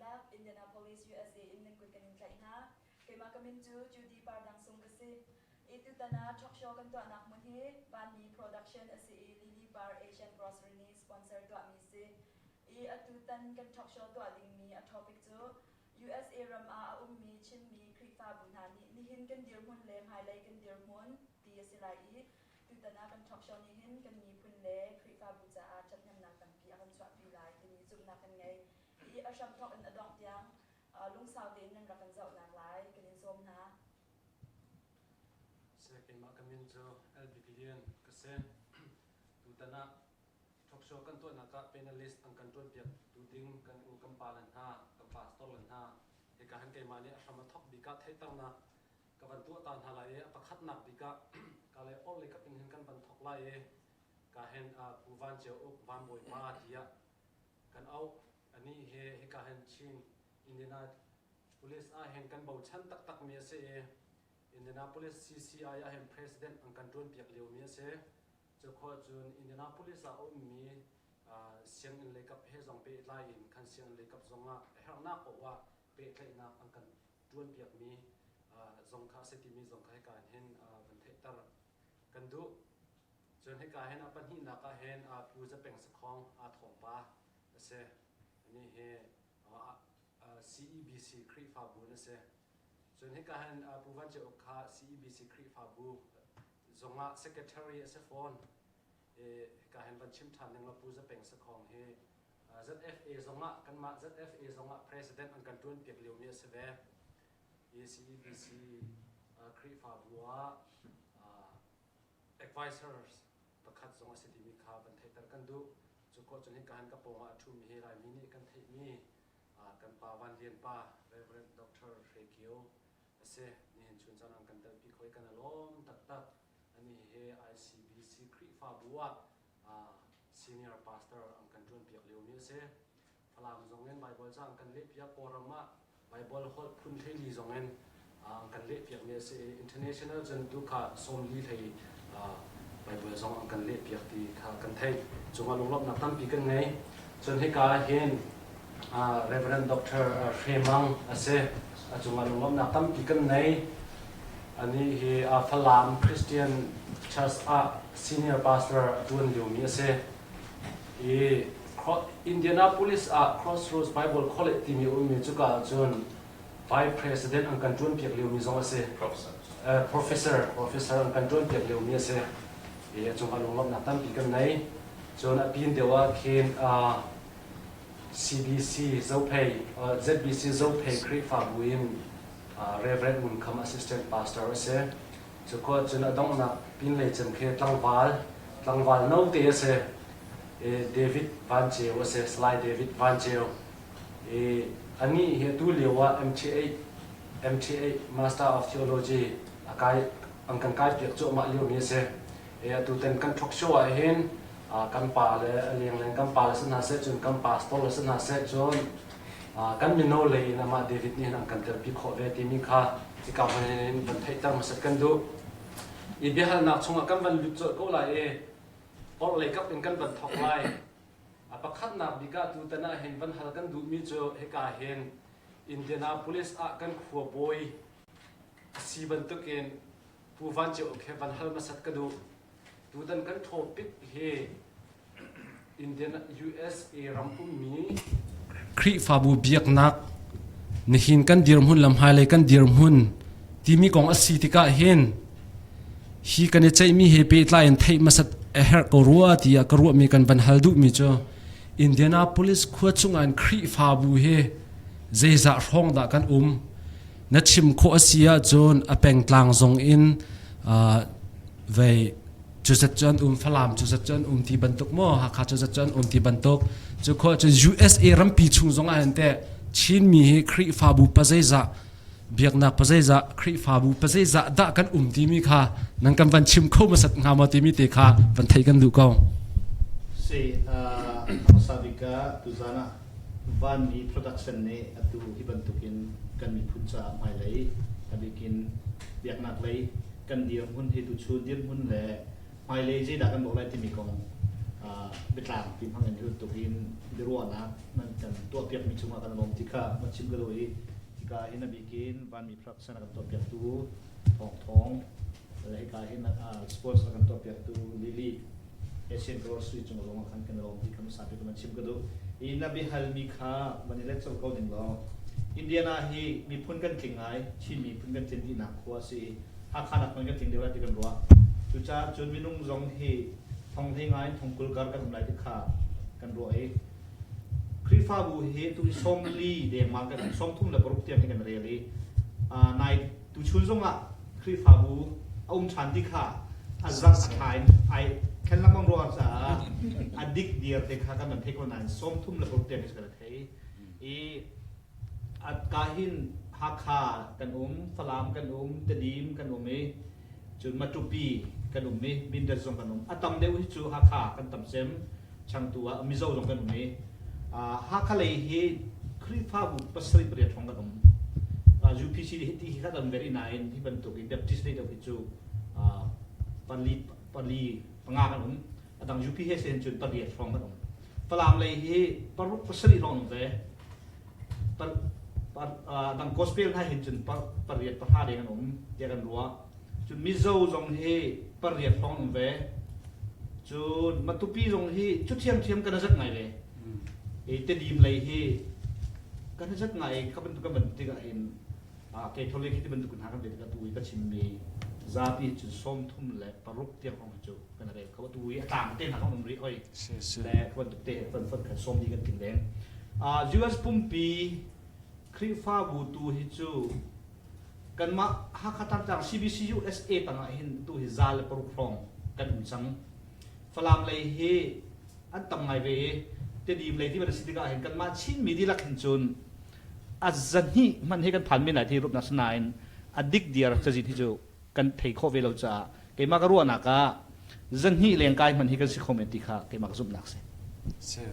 dihlak Indianapolis, USA in nan kut kan in tlaih hna. Keimah ka min cu Judy Pardang Sung ka si. I tutan ah talk show kan tuahnak hmun hi Vanmi Production a si i Lily Par Asian Grocery nih sponsor tuahmi si. I atu tan kan talk show tuah dingmi a topic cu USA ram ah a ummi Chinmi Khrihfabu hna nih nihin kan dirhmun le hmailei kan dirhmun ti a si lai i tutan ah kan talk show nih hin kan miphun le Khrihfabu caah ṭhathnemnak tampi a kan chuahpi lai timi zumhnak kan ngei. I a hramthawk in a dongh tiang lungsau tein nan rak kan zohnak lai kan in sawm hna. Seh keimah ka min cu LB Lian ka si. Tutan ah talk show kan tuahnak ah panelist an kan ṭuanpiak tu ding kan u kan pa le hna, kan pastor le hna hika hin keimah nih a hram a thawk bik ah theihternak ka van tuah ta hna lai i a pakhatnak bik ah ka lei or lei kap in hin kan van thawk lai i ka hin Pu Van Ceu Uk Van Bawi Pa tiah kan auh. Anih hi hika hin Chin Indianapolis ah hin kan bochan taktakmi a si i Indianapolis CCI ah hin president an kan ṭuanpiak liomi a si. Cukhua cun Indianapolis ah a ummi sianginn lei kap he zong pehtlai in khan sianginn lei kap zongah a herhnak paoh ah pehtlaihnak an kan ṭuanpiakmi zong kha a si timi zong kha hika hin van theihter kan duh. Cun hika hin a pahnihnak ah hin Pu Za Peng Sakhong aa thawngpa a si. Anih hi CEBC Khrihfabu an si. Cun hika hin Pu Van Ceu Uk kha CEBC Khrihfabu zongah secretary a si fawn. Hika hin van chim ṭhan ning law Pu Za Peng Sakhong hi ZFA zongah kanmah ZFA zongah president an kan ṭuanpiak liomi a si ve. CEBC Khrihfabu ah advisors pakhat zong a si timi kha van theihter kan duh. Cu khawh cun hika hin ka pawngah a ṭhumi hi Laimi nih kan theihmi kan pa Van Lian pa Reverend Dr. Hre Kio a si. Nihin chun caan an kan telpi kho i kan i lawm taktak. Ani hi ICBC Khrihfabu ah senior pastor an kan ṭuanpiak liomi a si. Falam zong in Baibal ca an kan lehpiak, Kawlram ah Baibal holh phun 14 zong in an kan lehpiakmi a si i international cun tu kha 40 hlei Baibal zong an kan lehpiak ti kha kan theih. Cungah lunglawmhnak tampi kan ngei. Cun hika ah hin Reverend Dr. Hre Mang a si. A cungah lunglawmhnak tampi kan ngei. Anih hi Falam Christian Church ah senior pastor a ṭuan liomi a si. I Indianapolis ah Crossroads Bible College timi a ummi cuka ahcun Vice President an kan ṭuanpiak liomi zong a si. Professor. Professor, professor an kan ṭuanpiak liomi a si. I a cungah lunglawmhnak tampi kan ngei. Cun a pin deuh ah khin CBC Zophei, ZBC Zophei Khrihfabu in Reverend Ngun Kham Assistant Pastor a si. Cukhua cun a donghnak pinlei cem khi tlangval, tlangval note a si. David Van Ceu a si, Salai David Van Ceu. I anih hi atu lio ah MTA, MTA Master of Theology a kai, an kan kai piak cuahmah liomi a si. I atu ten kan talk show ah hin kan pa le a lengleng kan pa le si hna seh cun kan pastor le si hna seh cun kan mino lei in amah David nih hin an kan telpi khawh ve timi kha hika hmun in van theihter hmasat kan duh. I biahalnak chungah kan van lut colh ko lai i orhlei kap in kan van thawk lai. A pakhatnak bik ah tutan ah hin van hal kan duhmi cu hika hin Indianapolis ah kan khua bawi a si bantukin Pu Van Ceu Uk he van hal hmasat ka duh. Tutan kan topic hi Indian USA ram ummi Khrihfabu biaknak nihin kan dirhmun lam hmailei kan dirhmun timi kong a si tikah hin hi kan i ceihmi he pehtlai in theih hmasat a herh ko rua tiah ka ruahmi kan van hal duhmi cu Indianapolis khua chungah in Khrihfabu hi zeizah hrawng dah kan um na chim khawh a si ahcun a pengtlang zong in vei cuzat cu an um Falam cuzat cu an um ti bantuk maw Hakha cuzat cu an um ti bantuk cu khua cun USA rampi chung zong ah hin teh Chinmi hi Khrihfabu pazeizah biaknak pazeizah Khrihfabu pazeizah dah kan um timi kha nan kan van chim kho hmasat hnga maw timi te kha van thei kan duh ko. Si hmasa bik ah tuzan ah Vanmi production nih atu hi bantukin kan miphun caah hmailei a bikin biaknak lei kan dirhmun hi tuchun dirhmun le hmailei zeidah kan bawh lai timi kong Biatlang ti hmang in hi bantuk in biaruahnak nan kan tuahpiakmi cungah kan lawm ti kha va chim ka duh i hika hin a bikin Vanmi Production a kan tuahpiaktu Thawng Thawng le hika hin sponsor a kan tuahpiaktu Lily Asian Grocery cung zong ah khan kan lawm ti kha hmasa bik van chim ka duh. I na biahalmi kha van i let colh ko ning law Indiana hi miphun kan tling ngai, Chin miphun kan tlin dihnak khua a si i Hakha nak hmanh kan tling deuh lai ti kan ruah. Cucaah cun minung zong hi thong hlei ngai in thong 20 kar kan um lai ti kha kan ruah i Khrihfabu hi tu hi 40 dengmang kan 36 tiang hi kan rel i nai tuchun zongah Khrihfabu a um ṭhan ti kha a zarh a thla in ai thlen lengmang ruang caah a dik dir te kha kan van thei ko nain 36 tiang hi kan thei i at ka hin Hakha kan um, Falam kan um, Tedim kan um i cun Matupi kan um i Mindat zong kan um. A tam deuh hi cu Hakha kan tam cem, changtu ah Mizo zong kan um i Hakha lei hi Khrihfabu pasarih pariat hrawng kan um. UPC hi ti hi kha kan very nain hi bantuk in Baptist lei deuh hi cu pali pali panga kan um. A dang UPH hin cun pariat hrawng kan um. Falam lei hi paruk pasarih hrawng um ve. Dang gospel hna hin cun pariat pahra deng an um tiah kan ruah. Cun Mizo zong hi pariat hrawng um ve. Cun Matupi zong hi cu thiamthiam kan zat ngai ve. I Tedim lei hi kan zat ngai kha bantuk kan bantuk tikah hin Catholic hi ti bantuk hna kan ve tikah tu i ka chimmi zapi cun 36 tiang hrawng hi cu kan rel kho tu i a tlang te hna kan um rih hoi le kha bantuk te fun fun khan sawm di kan tling deng. US pumpi Khrihfabu tu hi cu kanmah Hakha Thantlang CBC USA tangah hin tu hi 106 hrawng kan um cang. Falam lei hi an tam ngai ve i Tedim lei ti ban si tikah hin kanmah Chinmi dihlak hin cun a zahnih hmanh hi kan phan men lai ti rupnak sinain a dik diar cazin hi cu kan thei khawh ve lo caah keimah ka ruahnak ah zahnih leng kai hmanh hi kan si kho men ti kha keimah ka zumhnak si. Si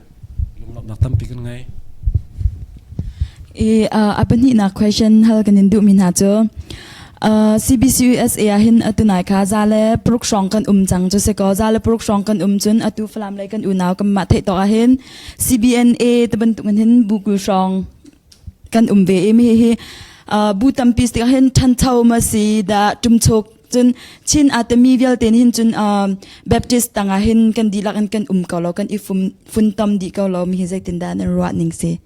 lunglawmhnak tampi kan ngei. I a pahnihnak question hal kan in duhmi hna cu CBCUSA ah hin atu nai kha za le paruk hrawng kan um cang cu si ko za le paruk hrawng kan um cun atu Falam lei kan unau kan mah theih tawk ah hin CBNA te bantuk in hin bu kul hrawng kan um ve i mi hi bu tampi tikah hin ṭhancho ma si dah ṭumchuk cun Chin aa temi vialte nih hin cun Baptist tangah hin kan dihlak in kan um ko lo kan i funtom dih ko lo mi hi zeitindah nan ruah ning si?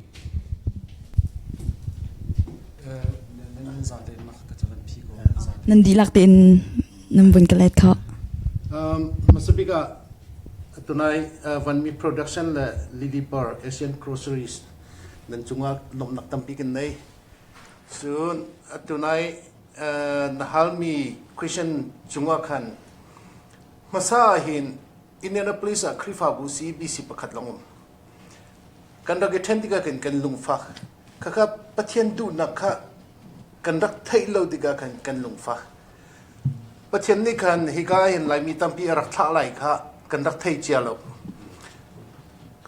Nan dihlak tein nan vun ka let kho. Hmasa bik ah tunai Vanmi Production le Lily Bar Asian Groceries nan cungah lawmhnak tampi kan nei. Cun tunai na halmi question cungah khan hmasa hin Indianapolis ah Khrihfabu CBC pakhat lawng um. Kan rak i ṭhen tikah khin kan lungfak. Khakha Pathian duhnak kha kan rak theih lo tikah khan kan lungfak. Pathian nih khan hika hin Laimi tampi a rak thlah lai kha kan rak thei cia lo.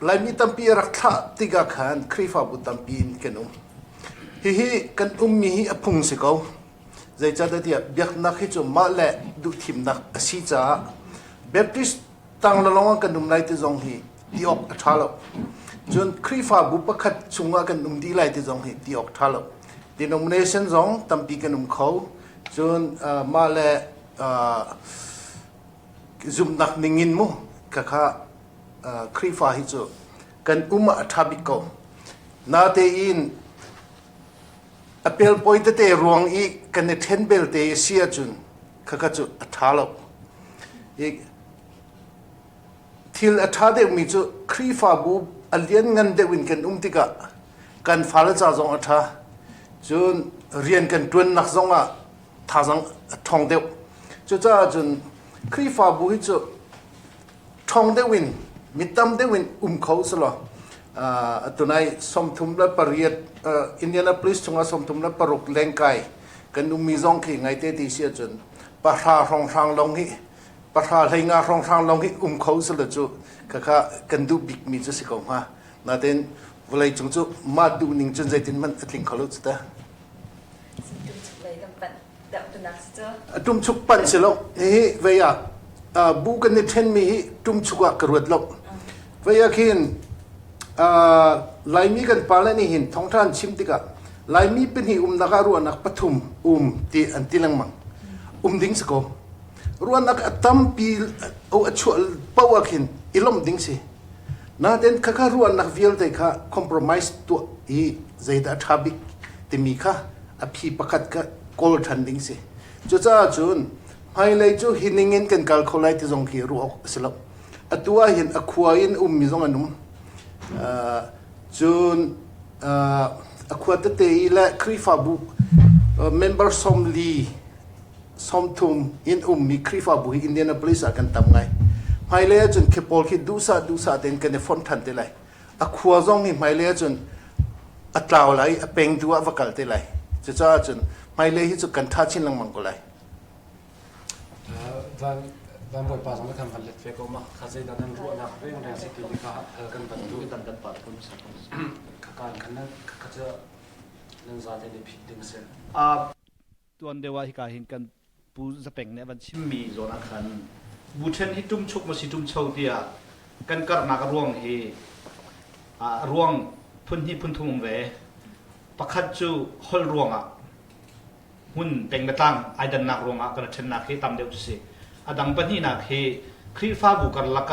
Laimi tampi a rak thlah tikah khan Khrihfabu tampi in kan um. Hihi kan ummi hi a phung si ko. Zeicahtiah tiah biaknak hi cu mah le duhthimnak a si caah Baptist tang lawng ah kan um lai ti zong hi ti awk a ṭha lo. Cun Khrihfabu pakhat chungah kan um dih lai ti zong hi ti awk ṭha lo. Denomination zong tampi kan um kho. Cun mah le zumhnak ningin mu khakha Khrihfa hi cu kan um ah a ṭha bik ko. Natein a pelpawi tete ruang i kan i ṭhen belte i si ahcun khakha cu a ṭha lo. I thil a ṭha deuhmi cu Khrihfabu a lianngan deuh in kan um tikah kan fale ca zong a ṭha. Cun rian kan ṭuannak zong ah thazaang a ṭhawng deuh. Cucaah cun Khrihfabu hi cu ṭhawng deuh in mi tam deuh in um kho selaw tunai 38 Indianapolis chungah 36 lengkai kan ummi zong khi ngaite ti si ahcun pahra hrawnghrang lawng hi pahra hleinga hrawnghrang lawng hi um kho selaw cu khakha kan duh bikmi cu si ko hnga natein vawlei cung cu mah duh ning cun zeitin hmanh a tling kho lo cu ta. A ṭumchuk panh si lo. Hihi vei ah bu kan i ṭhenmi hi ṭumchuk ah ka ruat lo. Vei ah khin Laimi kan pale nih hin thawngṭha an chim tikah Laimi pahnih umnak ah ruahnak pathum um ti an ti lengmang. Um ding si ko. Ruahnak a tampi a chuah paoh ah khin i lawmh ding si. Nain khakha ruahnak vialte kha compromise tuah i zeidah a ṭha bik timi kha a phi pakhat kha kawl ṭhan ding si. Cucaah cun hmailei cu hi ning in kan kal kho lai ti zong khi ruah awk a si lo. Atu ah hin a khua in ummi zong an um. Cun a khua tete i le Khrihfabu member 40 30 in ummi Khrihfabu hi Indianapolis ah kan tam ngai. Hmailei ahcun khi pawl khi duhsah duhsah tein kan i fonh ṭhan te lai. A khua zong hi hmailei ahcun a tlau lai i a peng tu ah va kal te lai. Cucaah cun hmailei hi cu kan ṭha chin lengmang ko lai. Van van bawipa zong kan van let ve ko ma kha zeidah nan ruahnak reng si ti kha hal kan van duh. Kan kan pa thun sa. Kha kan kan kha cu nan zate nih phit ding si. Tuan deuh ah hika hin kan Pu Zapeng nih a van chimmi zawn ah khan bu ṭhen hi ṭumchuk maw si ṭumcho tiah kan karhnak a ruang hi a ruang phun hnih phun thum um ve. Pakhat cu holh ruangah hmun peng le tlang ai dannak ruangah kan i ṭhennak hi tam deuh cu si. A dang pahnihnak hi Khrihfabu karlak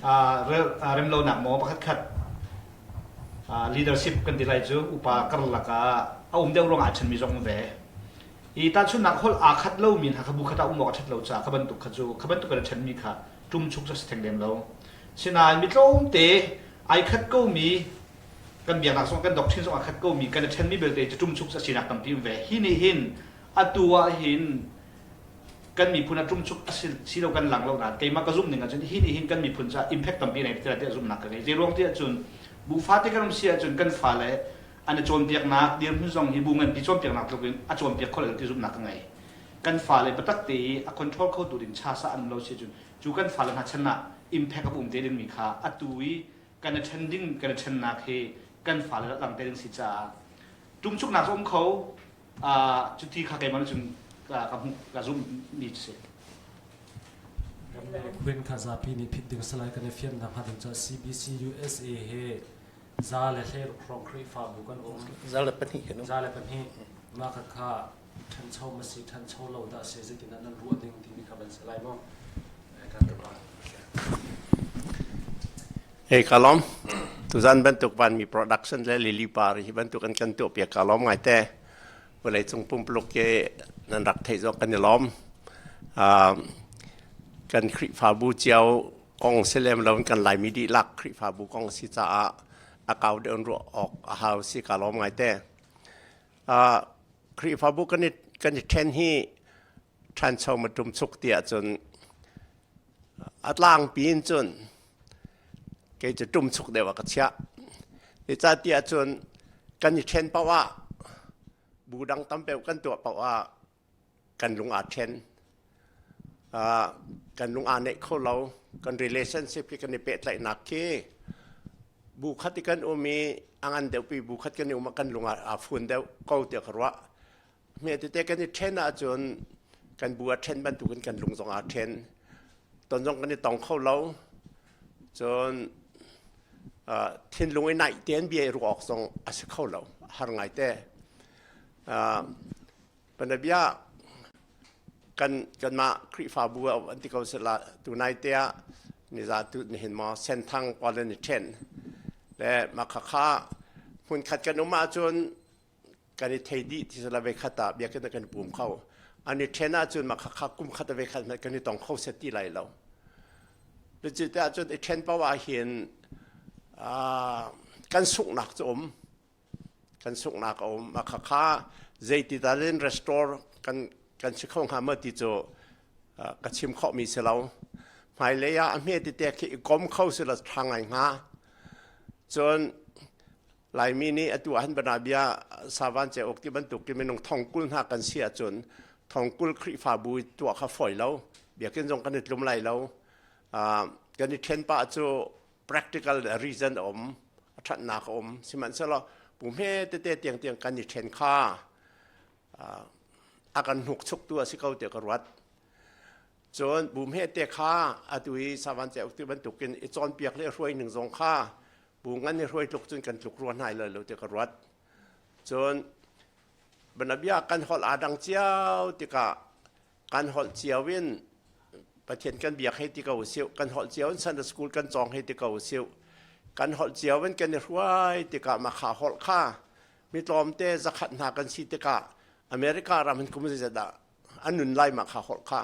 ah remlonak maw pakhat khat leadership kan ti lai cu upa karlak ah a um deuh ruangah a ṭhenmi zong um ve. I tahchunhnak holh aa khat lomi hna kha bu khat ah um awk a ṭhat lo caah kha bantuk kha cu kha bantuk in a ṭhenmi kha ṭumchuk cu a si theng lem lo. Sinain mi tlawmte ai khat komi kan biaknak zong kan doctrine zong aa khat komi kan i ṭhenmi belte cu ṭumchuk cu a sinak tampi um ve. Hi nih hin atu ah hin kan miphun ah ṭumchuk a si lo kan lang lo nain keimah ka zumh ning ahcun hi nih hin kan miphun caah impact tampi a ngei tiah zumhnak ka ngei. Zei ruang ti ahcun bu fate kan um si ahcun kan fale an i cawnpiaknak dirhmun zong hi bu nganpi cawnpiaknak tluk in a cawnpiak kho lo ti zumhnak ka ngei. Kan fale biatak te i a control khotu ding chasa an um lo si cun cu kan fale hna chan ah impact a um te dingmi kha atu i kan i ṭhen ding kan i ṭhennak hi kan fale lang te ding si caah ṭumchuknak cu um kho cuti kha keimah cun ka hmuh ka zumh mi si. Queen kha zapi nih phit ding salai kan i fiannak hnga ding cu CBC USA he 116 hrawng Khrihfabu kan um. 102 kan um. 102. Mah kha kha ṭhancho ma si ṭhancho lo dah si zeitindah nan ruah ding timi kha van si lai maw? Kan ka Hey kalom tuzan bantuk vanmi production le Lily Par hi bantuk an kan tuah piak kalom ngai te vawlei cung pumpuluk ke nan rak thei zong kan i lawm kan Khrihfabu cio kong si lem lo kan Laimi dihlak Khrihfabu kong si caah a kau deuh ruah awk a hau si ka lawm ngai te. Khrihfabu kan i kan i ṭhen hi ṭhancho maṭum chuk ti ahcun a tlangpi in cun kei cu ṭumchuk deuh ah ka chiah. Zeicahtiah cun kan i ṭhen paoh ah bu dang tam deuh kan tuah paoh ah kan lung aa ṭhen. Kan lung aa neih kho lo. Kan relationship hi kan i pehtlaihnak khi bu khat i kan um i a ngan deuhpi bu khat kan i um ah kan lung aa fun deuh ko tiah ka ruah. Hme tete kan i ṭhen ahcun kan bu a ṭhen bantukin kan lung zong aa ṭhen. Ton zong kan i tong kho lo. Cun thinlung i naih tein bia i ruah awk zong a si kho lo. Har ngaite. Panabia kan kanmah Khrihfabu ah an ti ko sila tunai te ah niza tu nihin maw Senthang pawl an i ṭhen le mah khakha hmunkhat kan um ahcun kan i thei dih ti sila ve khat ah biakinn ah kan i pum kho an i ṭhen ahcun mah khakha kum khat a ve khat hmanh kan i tong kho set ti lai lo cu te ahcun i ṭhen paoh ah hin kan sunghnak cu um kan sunghnak a um. Khakha zeiti tal in restore kan kan si kho hnga maw ti cu ka chim khawhmi si lo. Hmailei ah a hme tete khi i kom kho si la ṭha ngai hnga. Cun Laimi nih atu ah han bana bia savan ce ok ti bantuk ki minung 40,000 hna kan si ahcun 40,000 Khrihfabu tuah kha fawi lo. Biakinn zong kan i tlum lai lo. Kan i ṭhen pah cu practical reason a um a ṭhatnak a um sihmanhsehlaw pu hme tete tiangtiang kan i ṭhen kha a kan hnukchuktu a si ko tiah ka ruat. Cun bu hmete kha atu i savan cauk ti bantukin i cawnpiak le hruai ning zong kha bu ngan i hruai tluk cun kan tluk rua hna lai lo ti ka ruat. Cun banabia kan holh aa dang cio tikah kan holh cio in Pathian kan biak hei ti ko usih, kan holh cio in Sunday school kan cawng hei ti ko usih, kan holh cio in kan i hruai tikah mah kha holh kha mi tlawmte zakhat hna kan si tikah America ram hin kum zeizat dah an nun lai mah kha holh kha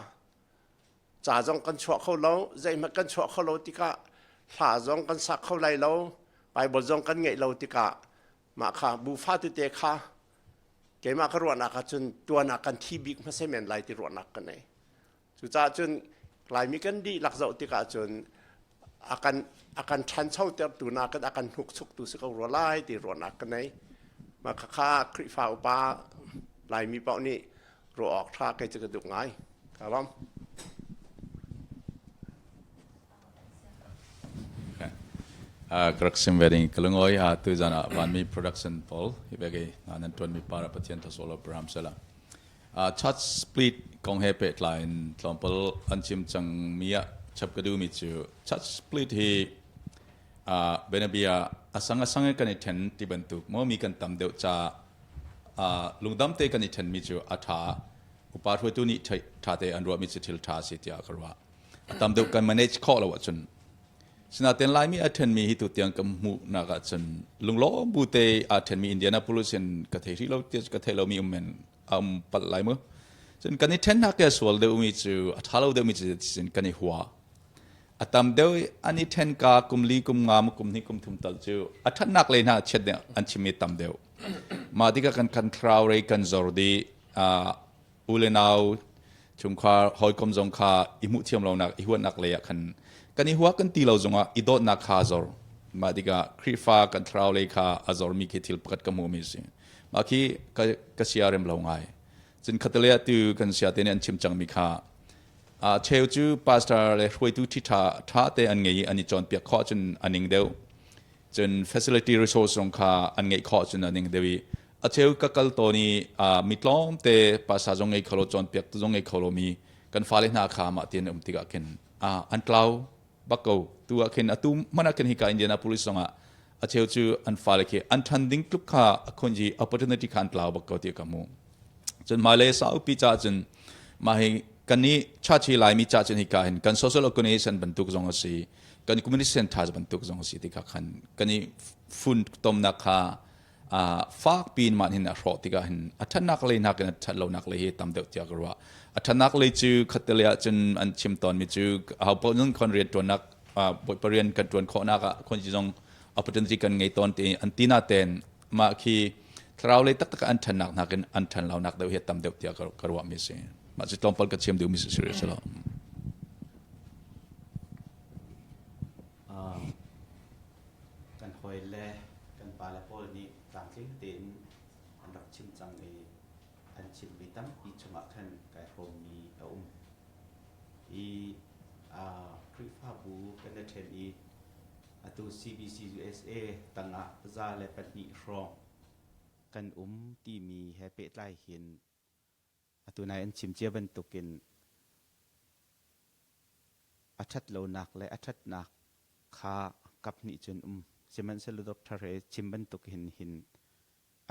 ca zong kan chuah kho lo, zeihmanh kan chuah kho lo tikah hla zong kan sak kho lai lo, Bible zong kan ngeih lo tikah mah kha bufa tete kha keimah ka ruahnak ahcun tuan ah kan thi bik hmasa men lai ti ruahnak ka nei. Cucaah cun Laimi kan dihlak zoh tikah cun a kan a kan ṭhanchotertu nakin a kan hnukchuktu si ko rua lai ti ruahnak ka nei. Mah khakha Khrihfa upa Laimi paoh nih ruah awk ṭha kei cu ka duh ngai. Ka lawm. Ka rak sim ve ding ka lungawi a tu zan ah vanmi production pawl hi vege na nan tuan mi para Pathian thasolo Abraham sela. Church split kong he pehtlai in tlawmpal an chim cang mi ah chap ka duh mi cu church split hi bianabia asang asang in kan i then ti bantuk maw mi kan tam deuh ca lungdam te kan i then mi cu a tha upa hruaitu nih tha te an ruah mi cu thil tha si tiah ka ruah. A tam deuh kan manage khawh lo ahcun sinain Laimi a ṭhenmi hi tutiang kan hmuhnak ahcun lunglawm bu te aa ṭhenmi Indianapolis in ka thei hrih lo ka thei lomi um men a um palh lai mu. Cun kan i ṭhennak ke sual deuhmi cu a ṭha lo deuhmi cu cun kan i hua. A tam deuh an i ṭhen ka kum li kum nga kum hnih kum thum tal cu a ṭhatnak lei hna chiat an chimmi tam deuh. Mah tikah kan kan thlarau rei kan zor dih u le nau chungkhar hawikom zong kha i hmuh thiam lonak i huatnak lei ah khan kan i hua kan ti lo zongah i dawtnak kha a zor. Mah tikah Khrihfa kan thlarau lei kha a zormi khi thil pakhat ka hmuhmi a si. Mah khi ka, ka sia rem lo ngai. Cun khatalei ah tu kan sia te nih an chim cangmi kha a cheu cu pastor le hruaitu ṭhi ṭha ṭha te an ngei i an i cawnpiak khawh cun a ning deuh. Cun facility resource zong kha an ngeih khawh cun a ning deuh i a cheu ka kal tawn i mi tlawmte pasa zong ngei kho lo cawnpiak tu zong ngei kho lomi kan fale hna kha mah tian um tikah khin an tlau bak ko tu ah khin atu hmanh ah khin hika Indianapolis zongah a cheu cu an fale khi an ṭhan ding tluk kha a khonji opportunity kha an tlau bak ko ti ka hmu cun hmailei saupi ca cun mah hi kan nih church hi Laimi ca cun hika hin kan social organization bantuk zong a si kan community center bantuk zong a si tikah khan kan i fun tomnak kha fak piin mah hin a hrawh tikah hin a ṭhatnak lei nakin a ṭhat lonak lei hi tam deuh tiah ka ruah. A ṭhatnak lei cu khattele ah cun an chim tawnmi cu aho paoh nun khon rian ṭuannak Bawipa rian kan ṭuan khawhnak ah khon zong opportunity kan ngei tawn ti an ti natein mah khi thlarau lei taktak an ṭhannak nakin an ṭhan lonak deuh hi tam deuh tiah ka ruahmi a si. Mah cu tlawmpal ka chim duhmi si si lo. Kan hawile kan pale pawl nih tlamtling tein an rak chim cang i an chimmi tampi chungah khan kai hrawmmi a um. I Khrihfabu kan i ṭhen i atu CBC USA tangah 102 hrawng kan um timi he pehtlai hin atu nai an chim cia bantukin A ṭhatlonak le a ṭhatnak kha kaphnih cun um. Sihmanhsehlaw Doctor he chim bantuk hin hin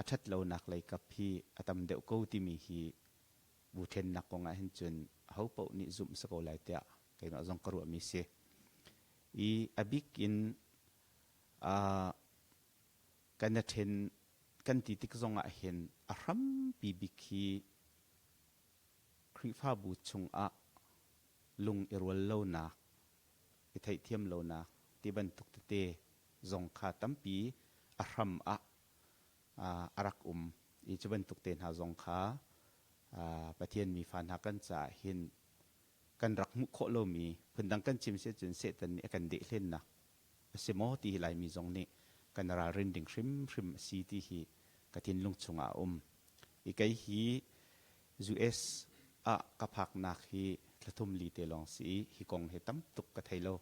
a ṭhatlonak lei kap hi a tam deuh ko timi hi bu ṭhennak kong ah hin cun ahopaoh nih zumh si ko lai tiah keimah zong ka ruahmi si. I a bik in kan i ṭhen kan ti tik zong ah hin a hrampi bik hi Khrihfabu chungah lung i rual lonak, i theihthiam lonak ti bantuk tete zong kha tampi a hram ah a rak um i cu bantuk te hna zong kha Pathian mifa hna kan caah hin kan rak hmuh khawh lomi phundang kan chim si ahcun Satan nih a kan dehhlennak a si maw ti hi Laimi zong nih kan ralrin ding hrimhrim a si ti hi ka thinlung chungah a um. I kei hi US ah ka phaknak hi thlathum li te lawng si i hi kong hi tam tuk ka thei lo.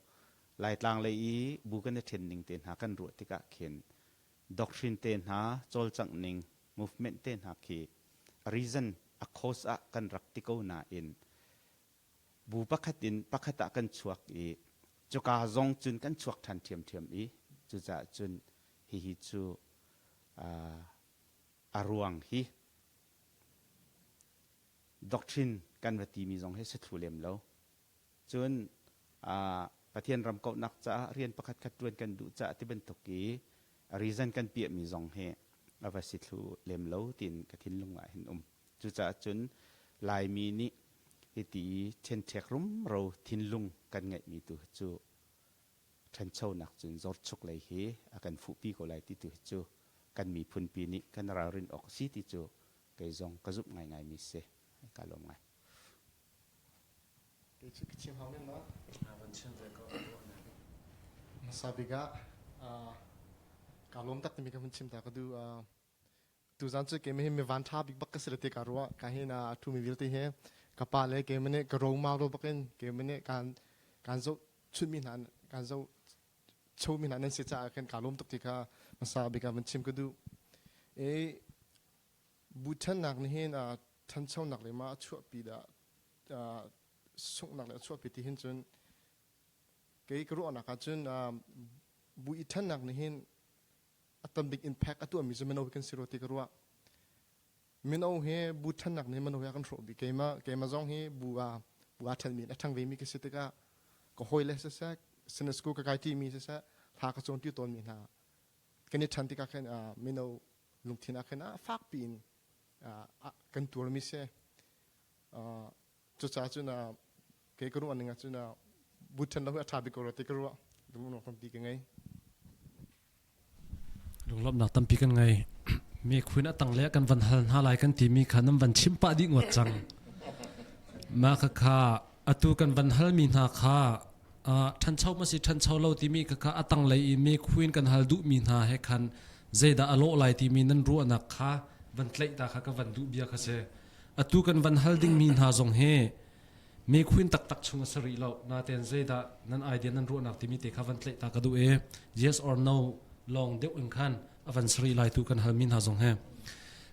Laitlang lei i bu kan i ṭhen ning te hna kan ruah tikah khin doctrine te hna, cawlcangh ning, movement te hna khi a reason, a cause ah kan rak ti ko nain. Bu pakhat in pakhat ah kan chuak i cuka zong cun kan chuak ṭhan ṭhiamṭhiam i cucaah cun hihi cu a ruang hi doctrine kan va timi zong hi si thlu lem lo. Cun Pathian ram kauhnak caah rian pakhat khat ṭuan kan duh caah ti bantuk i reason kan piahmi zong hi a va si thlu lem lo tiin ka thinlung ah hin um. Cucaah cun Laimi nih hiti ṭhenṭhek rumro thinlung kan ngeihmi tu hi cu ṭhanchonak cun zorchuk lei hi a kan fuhpi ko lai ti tu hi cu kan miphunpi nih kan ralrin awk a si ti cu kei zong ka zumh ngaingaimi si. Ka lawm ngai. Kei cu ka chim hau men ma? Van chim ve ko. Hmasa bik ah ka lawm tak timi ka hun chim ta ka duh. Tuzan cu keimah hi mi van ṭha bik bak ka si te ka ruah. Ka hin a ṭhumi vialte hi ka pa le keimah nih ka roma ro bak in keimah nih kan kan zoh chunmi hna kan zoh chomi hna nan si caah khan ka lawm tuk ti kha hmasa bik ah van chim ka duh. E bu ṭhennak nih hin ṭhanchonak le ma a chuahpi dah sunghnak le a chuahpi ti hin cun kei ka ruahnak ah cun bu i ṭhennak nih hin a tam bik impact a tuahmi cu mino kan si rua ti ka ruah. Mino hi bu ṭhannak nih mino hi a kan hrawh bik. Keimah keimah zong hi bu ah bu aa ṭhenmi a ṭhang vemi ka si tikah ka hawile siseh Sunday school ka kai ṭimi siseh hla ka cawnpi tawnmi hna kan i ṭhan tikah khin mino lungthin ah khin a fak piin kan tuarmi si. Cucaah cun kei ka ruah ning ah cun bu ṭhen lo hi a ṭha bik ko rua ti ka ruah. Lunglawmhnak tampi ka ngei. Lunglawmhnak tampi kan ngei. Mi khuin a tang le kan van hal hna lai kan timi kha nan van chim pah dih ngawt cang. Mah kha kha atu kan van halmi hna kha ṭhancho ma si ṭhancho lo timi kha kha a tanglei i mi khuin kan hal duhmi hna he khan zeidah a lawh lai timi nan ruahnak kha van tlaih ta kha ka van duh bia kha si. Atu kan van hal dingmi hna zong hi mi khuin taktak chung a si rih lo. Natein zeidah nan idea nan ruahnak timi te kha van tlaih ta ka duh i yes or no lawng deuh in khan a van si rih lai tu kan halmi hna zong hi.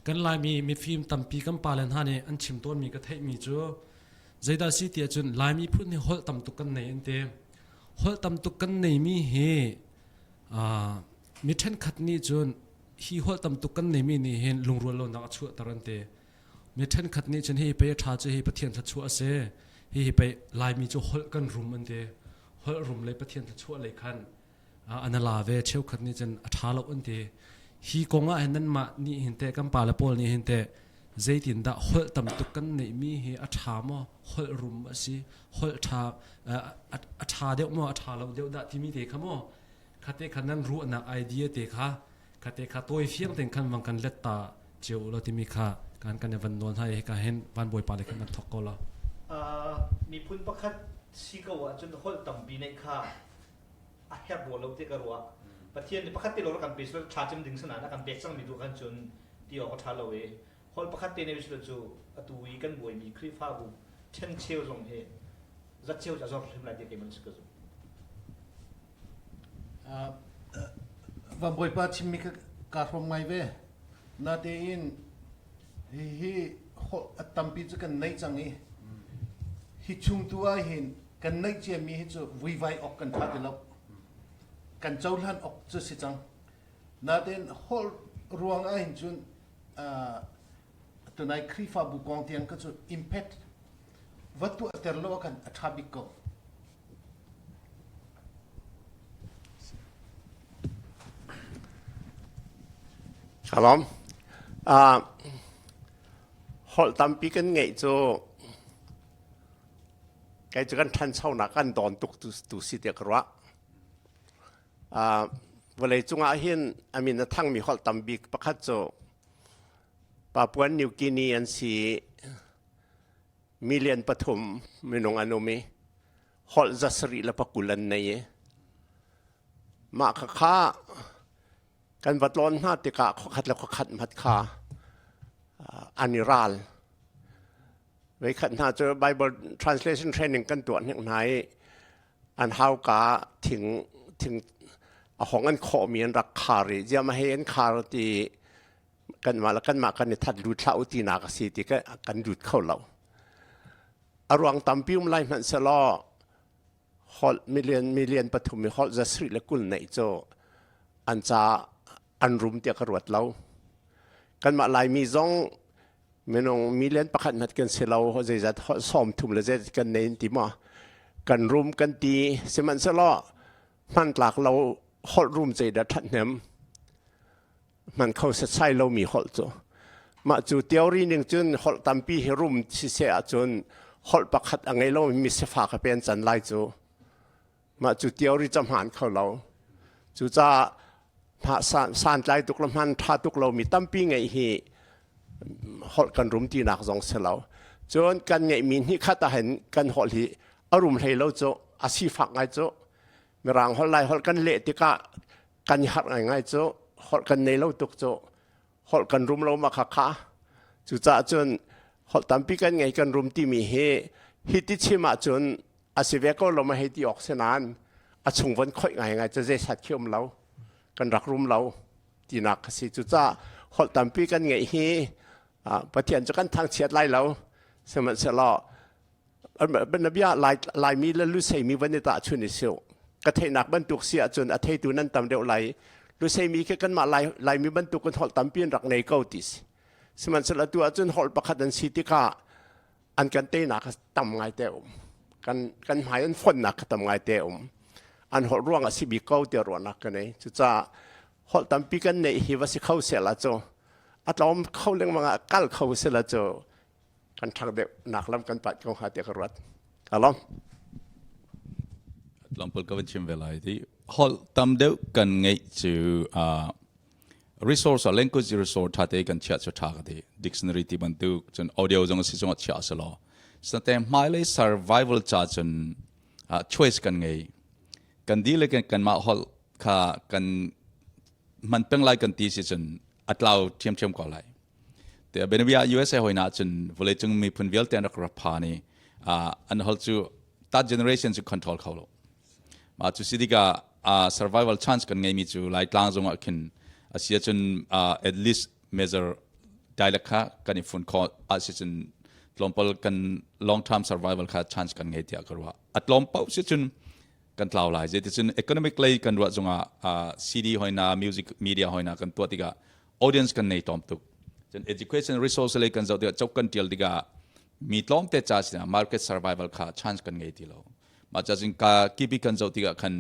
Kan Laimi mifim tampi kan pale hna nih an chim tawnmi ka theihmi cu zeidah si ti ahcun Laimi phun hi holh tam tuk kan nei an ti. Holh tam tuk kan neimi hi mi ṭhenkhat nih cun hi holh tam tuk kan neimi nih hin lungrual lonak a chuahter an ti. Mi ṭhenkhat nih cun hi pei a ṭha cu hi Pathian thluachuah a si. Hihi pei Laimi cu holh kan rum an ti. Holh rum le Pathian thluachuah lei khan an la ve. Cheukhat nih cun a ṭha lo an ti. Hi kong ah hin nanmah nih hin teh kan pale pawl nih hin teh zeitindah holh tam tuk kan neihmi hi a ṭha maw holh rum a si holh ṭha a ṭha deuh maw a ṭha lo deuh dah timi te kha maw khate kha nan ruahnak idea te kha khate kha tawi fiang ten khan vang kan let ta cio u law timi kha kan kan i van nawl hna i hika hin van bawipa le khan kan thok ko la. Miphun pakhat si ko ahcun holh tampi neih kha a herh rua lo ti ka ruah. Pathian nih pakhat te lawng kan pe sila ṭha cem ding sana na kan pek cangmi tu khan cun ti awk a ṭha lo i holh pakhat te nei sila cu atu i kan buaimi Khrihfabu ṭhencheu zong hi zatcheu cu a zor hrim lai ti keimah si ka zumh. Va Bawipa chimmi kha kaa hrawm ngai ve. Natein hihi holh a tampi cu kan neih cang i hi chung tu ah hin kan neih ciami hi cu vuivai awk kan ṭha ti lo. Kan cohlan awk cu si cang. Natein holh ruang ah hin cun tunai Khrihfabu kong tiang kha cu impact va tuahter lo ah khan a ṭha bik ko. Shalom. Uh, holh tampi kan ngeih cu kei cu kan ṭhanchonak kan dawn tuk tu, tu si tiah ka ruah. Uh, vawlei cungah hin a min a thangmi holh tam bik pakhat cu Papua New Guinea an si i million pathum minung an um i holh 720 an nei i mah khakha kan va tlawn hna tikah khuakhat le khuakhat hmat kha an i ral. Veikhat hna cu Bible translation training kan tuah hnik hna i an hauka thing thing a hong an khawhmi an rak khar i ziam hei an khar ti kanmah le kanmah kan i that lut hlah u tinak a si ti kan lut kho lo. A ruang tampi um lai hmanh selaw holh million million pathum i holh 120 neih cu an ca an rum tiah ka ruat lo. Kanmah Laimi zong minung million pakhat hmat kan si lo zeizat holh 30 le zeizat kan nei ti maw kan rum kan ti sihmanhsehlaw hmantlak lo holh rum zeidah ṭhathnem hman kho setsai lomi holh cu mah cu theory ning cun holh tampi hi rum siseh ahcun holh pakhat a ngei lomi mi sifak a pen can lai cu mah cu theory cu hmaan kho lo cucaah santlai tuk le hman ṭha tuk lomi tampi ngeih hi holh kan rum tinak zong si lo cun kan ngeihmi hnih khat ahhin kan holh hi a rum hlei lo cu a sifak ngai cu mirang holh lai holh kan leh tikah kan i harh ngaingai cu holh kan nei lo tuk cu holh kan rum lo ma kha kha cucaah cun holh tampi kan ngei kan rum timi hi hi ti chim ahcun a si ve ko lo ma hei ti awk si nain a chung von khoih ngaingai cu zeisat khi um lo kan rak rum lo tinak ka si cucaah holh tampi kan ngeih hi Pathian cu kan thangchiat lai lo sihmanhsehlaw bia Laimi le Luseimi van i tahchun i siu ka theihnak bantuk si ahcun a theitu nan tam deuh lai Luseimi khi kanmah Laimi bantuk in holh tampi in rak nei ko ti si sihmanhsehlaw atu ahcun holh pakhat an si tikah an kan teinak tam ngai te um kan kan hmai an fonnak kha tam ngai te um an holh ruang a si bik ko tiah ruahnak ka nei cucaah holh tampi kan neih hi va si kho sehla cu a tlawm kho lengmang ah kal kho sehla cu kan ṭhang deuh nak lam kan pat ko hnga tiah ka ruat. Ka lawm. Tlawmpal ka van chim ve lai ti holh tam deuh kan ngeih cu resource language resource tha te kan chiah cu tha ka ti dictionary ti bantuk cun audio zong si zong chiah a si lo sate hmailei survival cha cun choice kan ngei kan di le kan mah holh kha kan man peng lai kan ti si cun atlau thiamthiam ko lai Te benabia USA hoina cun vawleicung miphun vialte an rak rak phan i an hol cu that generation cu control kho lo. Ma cu si tikah survival chance kan ngeimi cu Laitlang zong ah khin a si ahcun at least major dialect kha kan i fun khawh ah si cun tlawmpal kan long term survival kha chance kan ngei tiah ka ruah. A tlawm paoh si cun kan tlau lai. Zeiticun economic lei kan ruah zongah CD hoina music media hoina kan tuah tikah audience kan nei tlawm tuk cun education resource lei kan zoh tikah chok kan tial tikah mi tlawm te ca sinah market survival kha chance kan ngei ti lo mah ca cun ka kipi kan zoh tikah khan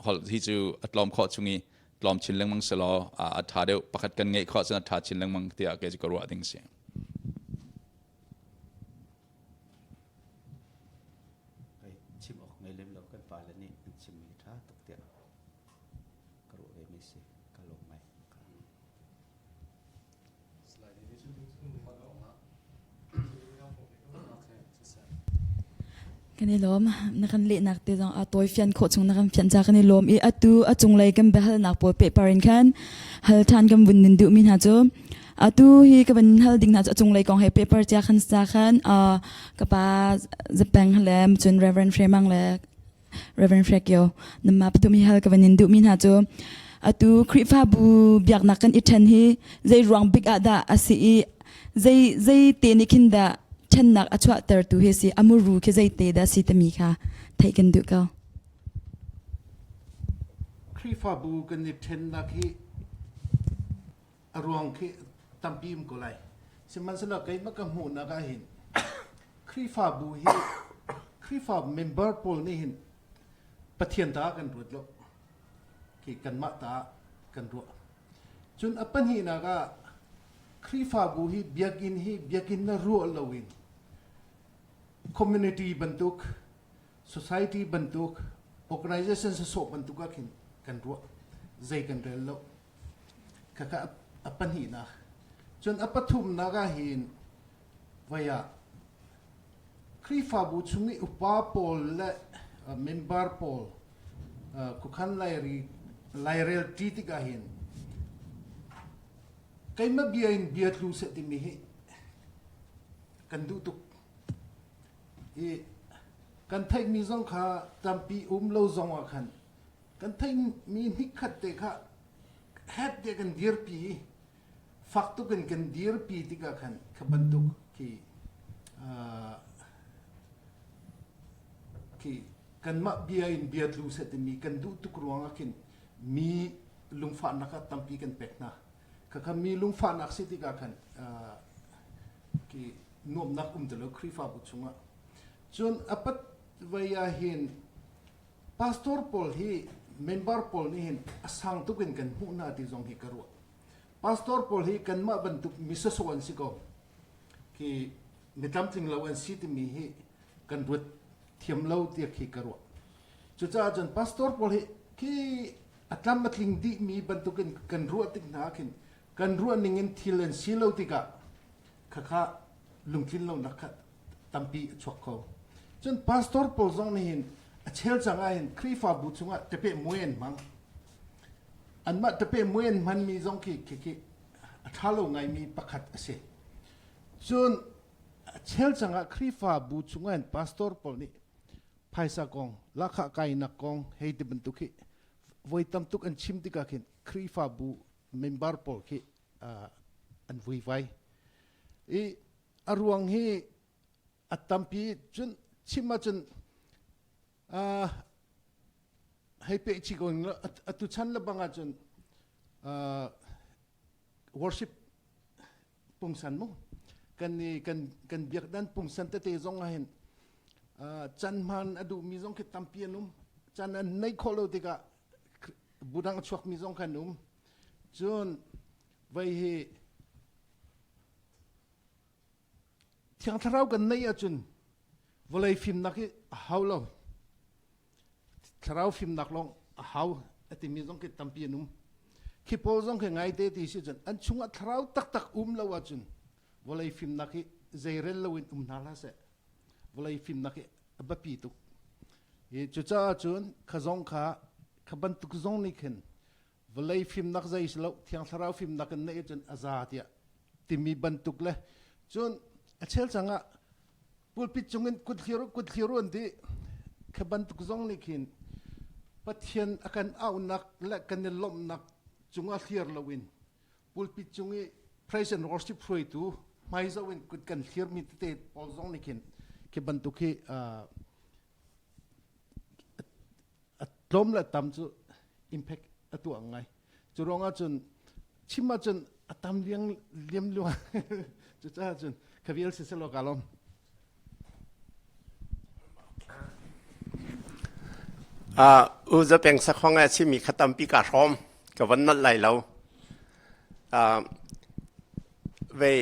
hol hi cu a tlawm khawh chung i tlawm chin lengmang selaw a tha deuh pakhat kan ngeih khawh cun a tha chin lengmang tiah kei cu ka ruah ding si. Chim awk ngei lem lo kan pale nih an chimmi tha tuk tiah ka ruah ve mi si ka lawm ngai. Kan i lawm. Na kan lehnak te zong a tawi fian khawh chung na kan fian ca kan i lawm i atu a cunglei kan biahalnak pawl pehpar in khan hal ṭhan kan vun nin duhmi hna cu atu hi ka van hal ding hna cu a cunglei kong he paper cia khan sa khan ka pa Zapeng le cun Reverend Fremang le Reverend Frekio namma pathum hi hal ka van in duhmi hna cu atu Khrihfabu biaknak kan i ṭhen hi zei ruang bik ah dah a si i zei zei te nih khin dah ṭhennak a chuahtertu hi si amuru khi zei te dah si timi kha theih kan duh ko. Khrihfabu kan i ṭhennak hi a ruang khi tampi um ko lai. Sihmanhsehlaw keimah ka hmuhnak ah hin Khrihfabu hi Khrihfa member pawl nih hin Pathian ta kan ruat lo. Khi kanmah ta kan ruah. Cun a pahnihnak ah Khrihfabu hi biakinn hi biakinn na ruah loin community bantuk society bantuk organization sawsawh bantuk ah khin kan ruah zei kan rel lo. Khakha a pahnihnak. Cun a pathumnak ah hin voi ah Khrihfabu chung i upa pawl le member pawl khuakhan lairi lairel ṭi tikah hin keimah bia in bia tlu seh timi hi kan duh tuk. I kan theihmi zong kha tampi um lo zong ah khan kan theihmi hnikkhat te kha het te kan dirpi i fak tuk in kan dirpi tikah khan kha bantuk khi. Khi kanmah bia in bia tlu seh timi kan duh tuk ruangah khin mi lungfahnak ah tampi kan pek hna. Khakha mi lungfahnak si tikah khan khi nuamnak um ti lo Khrihfabu chungah. Cun apat vai ah hin pastor pawl hi member pawl nih hin a sang tuk in kan hmuh hna ti zong hi ka ruah. Pastor pawl hi kanmah bantuk mi sawsawh an si ko. Khi mi tlamtling lo an si timi hi kan ruat thiam lo tiah khi ka ruah. Cucaah cun pastor pawl hi khi a tlam a tling dihmi bantukin kan ruah tik hna khin kan ruah ning in thil an si lo tikah khakha lungtlin lonak kha tampi a chuak kho. Cun pastor pawl zong nih hin a chel cang ah hin Khrihfabu chungah tepeh muai an hmang. Anmah tepeh muai an hmanmi zong khi khi khi a ṭha lo ngaimi pakhat a si. Cun a chel cang ah Khrihfabu chungah hin pastor pawl nih phaisa kong, lahkhah kainak kong hei ti bantuk hi voi tam tuk an chim tikah khin Khrihfabu member pawl khi an vuivai. I a ruang hi a tampi cun chim ahcun hei peh chih ko atu chan le bang ahcun worship pungsan mu kan i kan kan biakdan pungsan tete zong ah hin chan hman a duhmi zong khi tampi an um chan an nei khawh lo tikah budang a chuakmi zong khan um cun vei hi Thiang Thlarau kan neih ahcun vawlei fimnak hi a hau lo. Thlarau fimnak lawng a hau a timi zong khi tampi an um. Khi pawl zong khi ngaite ti si cun an chungah thlarau taktak um lo ahcun vawlei fimnak hi zeirel loin um hna hlah seh. Vawlei fimnak hi a biapi tuk. Hi cucaah cun kha zong kha kha bantuk zong nih khin vawlei fimnak zei si lo thiang thlarau fimnak in neih cun a za tiah timi bantuk le cun a chel cangah pulpit cungin kut thlir kut thlir an ti kha bantuk zong nih khin Pathian a kan auhnak le kan i lawmhnak cungah thlir loin pulpit cung i praise and worship hruaitu hmai zoh in kut kan thlirmi tete pawl zong nih khin khi bantuk hi a tlawm le tam cu impact a tuah ngai. Cu ruangah cun chim ahcun a tam liang liam luang cucaah cun kha vial si selaw ka lawm. U zapeng sakhong a chimi kha tampi ka hrawm ka van nolh lai lo. Vei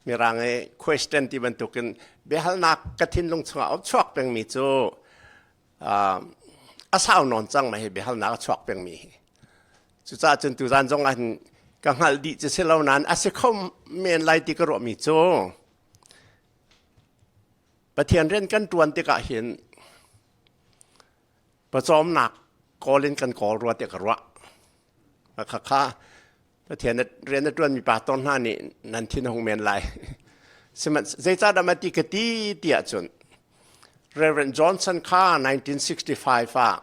Mirang i question ti bantukin biahalnak ka thinlung chungah a chuak pengmi cu a sau nawn cang ma hi biahalnak a chuak pengmi hi. Cucaah cun tuzan zong ah hin ka hngalh dih cu si lo nain a si kho men lai ti ka ruahmi cu Pathian rian kan ṭuan tikah hin pawcawmnak kawl in kan kawl rua tiah ka ruah. Khakha Pathian rian a ṭuanmi pastor hna nih nan thin a hung men lai. Sihmanh zeicahdah ma ti ka ti tiah cun Reverend Johnson kha 1965 ah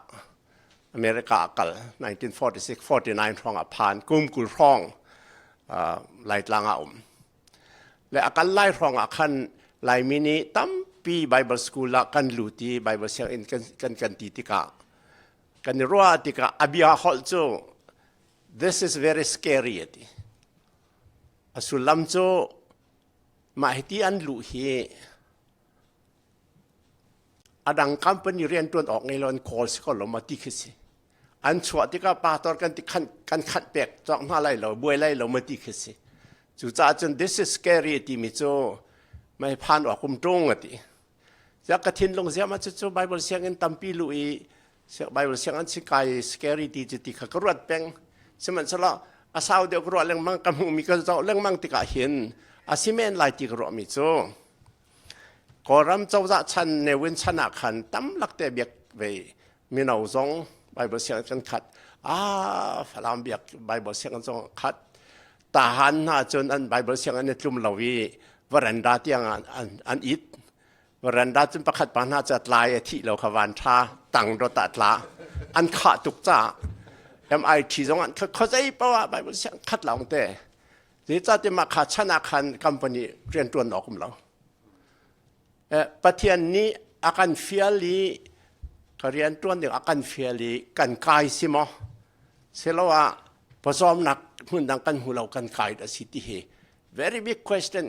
America a kal 1946 49 hrawng ah phan kum 20 hrawng Laitlang ah um. Le a kal lai hrawng ah khan Laimi nih tampi Bible school ah kan lut i Bible sianginn kan kan kan ti tikah kan i ruah tikah a bia holh cu This is very scary a ti. A sullam cu mah hiti an luh hi a dang company riantuan awk ngei lo an call si ko lo ma ti khi si. An chuah tikah pastor kan ti khan kan khanh pek cawk hna lai lo buai lai lo ma ti khi si. Cucaah cun this is scary timi cu mei phan awk um ṭung a ti. Ziah ka thinlung ziah ma cucu Bible sianginn tampi luh i Bible sianginn si kai scary ti cu ti kha ka ruat peng. Sihmanhsehlaw a sau deuh ka ruah lengmang ka hmuhmi ka zoh lengmang tikah hin a si men lai ti ka ruahmi cu Kawlram cozah chan Ne Win chan ah khan tam lak te biak ve mino zong Bible sianginn kan khat ah Falam biak Bible sianginn zong khat tahan hna cun an Bible sianginn i tlum lo i varanda tiang an, an it varanda cun pakhat pa hna cu tlai a thih lo kha van tha tang dot ah tla an khah tuk ca MIT zong an khozei poah Bible siang khat lawng te zeicahtiah mah kha chan ah khan company riantuan awk um lo Pathian nih a kan fial i ka rian ṭuan ding a kan fial i kan kai si maw siloah pawcawmnak hmun dang kan hmu lo kan kai a si ti hi very big question.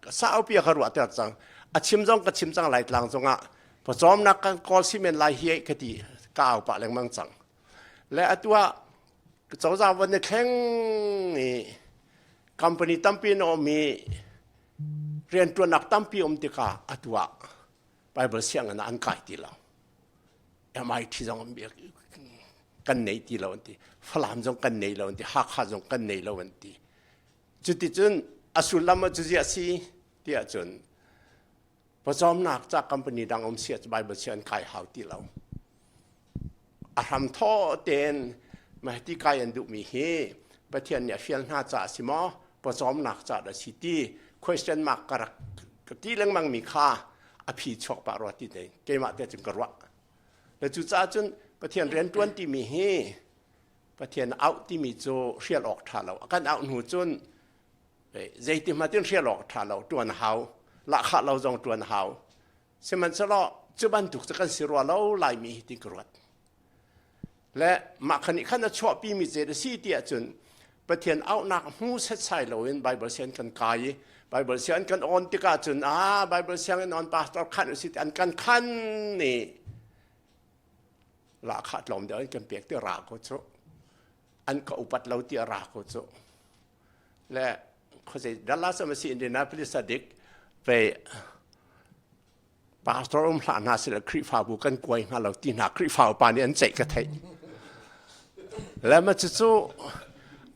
Saupi ka ruah ter cang. A chim zong ka chim cang. Laitlang zongah pawcawmnak kan kawl si men lai hi ka ti, ka au pah lengmang cang. Le atu ah cozah van i thleng i company tampi na um i rianṭuannak tampi um tikah atu ah Bible sianginn ah an kai ti lo. MIT zong kan nei ti lo an ti, Falam zong kan nei lo an ti, Hakha zong kan nei lo an ti. Cuticun a sullam ah cuzi a si tiah cun pawcawmnak ca company dang um sia Bible sia an kai hau ti lo. A hram thaw tein mah ti kai an duhmi hi Pathian nih a fial hna caah si maw, pawcawmnak ca dah si ti question mark ka rak ka ti lengmang mi kha a phi chuak pah rua ti te keimah te cun ka ruah. Le cucaah cun Pathian rian ṭuan timi hi, Pathian auh timi cu hrial awk ṭha lo. A kan auh hnu cun zeiti hmatin hrial awk ṭha lo, ṭuan hau, lahkhah lo zong ṭuan hau. Sihmanhsehlaw cu bantuk cu kan si rua lo Laimi hi ti ka ruat. Le mah khan nih khan a chuahpi mi zei a si ti ahcun Pathian auhnak hmu setsai loin Bible sian kan kai i Bible sian kan on tikah cun ah Bible sianginn on pastor khan usi an kan khan ni lahkhah tlawm deuh an kan pek ti ra ko cu, an ka upat lo ti ra ko cu. Le khuazei Dallas am si, Indianapolis a dik ve, pastor um hlah hna sila Khrihfabu kan kuai hnga lo ti hna Khrihfa upa nih an ceih ka theih. Le ma cucu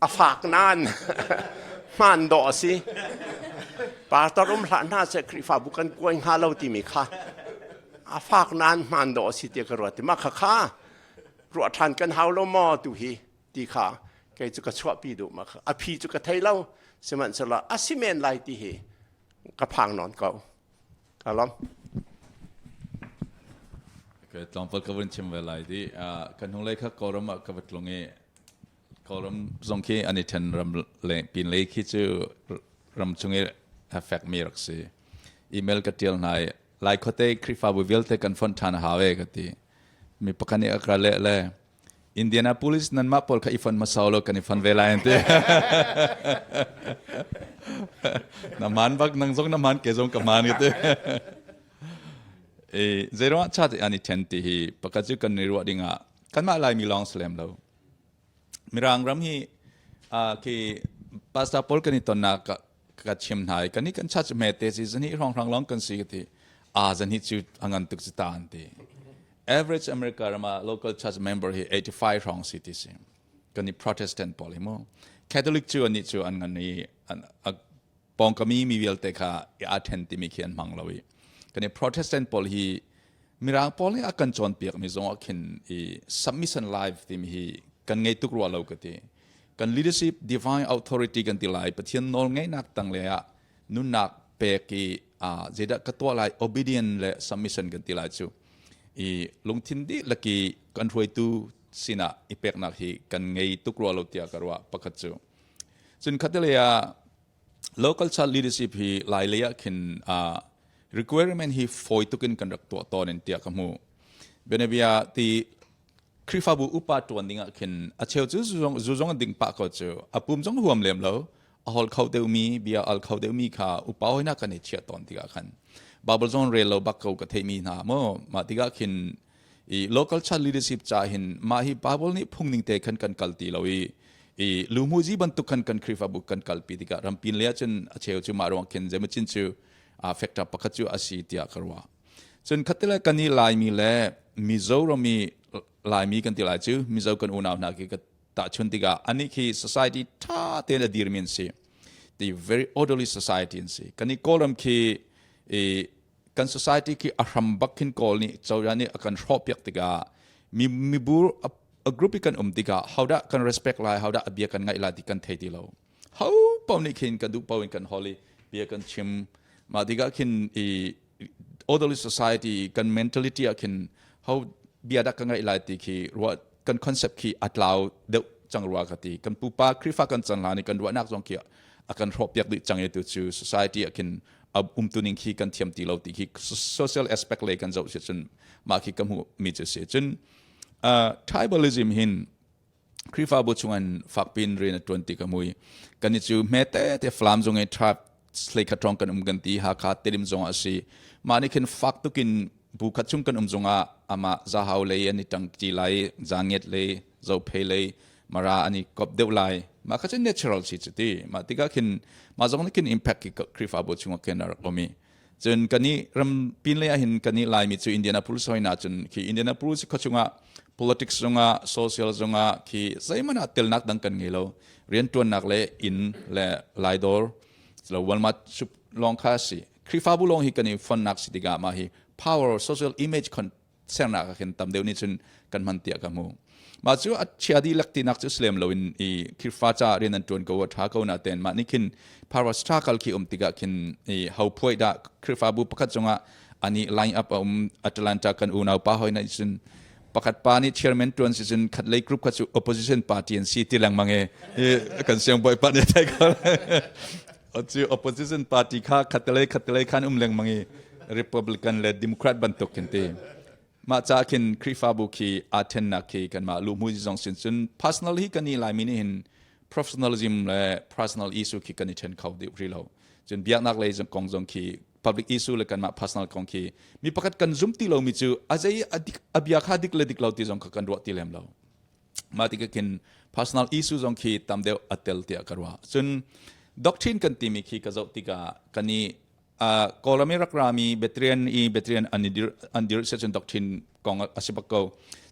a fak nain hmaan dawh a si. Pastor um hlah hna seh Khrihfabu kan kuai hnga lo timi kha a fak nain hmaan dawh a si ti ka ruat. Mah kha kha ruah ṭhan kan hau lo maw tu hi ti kha kei cu ka chuahpi duh. Ma kha a phi cu ka thei lo, sihmanhsehlaw a si men lai ti hi ka phang nawn ko. Ka lawm. Okay, tlawmpal ka vun chim ve lai di. Kan hnulei kha Kawlram ah ka va tlung i Kawlram zong khi an i ṭhen ram le pin lei khi cu ram chung i a fekmi rak si. Email ka ṭial hna i Lai khuate Khrihfabu vialte kan fonh ṭhan a hau e ka ti. Mi pakhat nih a ka leh le Indianapolis nanmah pawl kha i fon hmasa law kan i fon ve lai an ti. Na man bak, nang zong na man, ke zong ka man ka ti. E zeiruang ah chat an i then ti hi pakhat cu kan i ruah ding ah kanmah Laimi lawng si lem lo. Mirang ram hi khi pastor pawl kan i tonnak ka chim hna i kan i kan chat me te si zan hi hrong hrang long kan si ka ti. A zan hi cu angan tuk ci ta an ti. Average America ram ah local church member hi 85 hrong si ti si. Kan i Protestant pawl hi mu. Catholic cu ani cu an ngan i pawngkami mi vialte kha i aa then timi khi an hmang lo i kan i Protestant pawl hi Mirang pawl nih a kan cawnpiak mi zong ah khin i submission life timi hi kan ngei tuk rua lo ka ti. Kan leadership divine authority kan ti lai, Pathian nawl ngeihnak tang le ah nunnak pek i zeidah ka tuah lai, obedient le submission kan ti lai cu i lungthin dihlak i kan hruaitu sinah i peknak hi kan ngei tuk rua lo tiah ka ruah pakhat cu. Cun khatlei ah local child leadership hi lai lei ah khin requirement hi fawi tukin kan rak tuah tawn in tiah ka hmu. Benabia ti Khrihfabu upa ṭuan ding ah khin a cheu cu zu zong ding pah ko cu, a pum zong huam lem lo, a hol kho deuhmi, bia al kho deuhmi kha upa hoina kan i chiah tawn tikah khan Bible zong rel lo bak ko ka theimi hna mu. Mah tikah khin i local church leadership ca hin mah hi Bible nih phung ning te khan kan kal ti lo i i luhmuzi bantuk khan kan Khrihfabu kan kalpi tikah rampin le ahcun a cheu cu mah ruang khin zeimacin cu factor pakhat cu a si tiah ka ruah. Cun khatile kan i Laimi le Mizoram i Laimi kan ti lai cu, Mizo kan unau hna khi ka tahchun tikah anih khi society tha tein a dirmi an si, the very orderly society an si. Kan i Kawlram khi i kan society khi a hram bak khin Kawl nih cozah nih a kan hrawhpiak tikah mi mibur a group i kan um tikah hodah kan respect lai, hodah a bia kan ngaih lai ti kan thei ti lo. Ho paoh nih khin kan duh paoh in kan hol i bia kan chim. Mah tikah khin i orderly society kan mentality ah khin ho bia dah ka ngaih lai ti khi ruah kan concept khi a tlau deuh cang rua ka ti. Kan pupa Khrihfa kan chan hlan i kan ruahnak zong khi a kan hrawhpiak dih cang i tu cu society ah khin. Umtuning khi kan thiam ti lo ti khi social aspect lei kan zoh si cun mah khi ka hmuh mi cu si. Cun tribalism hin Khrihfabu chungin fakpin rian a ṭuan ti ka mui. Kan i cu hme tete Falam zong i tribe hleikhat hrawng kan um kan ti, Hakha Tedim zong ah a si. Mah nih khin fak tukin bu khat chung kan um zongah amah Zahau lei an i ṭangṭi lai, Zangiat lei, Zophei lei, Mara an i kop deuh lai. Mah kha cu natural si cu ti. Mah tikah khin mah zong nih khin impact ki Khrihfabu chungah khin a rak um i cun kan i ram pin lei ah hin kan i Laimi cu Indianapolis hoi na cun khi Indianapolis khua chungah politics zongah social zongah khi zeihmanh ah telnak dang kan ngei lo. Riantuannak le inn le Laidawr lo Walmart lawng kha si. Khrihfabu lawng hi kan i fonnak si tikah mah hi power social image sernak ah khin tam deuh nih cun kan hman tiah ka hmu. Mah cu a chia dihlak tinak cu silem loin i Khrihfa ca rian an ṭuan ko a ṭha ko na ten mah nih khin power struggle khi um tikah khin i ho phuai dah Khrihfabu pakhat cungah ani line up a um. Atlanta kan unau pa hoi na cun pakhat pa nih chairman ṭuan si cun khat lei group kha cu opposition party an si ti lengmang e kan siang bawi pa nih thai ko cu opposition party kha khatalei khatalei khan um lengmang i Republican le Democrat bantuk khin ti. Mah ca khin Khrihfabu khi aa thennak khi kanmah luhmui zong sin cun personal hi kan i Laimi nih hin professionalism le personal issue khi kan i then kho dih rih lo. Cun biaknak lei kong zong khi public issue le kanmah personal kong khi mi pakhat kan zum ti lomi cu a zei a bia kha dik le dik lo ti zong kha kan ruah ti lem lo. Mah tikah khin personal issue zong khi tam deuh a tel tiah ka ruah. Cun doctrine kan timi khi ka zoh tikah kan i Kawlram i rak rami Betrian i Betrian an i dir an dir si cun doctrine kong a si bak ko.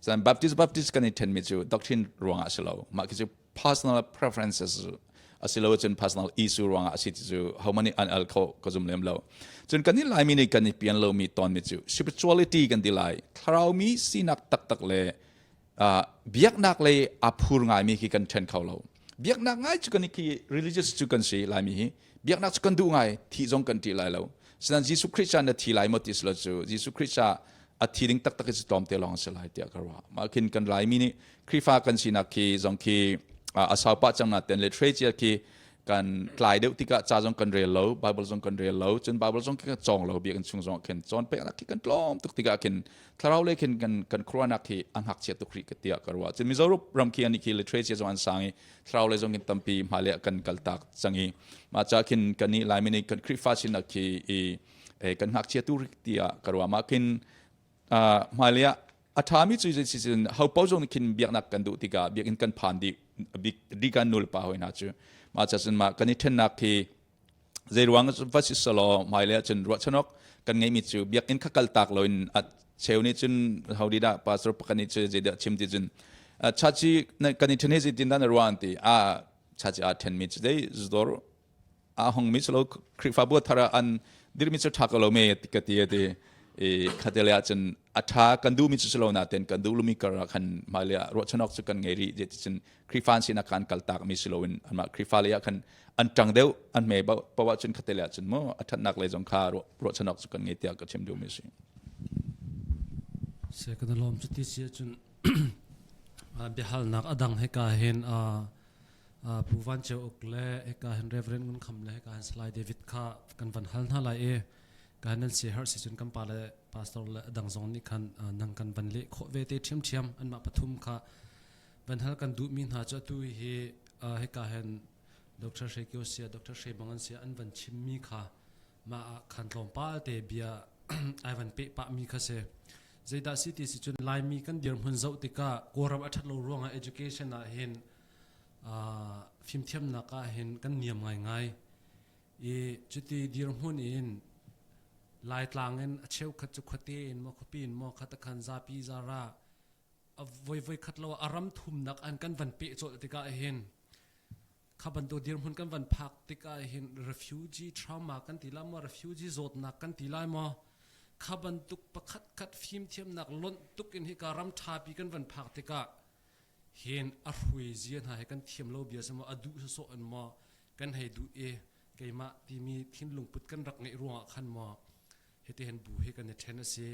Cun Baptist Baptist kan i ṭhenmi cu doctrine ruangah a si lo. Mah khi cu personal preferences a si lo cun personal issue ruangah a si ti cu hohmanh nih an al kho ka zum lem lo. Cun kan i Laimi nih kan i pian lomi tawnmi cu spirituality kan ti lai. Thlaraumi sinak taktak le biaknak lei a phur ngaimi khi kan ṭhen kho lo. Biaknak ngai cu kan khi religious cu kan si. Laimi hi biaknak cu kan duh ngai, thih zong kan ṭih lai lo. Sinan Jesuh Khrist na thi lai maw ti si lo cu Jesuh Khrist a thi ding taktak hi cu tlawmte lawng si lai tiah ka ruah. Mah khin kan Laimi nih Khrihfa kan sinak khi zong khi a sau pah cang na ten literature khi kan tlai deuh tikah ca zong kan rel lo, Bible zong kan rel lo, cun Bible zong kan cawng lo. Biakinn chung zong khin cawn peknak khi kan tlawm tuk tikah khin thlarau lei khin kan kan khuaruahnak hi a ngakchia tuk rih ka tiah ka ruah. Cun Mizoram ram khi ani khi literature zong an sang i thlarau lei zong in tampi hmailei ah kan kaltak cang i mah ca khin kan nih Laimi nih kan Khrihfa sinak khi i kan ngakchia tu rik tiah ka ruah. Mah khin hmailei ah a ṭhami cu zei cun ho paoh zong nih khin biaknak kan duh tikah biakinn kan phan dih bik kan nu le pa hoi hna cu mah ca cun mah kan i ṭhennak khi zei ruang va si selaw hmailei ah cun ruahchanawk kan ngeihmi cu biakinn kha kaltak loin a cheu nih cun ho di dah pastor pakhat nih cu zeidah chim ti cun chachi kan i ṭhen hi zeitin dah na ruah an ti a chachi aa ṭhenmi cu zei zudor a hong mi selo Khrihfabu thar ah an dirmi cu ṭha ko lo me ka ti ti i khatele ah cun a ṭha kan duhmi cu silo nain kan duh lumi kar ah khan hmailei ah ruahchanawk cu kan ngei rih ti cun Khrihfa an sinak khan kaltak mi si loin anmah Khrihfa lei ah khan an ṭang deuh an hme paoh ah cun khatele ah cun mu a ṭhatnak lei zong kha ruahchanawk cu kan ngei tiah ka chim duhmi a si. Se kan lawm cu ti si ahcun biahalnak a dang hika hin Pu Van Ceu Uk le hika hin Reverend Ngun Kham le hika hin Salai David kha kan van hal hna lai i ka nan si har si cun kan pa le pastor le adang zong nih khan nang kan van leh khawh ve te ṭhiamṭhiam. Anmah pathum kha van hal kan duhmi hna cu atu hi hika hin Dr. Hre Kio sia Dr. Hre Bang an sia an van chimmi kha mah ah khan tlawmpal te bia ai van peh pah mi kha si. Zeidah si ti si cun Laimi kan dirhmun zoh tikah Kawlram a ṭhat lo ruangah education ah hin fimthiamnak ah hin kan niam ngaingai i cuti dirhmun in Laitlang in a cheukhat cu khuate in maw khuapi in maw khat khan zapi zara a voi voi khat lo a ram thumnak an kan van peh colh tikah hin kha bantuk dirhmun kan van phak tikah hin refugee trauma kan ti lai maw, refugee zawtnak kan ti lai maw, kha bantuk pakhat khat fimthiamnak lonh tuk in hika ram ṭhapi kan van phak tikah hin a hrui zia hna he kan thiam lo bia si maw, a duh sawsawh in maw kan hei duh i keimah timi thinlung put kan rak ngeih ruangah khan maw hiti hin bu hi kan i ṭhen a si.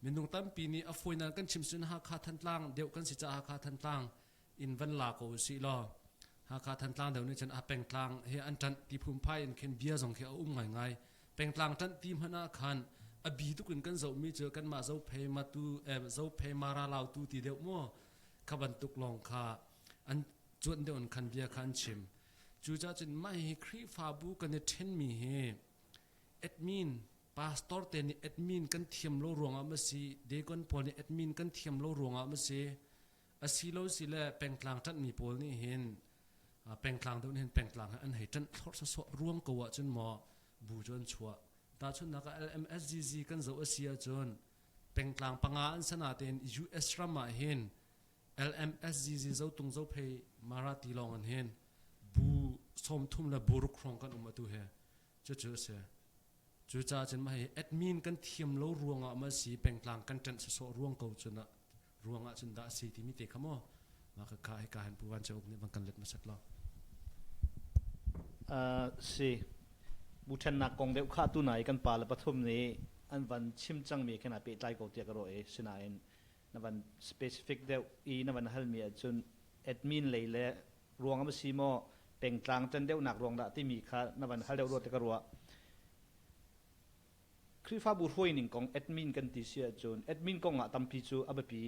Minung tampi nih a fawinan kan chim sun Hakha Thantlang deuh kan si caah Hakha Thantlang in van la ko usih law Hakha Thantlang deuh nih cun a pengtlang he an ṭanh ti phunphai in khin bia zong khi a um ngaingai. Pengtlang ṭanh ti hmanh ah khan a bi tuk in kan zohmi cu kanmah Zophei Matu eh, Zophei Mara Lautu ti deuh maw kha bantuk lawng kha an cuanh deuh in khan bia kha an chim. Cucaah cun mah hi Khrihfabu kan i ṭhenmi hi admin pastor te nih admin kan thiam lo ruangah ma si deacon pawl nih admin kan thiam lo ruangah ma si asilo si le pengtlang ṭanhmi pawl nih hin pengtlang deuh nih hin pengtlang an hei ṭanh thlorh sawsawh ruang ko ahcun maw bu cu an chuah tahchunhnak ah LMSGG kan zoh a si ahcun pengtlang panga an sana tein US ram ah hin LMSGG zotung zophei mara ti lawng an hin bu 30 le bu ruk hrawng kan um atu he cucu a si cucaah cun mah hi admin kan thiam lo ruangah ma si pengtlang kan ṭanh sawsawh ruang ko cun ah ruangah cun dah a si timi te kha maw mah ka kha hika hin Pu Van Ceu Uk nih van kan let hmasat law. Si bu ṭhennak kong deuh kha tu nai kan pa le pathum nih an van chim cangmi khin aa pehtlai ko tiah ka ruah i sinain na van specific deuh i na van halmi ahcun admin lei le ruang a si maw pengtlang ṭan deuhnak ruang dah timi kha na van hal deuh rua ti ka ruah. Khrihfabu hruaining kong admin kan ti si ahcun admin kong ah tampi cu a biapi.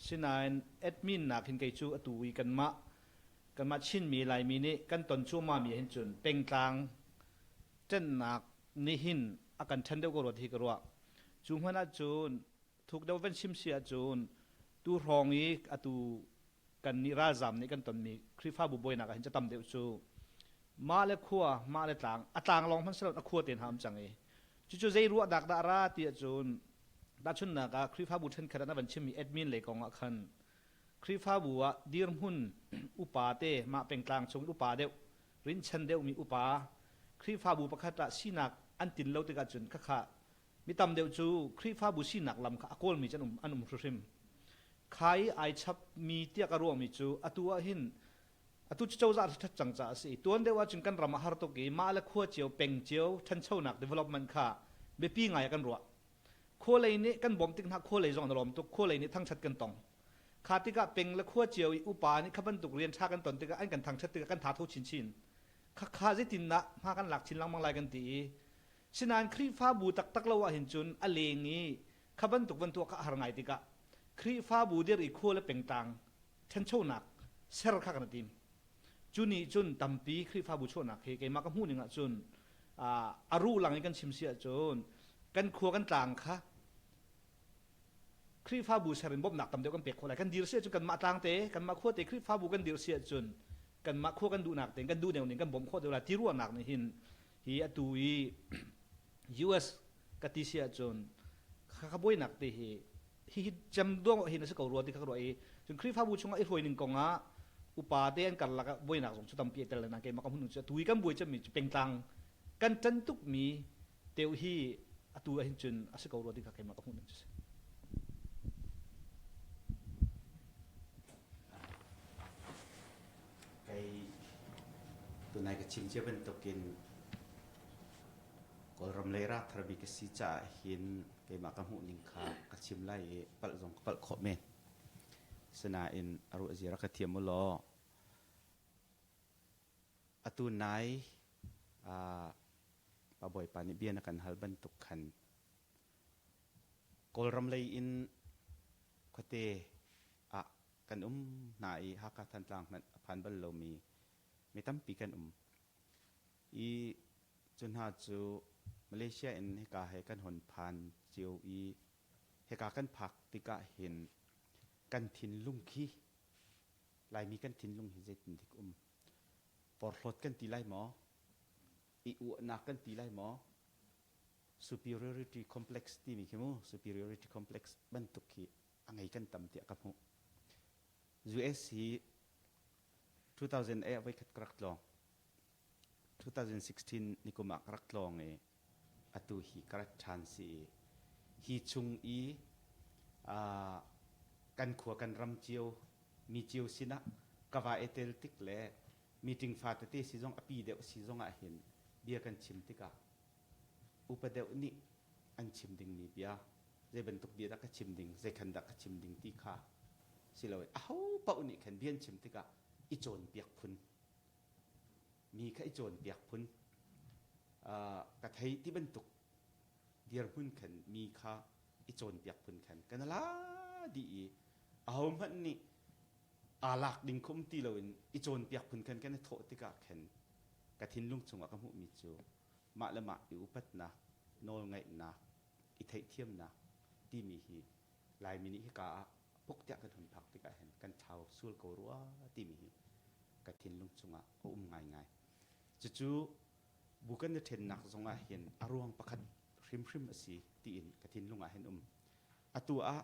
Sinain admin nak hin kei cu atu i kanmah kanmah Chinmi Laimi nih kan ton cuahmahmi hin cun pengtlang ṭanhnak nih hin a kan ṭhen deuh ko rua ti hi ka ruah. Cu hmanh ahcun thuk deuh van chim si ahcun tu hrawng i atu kan nih ralzam nih kan tonmi Khrihfabu buainak ah hin ca tam deuh cu mah le khua mah le tlang a tlang lawng hmanh silo a khua te hna um cang i cucu zei ruahnak dah ra ti ahcun tahchunhnak ah Khrihfabu ṭhenkhat ah na van chimmi admin lei kong ah khan Khrihfabu ah dirhmun upa te mah pengtlang chung upa deuh rinchan deuhmi upa Khrihfabu pakhat ah sinak an tin lo tikah cun khakha mi tam deuh cu Khrihfabu sinak lam kha a kawlmi cu an um an um hrimhrim. Kha i ai chapmi tiah ka ruahmi cu atu ah hin atu cu cozah ṭhat cang caah a si i tuan deuh ahcun kan ram a har tuk i mah le khua cio peng cio ṭhanchonak development kha biapi ngai ah kan ruah. Khua lei nih kan bawmh tik hna khua lei zong an lawm tuk khua lei nih thangṭhat kan tong. Kha tikah peng le khua cio i upa nih kha bantuk rian ṭha kan ton tikah an kan thangṭhat tikah kan tha tho chinchin. Khakha zeitindah hma kan lak chin lengmang lai kan ti i Sinain Khrihfabu taktak lo ahhin cun a leng i kha bantuk van tuah kha a har ngai tikah Khrihfabu dir i khua le pengtlang ṭhanchonak ser kha kan i tim. Cu nih cun tampi Khrihfabu chuahnak hi keimah ka hmuh ning ahcun a ruh lang in kan chim si ahcun kan khua kan tlang kha Khrihfabu ser in bawmhnak tam deuh kan pek khawh lai. Kan dir si ahcun kanmah tlang te, kanmah khua te Khrihfabu kan dir si ahcun kanmah khua kan duhnak tein kan duh deuh ning kan bawmh khawh deuh lai ti ruahnak nih hin hi atu i US ka ti si ahcun kha buainak te hi hi cem duang hin a si ko rua ti kha ka ruah i cun Khrihfabu chungah i hruai ning kong ah upa te an karlak ah buainak zong cu tampi a tel na keimah ka hmun cu atu i kan buai cemmi cu pengtlang kan ṭan tukmi teu hi atu ah hin cun a si ko rua ti kha keimah ka hmuh ning cu si. Kei tunai ka chim cia bantukin Kawlram lei ra thar bik ka si caah hin keimah ka hmuh ning kha ka chim lai i palh zong ka palh khawh men. Sinain a ruah zia rak ka thiam u law atu nai pa bawipa nih bia na kan hal bantuk khan Kawlram lei in khuate ah kan um hna i Hakha Thantlang hmanh a phan bal lomi mi tampi kan um. I cu hna cu Malaysia in hika he kan hon phan cio i hika kan phak tikah hin kan thinlung khi Laimi kan thinlung hi zeitin dik um? Porhlawt kan ti lai maw? I uahnak kan ti lai maw? Superiority complex timi khi mu superiority complex bantuk khi a ngei kan tam tiah ka hmuh. US hi 2008 voikhat ka rak tlawng. 2016 nikum ah ka rak tlawng i atu hi ka rat ṭhan si i hi chung i kan khua kan ram cio mi cio sinah ka va i tel tik le meeting fa tete si zong a pi deuh si zong ah hin bia kan chim tikah upa deuh nih an chim dingmi bia zei bantuk bia dah ka chim ding zei khan dah ka chim ding ti kha siloin aho paoh nih khan bia an chim tikah i cawnpiak phun mi kha i cawnpiak phun. Ka thei ti bantuk dirhmun khan mi kha i cawnpiak phun khan kan la dih i ahohmanh nih aa lak ding khum ti loin i cawnpiak phun khan kan i thawh tikah khan ka thinlung chungah ka hmuhmi cu mah le mah i upatnak, nawlngaihnak, i theihthiamnak timi hi Laimi nih hika ah puk tiah kan hun phak tikah hin kan thlau sual ko rua timi hi ka thinlung chungah a um ngaingai. Cucu bu kan i ṭhennak zongah hin a ruang pakhat hrimhrim a si tiin ka thinlung ah hin um. Atu ah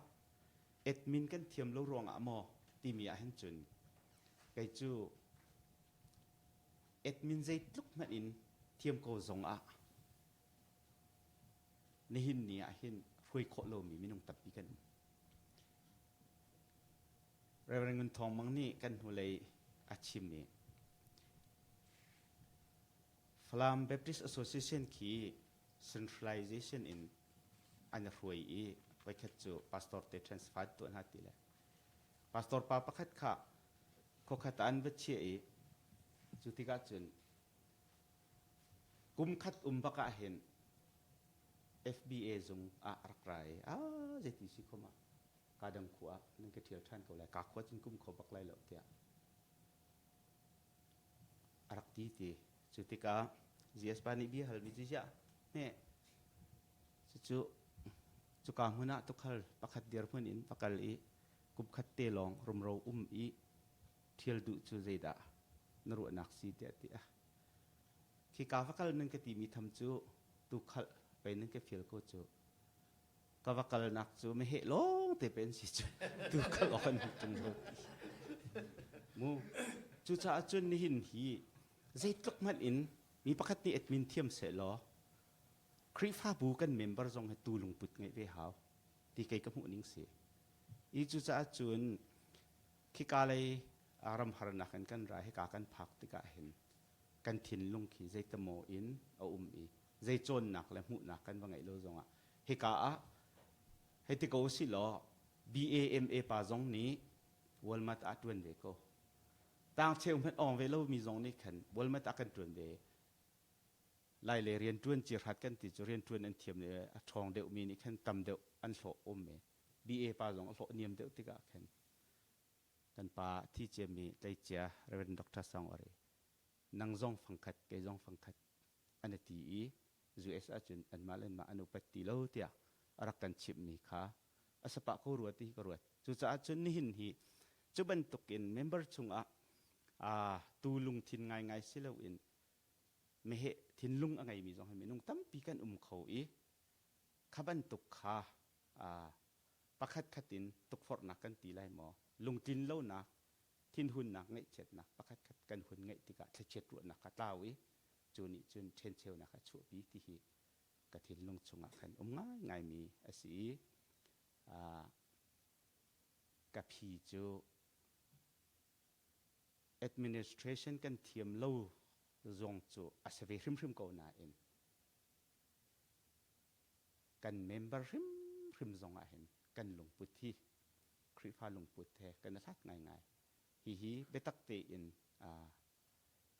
admin kan thiam lo ruangah maw timi ah hin cun kei cu admin zeitluk hmanh in thiam ko zongah nihin ni ah hin hruai khawh lomi minung tampi kan um. Reverend Ngun Thawng Mang nih kan hnulei a chim i Falam Baptist Association khi centralization in an hruai i voikhat cu pastor te transfer tuah hna ti le pastor pa pakhat kha khuakhat ah an va chiah i cu tikah cun kum khat um bak ah hin FBA zung ah rak ra i a zeiti si khom ah ka dang khua ah nan ka ṭhial ṭhan ko lai ka khua cun kum kho bak lai lo tiah a rak ti ti. Cu tikah GS pa nih bia halmi cu ziah hme cucu cuka hmun ah tukhal pakhat dirhmun in va kal i kum khat te lawng rumro um i ṭhial duh cu zeidah na ruahnak si tiah ti a khika va kal nan ka timi tham cu tukhal pei nan ka fial ko cu ka va kalnak cu meheh lawng te pen si cu tu kal awk an tung lo mu cucaah cun nihin hi zeitluk hmanh in mi pakhat nih admin thiam seh law Khrihfabu kan member zong hi tu lungput ngeih ve hau ti kei ka hmuh ning si i cucaah cun khika lei ram harnak in kan ra hika kan phak tikah hin kan thinlung khi zeitamaw in a um i zei cawnnak le hmuhnak kan va ngeih lo zongah hika ah hei ti ko usih law BAMA pa zong nih Walmart ah ṭuan ve ko. Tang cheu hmanh awng ve lomi zong nih khan Walmart ah kan ṭuan ve. Lai le rian ṭuan ci hrat kan ti cu rian ṭuan an thiam le a ṭhawng deuhmi nih khan tam deuh an hlawh um ve. BA pa zong a hlawh niam deuh tikah khan kan pa thi ciami tleicia Reverend Dr. Sang Ori nang zong fangkhat kei zong fangkhat an ti i US ahcun anmah le anmah an upat ti lo tiah a rak kan chimhmi kha a sapah ko rua ti ka ruat. Cucaah cun nihin hi cu bantukin member chungah tu lungthin ngaingai si loin meheh thinlung a ngeimi zong hi minung tampi kan um kho i kha bantuk kha pakhat khat in tukforhnak kan ti lai maw lungtlin lonak thinhunnak ngaihchiatnak pakhat khat kan hun ngeih tikah thlachiat ruahnak kha tlau i cu nih cun ṭhencheunak a chuahpi ti hi ka thinlung chungah khan um ngaingaimi a si i ka phi cu administration kan thiam lo zong cu a si ve hrimhrim ko nain kan member hrimhrim zong ah hin kan lungput hi Khrihfa lungput he kan i hlat ngaingai. Hihi biatak tein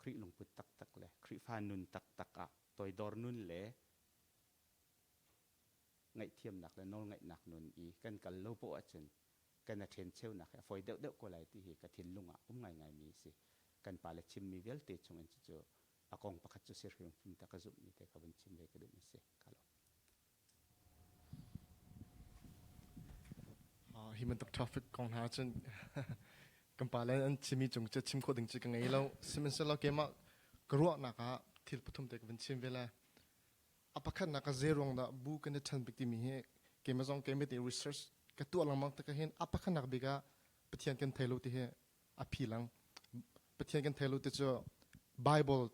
Khrih lungput taktak le Khrihfa nun taktak ah toidor nun le ngaihthiamnak le nawlngaihnak nun i kan kal lo poah ahcun kan a ṭhencheunak hi a fawi deuhdeuh ko lai ti hi ka thinlung ah um ngaingaimi a si. Kan pale chimmi vialte chungin cucu a kong pakhat cu si hrimhrim ta ka zumhmi te ka vun chim ve ka duhmi si. Ka lawm. Hi bantuk topic kong hna cun kan pa le an chimi cung cu chim khawh ding cu ka ngei lo. Sihmanhsehlaw keimah ka ruahnak ah thil pathum te ka van chim ve lai. A pakhatnak ka zei ruang dah bu kan i ṭhen bik timi hi keimah zong keimah te research ka tuah lengmang tik ahhin a pakhatnak bik ah Pathian kan thei lo ti hi a phi lang. Pathian kan thei lo ti cu Bible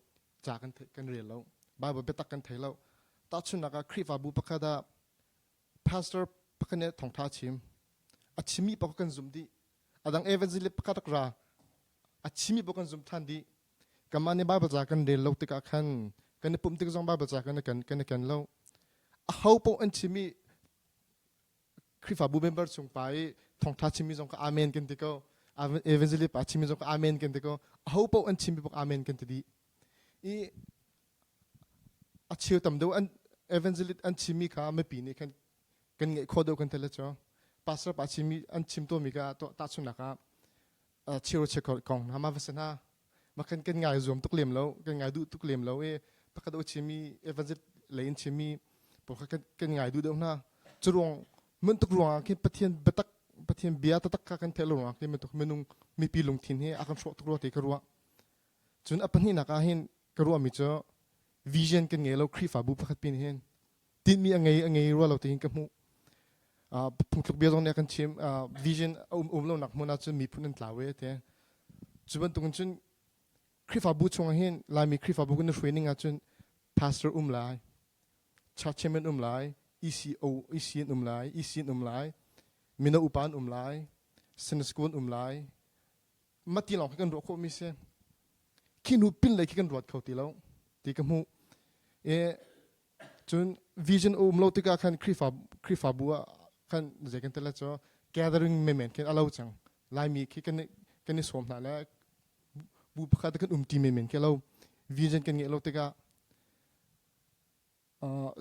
ca kan kan rel lo. Bible biatak kan thei lo. Tahchunhnak ah Khrihfabu pakhat ah pastor pakhat nih thawngṭha a chim. A chimmi paoh kan zumh dih. A dang evangelist pakhat rak ra. A chimmi paoh kan zumh ṭhan dih. Kanmah nih Bible ca kan rel lo tikah khan kan i pumh tik zong Bible ca kan i ken kan i ken lo. Aho paoh an chimmi Khrihfabu member chung pa i thawngṭha chimmi zong ka amen kan ti ko. Evangelist pa chimmi zong ka amen kan ti ko. Aho paoh an chimmi paoh amen kan ti dih. I. A cheu tam deuh an evangelist an chimmi kha mipi nih khan kan ngeih khawh deuh kan tel cu. Pastor pa chimmi an chim tawnmi kha tahchunhnak ah chiro chekhor kong hna ma va si hna. Ma kan kan ngai zuam tuk lem lo, kan ngai duh tuk lem lo i pakhat o chimmi evangelist lei in chimmi pawl kha kan ngai duh deuh hna. Cu ruang mun tuk ruangah khin Pathian biatak Pathian bia taktak kha kan theih lo ruangah khin bantuk minung mipi lungthin hi a kan hrawh tuk rua ti ka ruah. Cun a pahnihnak ah hin ka ruahmi cu vision kan ngei lo Khrihfabu pakhat pin hin tinhmi a ngei a ngei rua lo tiin ka hmuh. Phungthluk bia zong nih a kan chim vision a um um lonak hmun ah cun miphun an tlau e ti. Cu bantukin cun Khrihfabu chungah hin Laimi Khrihfabu kan i hruai ning ah cun pastor um lai, church chairman um lai, ECO EC an um lai, EC an um lai, mino upa an um lai, Sunday school an um lai, mati lawng khi kan ruah khawhmi si khi hnu pin lei khi kan ruat kho ti lo ti ka hmuh e cun vision a um lo tikah khan Khrihfa Khrihfabu ah khan zei kan tel cu gathering menmen khin alo cang laimi khi kan kan i sawm hna le bu pakhat kan um ti menmen khi lo vision kan ngeih lo tikah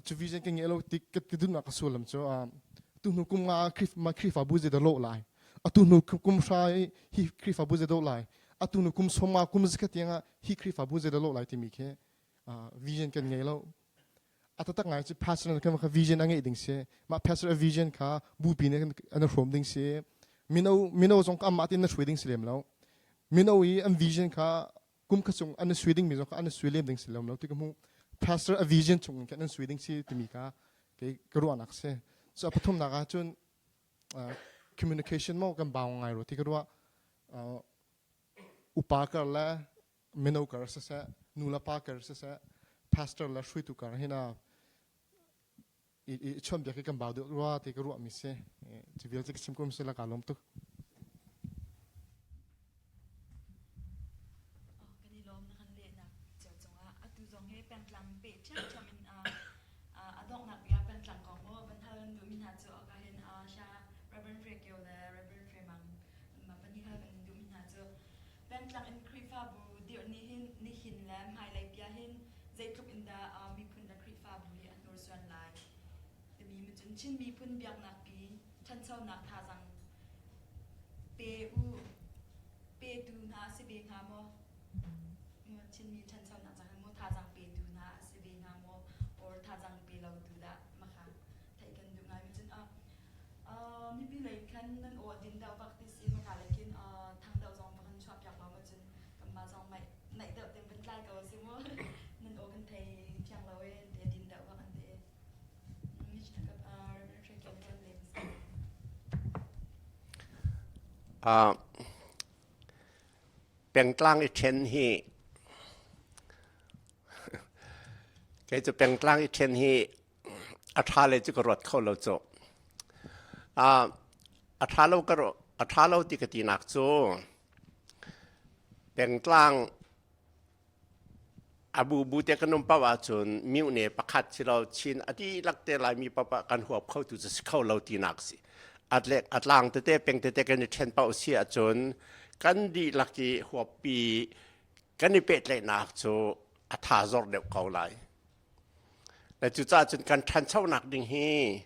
Cu vision ka ngei lo ti ka duhnak ka sullam cu tu hnu kum nga Khrihfabu zei dah lawh lai atu hnu kum hra hi Khrihfabu zei dah lai atu hnu kum sawma kum zakhat tiang ah hi Khrihfabu zei dah lawh lai timi khi vision kan ngei lo a taktak ngai cu pastor kan kha vision a ngeih ding si mah pastor a vision kha bupi nih an hrawm ding si mino mino zong ka amah tin na hruai ding si lem lo mino i an vision kha kum kha chung an sui ding mi zong kha an sui lem ding si lo ti ka hmuh pastor a vision chung in khan an sui ding si timi kha kei ka ruahnak si so a pathumnak ah cun communication mo kan bau ngai ro ti ka ruah upa kar le mino kar siseh nu le pa kar siseh pastor le hruaitu kar hina i chawnbiak hi kan bau deuh rua ti ka ruahmi si cu vialte ka chim ko si la ka lawm tuk Kan i lawm na kan lehnak cio cungah atu zong hi pengtlang pe ṭhiamṭhiam in a donghnak bik ah pengtlang kong maw van hal kan duhmi hna cu ka hin sha Reverend Hre Kio le Reverend Hre Mang mah pahnih hal kan duhmi hna cu pengtlang in Khrihfabu dirh ni hin nihin le hmailei bia hin zeitluk in dah miphun le Khrihfabu hi a hnursuan lai timi cun Chin miphun biaknak pi ṭhanchonak thazaang pe u petu hna a si ve hnga maw? Chinmi ṭhanchonak caah maw thazaang petu hna a si ve hnga maw? Or thazaang pe lotu dah makha theih kan duh ngai. Cun mipi lei khan nan aw din deuh bak ti si maka lei khin thang deuh zong va kan chuah piak lo ma cun kanmah zong naih deuh ten van tlai ko si mu nan aw kan thei fiang lo e te din deuh bak an ti. Pengtlang i ṭhen hi kei cu pengtlang i ṭhen hi a ṭha lei cu ka ruat kho lo cu. A ṭha lo ka a ṭha lo ti ka tinak cu pengtlang A bubu te kan um paoh ahcun mihne pakhat si lo Chin a dihlak te Laimi paoh kan huap kho tu cu si kho lo tinak si. A tlang tete peng tete kan i ṭhen paoh si ahcun kan dihlak i huappi kan i pehtlaihnak cu a tha zor deuh ko lai. Le cucaah cun kan ṭhanchonak ding hi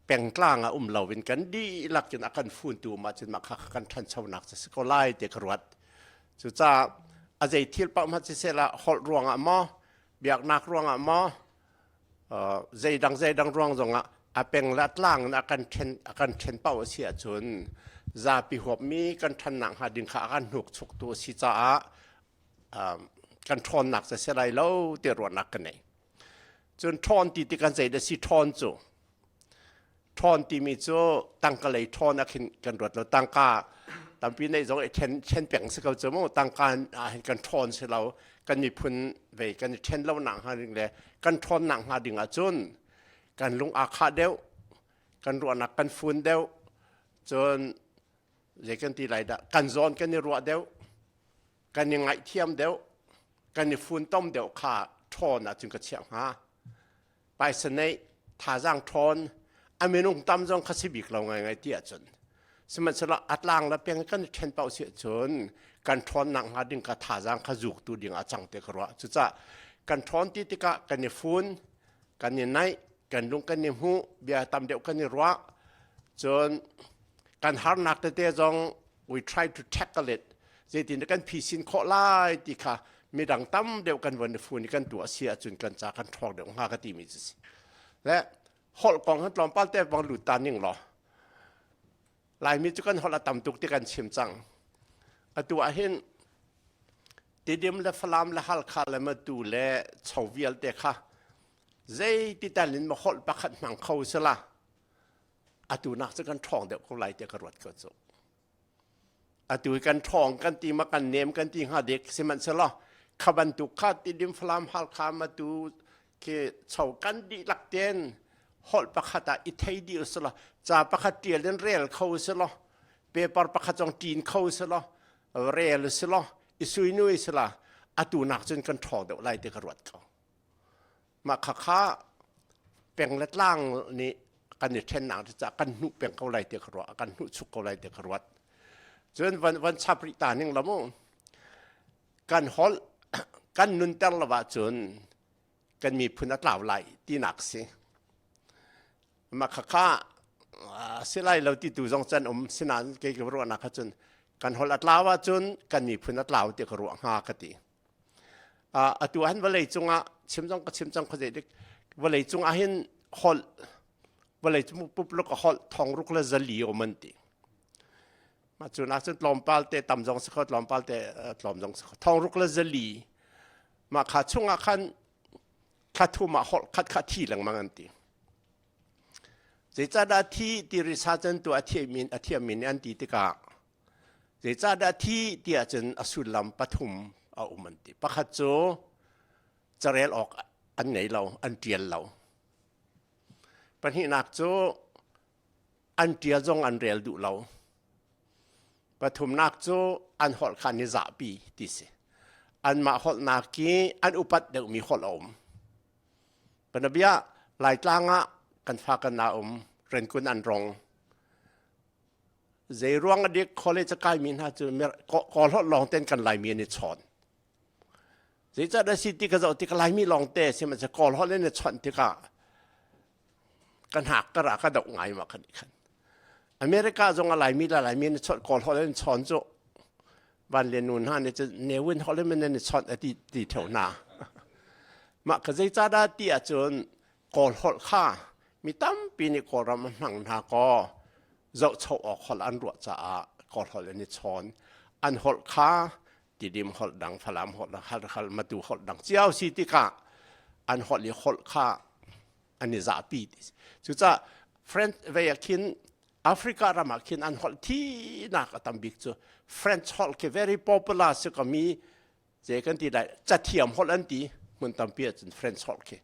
pengtlang ah um loin kan dihlak in a kan funtu um ahcun mah kha kan ṭhanchonak cu si ko lai ti ka ruat. Cucaah a zei thil paoh hmanh siseh la holh ruangah maw, biaknak ruangah maw, zeidang zeidang ruang zongah a peng le a tlang in a kan ṭhen a kan ṭhen paoh a si ahcun zapi huapmi kan ṭhannak hnga ding kha a kan hnukchuktu a si caah kan ṭhawnnak cu si lai lo ti ruahnak ka nei. Cun ṭhawn ti ti kan zei dah si ṭhawn cu ṭhawn timi cu tangka lei ṭhawn ah khin kan ruat lo tangka tampi neih zong i ṭhen ṭhen peng si ko cu mu tangka ah hin kan ṭhawn si lo kan miphun vei kan i ṭhen lo nak hnga ding le kan ṭhawn nak hnga ding ahcun kan lung aa khah deuh kan ruahnak kan fun deuh cun zei kan ti lai dah kan zawn kan i ruah deuh kan i ngaihthiam deuh kan i funtom deuh kha ṭhawn ahcun ka chiah hnga paisa neih thazaang ṭhawn a minung tam zong kha si bik lo ngaingai ti ahcun sihmanhsehlaw a tlang le peng kan i ṭhen paoh si ahcun kan ṭhawnnak hnga ding kha thazaang kha zuktu ding ah cang te ka ruah cucaah. Kan ṭhawn ti tikah kan i fun, kan i naih, kan lung kan i hmuh, bia tam deuh kan i ruah. Cun kan harnak tete zong we try to tackle it. Zeitin kan phisin khawh lai ti kha midang tam deuh kan von i fun i kan tuah si ahcun kan ca kan ṭhawng deuh hnga ka timi cu si. Le holh kong han tlawmpal te bang lut ta ning law Laimi cu kan holh a tam tuk ti kan chim cang. Atu ah hin Tidim le Falam le Halkha le Matu le Cho vialte kha zeiti tal in ma holh pakhat hmang kho sila atu nak cu kan ṭhawng deuh ko lai tiah ka ruat ko cu. Atu i kan ṭhawng kan ti ma kan nem kan ti hnga dek sihmanhsehlaw kha bantuk kha Tidim Falam Halkha Matu khi cho kan dihlak ten holh pakhat ah i thei dih usulaw ca pakhat ṭial in rel kho usulaw paper pakhat zong ṭin kho usulaw rel usulaw i suinu usula atu nak cun kan ṭhawng deuh lai ti ka ruat ko. Mah khakha peng le tlang nih kan i ṭhennak cu kan hnuh peng ko lai ti ka ruah kan hnuh chuk ko lai ti ka ruat. Cun van van chap rih ta ning lamu kan holh kan nunter lo ahcun kan miphun a tlau lai tinak si. Mah khakha si lai lo ti tu zong can um sinain kei ka ruahnak kha cun kan holh a tlau ahcun kan miphun a tlau ti ka ruah hnga ka ti. Atu han vawlei cungah chim zong ka chim cang khuazei dik vawlei cungah hin holh vawlei cung pupluk a holh thong ruk le zali um an ti. Mah cu nak cun tlawmpal te tam zong si kho tlawmpal te tlawm zong si kho thong ruk le zali mah kha chungah khan thla thum ah holh khat kha thi lengmang an ti. Zeicahdah thi ti research an tuah a thiammi nih an ti tikah zeicahdah thi ti ahcun a sullam pathum a um an ti. Pakhat cu carel awk an ngei lo, an ṭial lo. Pahnihnak cu an ṭial zong an rel duh lo. Pathumnak cu an holh kha an i zahpi ti si. Anmah holhnak i an upat deuhmi holh a um. Panabia Laitlang ah kan fa kan na um renkun an rong. Zei ruang a dik college a kaimi hna cu kawl holh lawng ten kan Laimi an i chawn. Zeicahdah si ti ka zoh tik Laimi lawng te sihmanhsehlaw kawl holh in i chawnh tikah ka hnak ka ra ka doh ngai ma kan khan America zong a Laimi la Laimi ni chawnh kawl holh in chawn cu van le nu hna nih cun newin holh in nan i chawnh a ti ti theo hna mah ka zei ca dah ti ahcun kawl holh kha mi tampi nih kawlram a hmang hna kaw zohcho awk holh an ruah caah kawl holh an i chawn an holh kha tidim holh dang falam holh dang halhal matu holh dang cio si tikah an holh i holh kha an i zahpi ti cucaah French vei ah khin Africa ram ah khin an holh thinak a tam bik cu French holh khi very popular si ko mi ze kan ti lai cathiam holh an ti hmun tampi ahcun French holh khi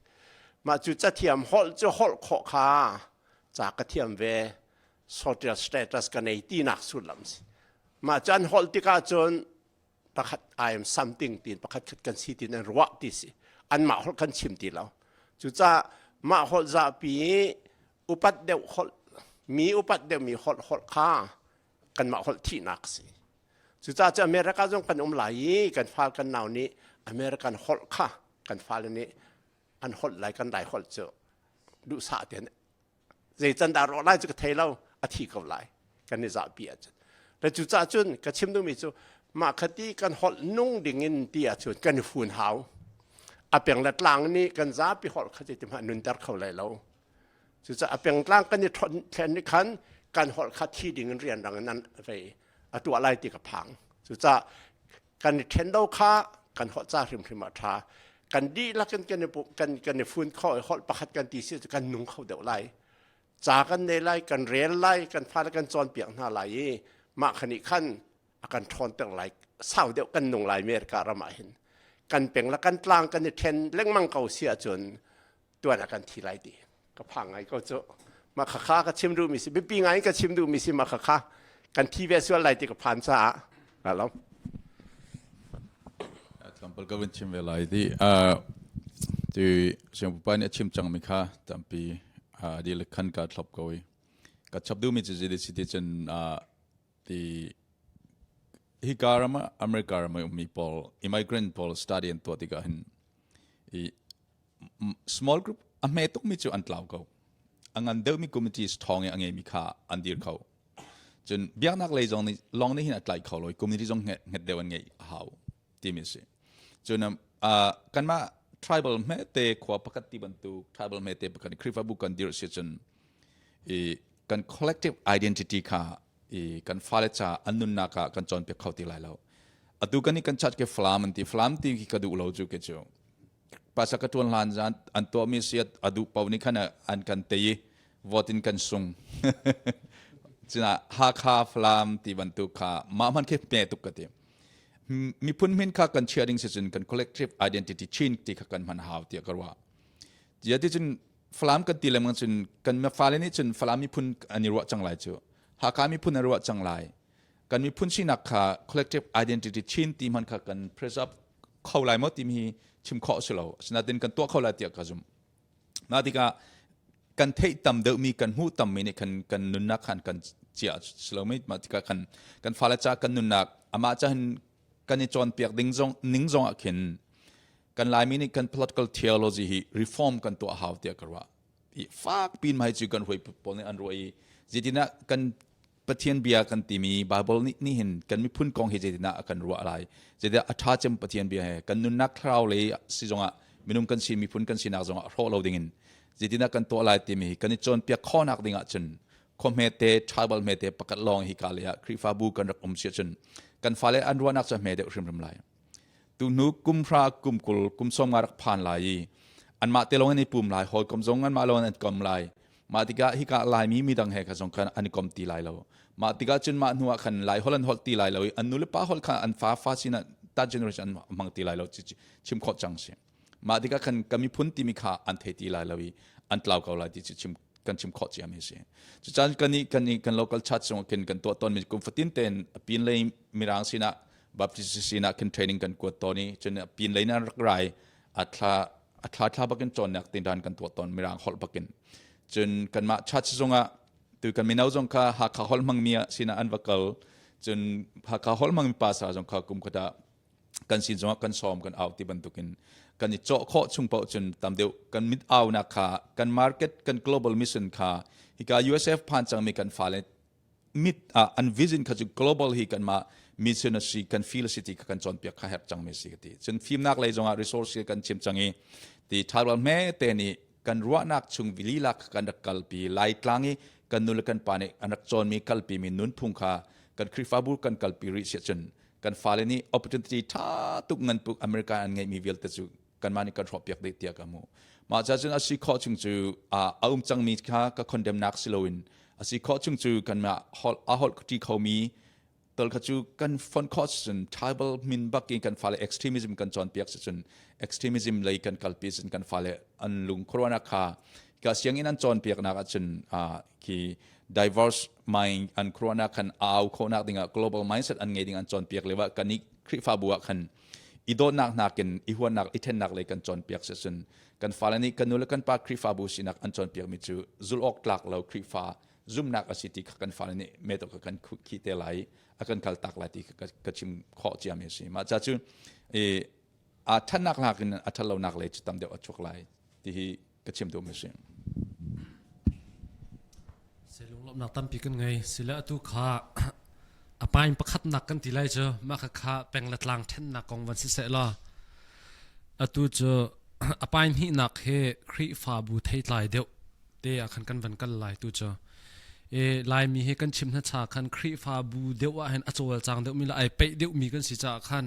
mah cu cathiam holh cu holh khawh kha ca ka thiam ve social status ka nei tinak sullam si mah cu an holh tikah cun pakhat I am something tiin pakhat khat kan si tiin an ruah ti si anmah holh kan chim ti lo cucaah mah holh zapi upat deuh holh mi upat deuh mi holh holh kha kanmah holh thihnak si cucaah cu America zong kan um lai i kan fal kan nau nih American holh kha kan fale nih an holh lai kan lai holh cu duhsah tein zei can dah rawh lai cu ka thei lo a thi ko lai kan i zahpi ahcun le cucaah cun ka chim duhmi cu mah khati kan holh nung ding in ti ahcun kan i fun hau a peng le tlang nih kan zapi holh kha ti hmah nunter kho lai lo cucaah a pengtlang kan i thlen nih khan kan holh kha thi ding in rianrang in an vei a tuah lai ti ka phang cucaah kan i ṭhen lo kha kan holh ca hrimhrim ah ṭha kan dihlak in kan i kan kan i fun kho i holh pakhat kan ti si cu kan nung kho deuh lai ca kan nei lai kan rel lai kan fale kan cawnpiak hna lai i mah khan nih khan a kan ṭhawnter lai sau deuh kan nung lai America ram ah hin kan peng le kan tlang kan i ṭhen lengmang ko si ahcun tuan ah kan thi lai ti ka phang ngai ko cu mah khakha ka chim duhmi si biapi ngai ka chim duhmi si mah khakha kan thi ve sual lai ti ka phan caah lo Tlawmpal ka vun chim ve lai ti ti siangpupa nih a chim cangmi kha tampi di le khan ka thlop ko i ka chap duhmi cu zidi si ti cun ti hi ka ram ah America ram i ummi pawl immigrant pawl study an tuah tikah hin. I small group a hme tukmi cu an tlau ko. A ngan deuhmi committees ṭhawng i a ngeimi kha an dir kho. Cun biaknak lei zong nih lawng nih hin a tlai kho lo i community zong hnget deuh an ngeih a hau timi a si. Cun kanmah tribal hmete khua pakhat ti bantuk tribal hmete pakhat Khrihfabu kan dirh si cun i kan collective identity kha i kan fale ca an nunnak ah kan cawnpiak kho ti lai lo. Atu kan i kan church ke Falam an ti. Falam ti khi ka duh lo cu ke cu. Pastor ka tuan hlan zan an tuahmi si a duh paoh nih khan an kan tei i vote in kan sung. Cina Hakha Falam ti bantuk kha mah hman khi hme tuk ka ti. Miphun min kha kan chia ding si cun kan collective identity chin ti kha kan hman hau tiah ka ruah. Zia ti cun Falam kan ti lengmang cun kan fale nih cun Falam miphun an i ruah cang lai cu. Hakha miphun an ruah cang lai. Kan miphun sinak kha collective identity Chin ti hman kha kan preserve kho lai maw timi hi chim khawh si lo. Asinain kan tuah kho lai tiah ka zumh. Mah tikah kan theih tam deuhmi kan hmuh tammi nih khan kan nunnak khan kan chia si lo mi mah tikah kan kan fale ca kan nunnak amah ca hin kan i cawnpiak ding zong ning zong ah khin kan Laimi nih kan political theology hi reform kan tuah hau tiah ka ruah. I fak pin mai cu kan hruai pawl nih an ruah i zeitinah kan Pathian bia kan timi Bible nih nih hin kan miphun kong hi zeitinah a kan ruah lai zeidah a ṭha cem Pathian bia he kan nunnak thlarau lei si zongah minung kan si miphun kan sinak zongah hrawh lo dingin zeitinah kan tuah lai timi hi kan i cawnpiak khawhnak dingah cun khua hmete tribal hmete pakhat lawng hi ka lei ah Khrihfabu kan rak um si ahcun kan fale an ruahnak cu hme deuh hrimhrim lai tu hnu kum hra kum kul kum sawm nga rak phan lai i anmah te lawng in i pum lai hawikom zong anmah lawng in an kom lai mah tikah hika laimi midang he kha zong khan an i kom ti lai lo mah tikah cun mah hnu ah khan lai holh an holh ti lai lo i an nu le pa holh kha an fa fa sinah that generation an hmang ti lai lo chim khawh cang si mah tikah khan ka miphun timi kha an thei ti lai lo i an tlau ko lai ti cu chim kan chim khawh cia mi si cucaan kan i kan i kan local church zong khin kan tuah tawn mi kum fatin ten pin lei mirang sinah Baptist sinah khin training kan kuat tawn i cun pin lei na rak rai a thla a thla thla bakin cawnnak tin dan kan tuah tawn mirang holh bakin cun kanmah church zongah tu kan mino zong kha Hakha holh hmangmi sinah an va kal cun Hakha holh hmangmi pastor zong kha kum khat ah kan sin zongah kan sawm kan au ti bantukin kan i cawh khawh chung paoh cun tam deuh kan mit aunak kha kan market kan global mission kha hika USF phan cangmi kan fale mit ah an vision kha cu global hi kanmah mission a si kan feel a si ti kha kan cawnpiak kha herh cangmi si ka ti cun fimnak lei zongah resource kan chim cang i ti thalwal hme te nih kan ruahnak chung lila kha kan rak kalpi laitlang i kan nu le kan pa nih an rak cawnmi kalpi mi nunphung kha kan Khrihfabu kan kalpi rih si cun kan fale nih opportunity tha tuk ngan puk America an ngeihmi vialte cu kanmah nih kan hrawhpiak dih tiah ka hmuh. Mah ca cun a si khawh chung cu a um cangmi kha ka condemn nak si loin a si khawh chung cu kanmah holh a holh ṭi khomi tol kha cu kan fon khawh cun tribal min bak in kan fale extremism kan cawnpiak si cun extremism lei kan kalpi cun kan fale an lung khuaruahnak kha ka sianginn an cawnpiaknak ahcun khi diverse mind an khuaruahnak khan au khawhnak dingah global mindset an ngei ding an cawnpiak lio ah kan i Khrihfabu ah khan i dawtnak nakin i huatnak i thennak lei kan cawnpiak si cun kan fale nih kan nu le kan pa Khrihfabu sinak an cawnpiakmi cu zulh awk tlak lo Khrihfa zumhnak a si ti kha kan fale nih meto kha kan khi te lai a kan kal tak lai ti kha ka chim khawh ciami a si mah ca cu i a thatnak nakin a thatlonak lei cu tam deuh a chuak lai ti hi ka chim duhmi a si. Lunglawmhnak tampi kan ngei. Sile atu kha a pain pakhatnak kan ti lai cu mah kha kha peng le tlang ṭhennak kong van siseh law atu cu a pain hnihnak hi Khrihfabu theitlai deuh te ah khan kan van kal lai tu cu e Laimi hi kan chim hna cha khan Khrihfabu deuh ah hin a cawlcang deuhmi le ai peih deuhmi kan si caah khan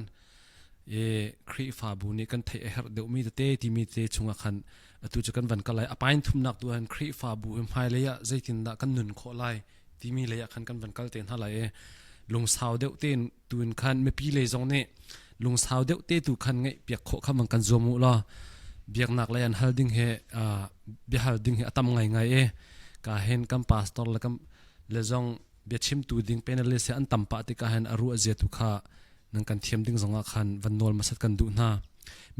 e Khrihfabu nih kan theih a herh deuhmi tete timi te chungah khan atu cu kan van kal lai a pain thumnak tu han Khrihfabu hi hmailei ah zeitindah kan nun khawh lai timi lei ah khan kan van kal te hna lai i lungsau deuh tein tuin khan mipi lei zong nih lungsau deuh te tu khan ngaih piak khawh kha mang kan zuam u law biaknak lei an hal ding he biahal ding hi a tam ngai ngai e ka hen kan pastor le kan le zong biachimtu ding panelist an tam pah tikah hen a ruah zia tu kha nan kan thiam ding zongah khan van nawl masat kan duh hna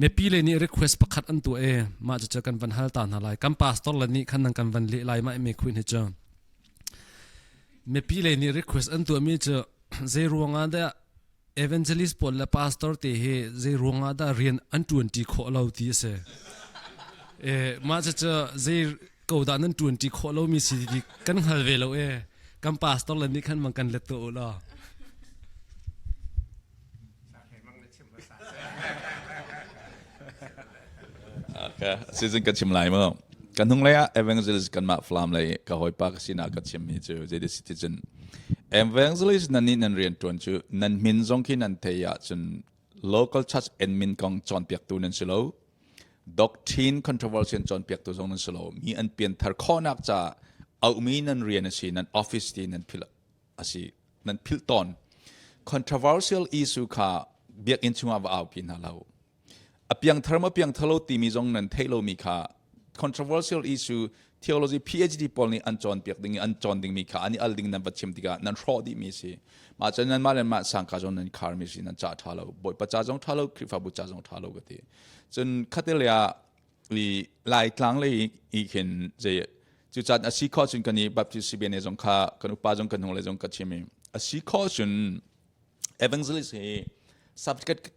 mipi le nih request pakhat an tuah e mah cu kan van hal ta hna lai kan pastor le nih khan nan kan van leh lai ma me khuin hi cu mipi le nih request an tuah mi cu zei ruangah dah. Evangelist pawl le pastor te hi zei ruangah dah rian an ṭuanṭi khawh lo ti a si. E, mah cucu zei ko dah nan ṭuanṭi khawh lomi si ti kan hngal ve lo e. Kan pastor le nih khan mang kan let tuah u law. Okay, season ka chim lai mo. Kan hung lei ah evangelist kan mah flam lei ka hawipa ka sinah ka chim mi cu zei si ti cun evangelist nan nih nan rian tuan cu nan min zong khi nan thei ah cun local church admin kong cawnpiaktu nan si lo doctrine controversy an cawnpiaktu zong nan si lo mi an pianthar khawhnak ca aumi nan rian a si nan office ti nan phil a si nan philh tawn controversial issue kha biakinn chungah va aupi hna lo a piangthar ma piangthar lo timi zong nan theih lomi kha controversial issue theology PhD pawl nih an cawnpiak ding i an cawn dingmi kha an i al ding nan va chim tikah nan hrawh dihmi si mah cun nan mah le mah sangka zong nan kharmi si nan ca ṭha lo bawipa ca zong ṭha lo Khrihfabu ca zong ṭha lo ka ti cun khatte ah i Laitlang lei i khin zei cu caan a si khawh cun kan i Baptist CBNA zong kha kan upa zong kan hung le zong ka chim i a si khawh cun evangelist hi certificate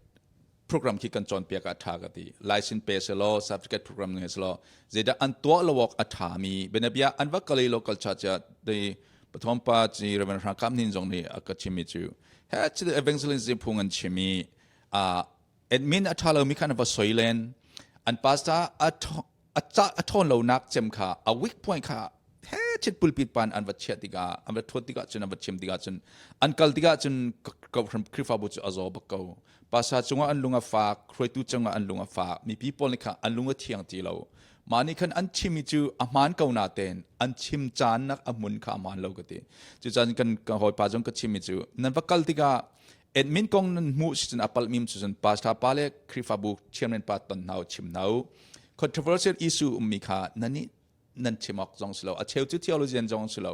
program khi kan cawnpiak ah ṭha ka ti license pe selaw certificate program nge selaw zeidah an tuah lo awk a ṭha mi benabia an va kal i local church ah de pathom pa chi Reverend Hrang Kam Nin zong nih a ka chim mi cu he chi evangelism phung an chim i a admin a ṭha lomi kha an va soi len an pastor a a ca a ṭhawn lonak cem kha a weak point kha he chit pulpit pan an va chiah tikah an va thuat tikah cun an va chim tikah cun an kal tikah cun Khrihfabu cu a zaw bak ko pastor cungah an lung a fak hruaitu cungah an lung a fak mipi pawl nih kha an lung a thiang ti lo mah nih khan an chimmi cu a hmaan ko natein an chim caan nak a hmun kha a hmaan lo ka ti cucaan kan kan hawipa zong ka chimmi cu nan va kal tikah admin kong nan hmuh si cun a palh mim cu cun pastor pa le Khrihfabu chairman pa ton hna chim hna controversial issue ummi kha nan nih nan chim awk zong si lo a cheu cu theologian zong si lo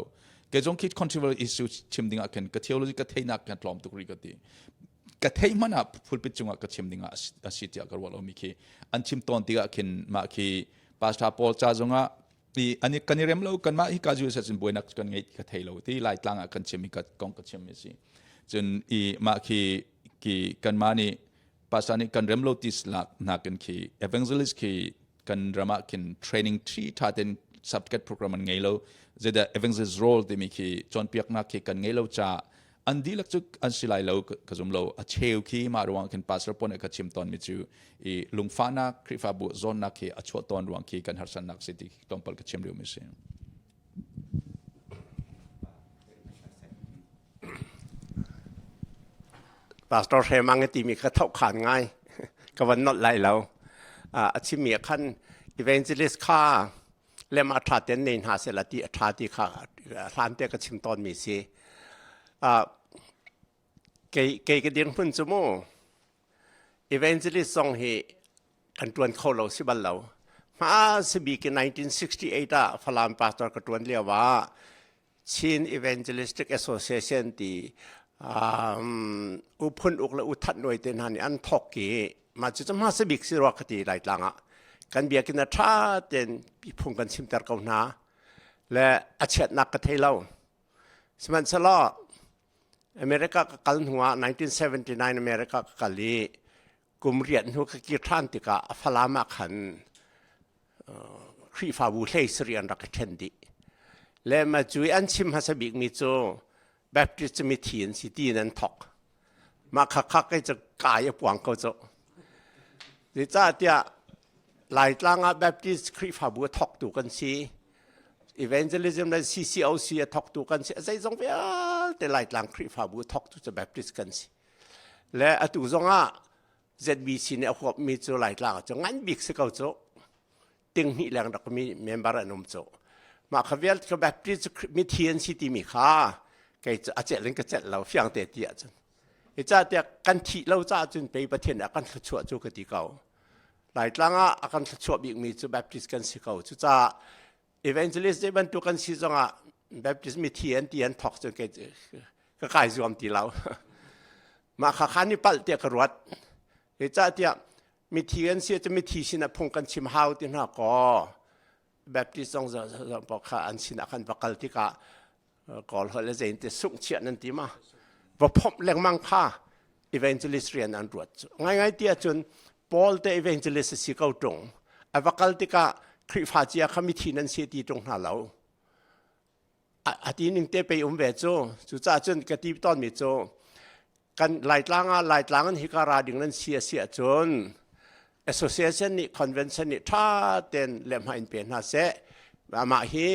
ke zong khi controversial issue chim ding ah khin ka theology ka theinak kan tlawm tuk ri ka ti ka thei hmanh ah pulpit cungah ka chim ding ah a si tiah ka ruah lomi khi an chim tawn tikah khin mah khi pastor Paul ca zongah i ani kan i rem lo kanmah hi ka US cun buainak kan ngei ka thei lo ti laitlang ah kan chim i ka kong ka chim mi si cun i mah khi ki kanmah nih pastor nih kan rem lo ti lak nakin khi evangelist khi kan ram ah khin training thi tha ten certificate program an ngei lo zeidah evangelist role timi khi cawnpiaknak khi kan ngei lo ca an dihlak cu an si lai lo ka zum lo a cheu khi mah ruang khin pastor pon ka chim tawn mi cu i lungfahnak Khrihfabu zawnnak khi a chuah tawn ruang khi kan harsatnak si ti tlawmpal ka chim lio mi si. Pastor Hremang ti mi kha thau khan ngai ka van not lai lo a chim mi khan evangelist kha lem a ṭha ten nei hna sehla ti a ṭha ti kha hlan te ka chim tawn mi si. Kei kei ka dirhmun cu mu evangelist zong hi kan ṭuan kho lo si bal lo. Hma si bik in 1968 ah Falam pastor ka ṭuan lio ah Chin Evangelistic Association ti um, uphun uk le uthat nuai te hna nih an thok i mah cu hma si bik si rua ka ti Laitlang ah kan biakinn a ṭha tein phung kan chimter ko hna le a chiatnak ka thei lo sihmanhsehlaw America ka kal hnu ah 1979 America ka kal i kum riat hnu ka kir ṭhan tikah a Falam ah khan Khrihfabu hlei sarih an rak i ṭhen dih. Le ma cu i an chim hmasa bikmi cu Baptist cu mithi an si ti in an thok. Mah kha kha kei cu kai a puang ko cu. Zeicahtiah Laitlang ah Baptist Khrihfabu a thoktu kan si. Evangelism le CCOC a thoktu kan si. Zeizong vialte Laitlang Khrihfabu a thoktu cu Baptist kan si. Le atu zongah ZBC nih a huapmi cu Laitlang ah cu ngan bik si ko cu. Ting hnih leng rak mi member an um cu. Mah kha vialte ka Baptist cu mithi an si timi kha kei cu a celh in ka celh lo fiang te ti ahcun. Hi ca tiah kan thih lo caah cun pei Pathian ah kan thluachuah cu ka ti ko. Laitlang ah a kan thluachuah bikmi cu Baptist kan si ko. Cucaah evangelist zei bantuk kan si zongah Baptist mithi an ti an thok cun kei ka kai zuam ti lo. Mah kha khan i palh tiah ka ruat. Zeicahtiah mithi an si cu mithi sinah phung kan chim hau ti hna kaw Baptist zong zong paoh kha an sinah khan va kal tikah kawl holh le zein te sungh chiah nan ti ma va phomh lengmang kha. Evangelist rian an ruat cu. Ngaingai ti ahcun Paul te evangelist a si ko ṭung. A va kal tikah Khrihfa cia kha mithi nan si ti ṭung hna lo. A ti ning te pei um ve cu. Cucaah cun ka ti tawnmi cu kan Laitlang ah Laitlang in hika ra ding nan si a si ahcun association nih convention nih ṭha tein lehhmah in pe hna seh. Amah hi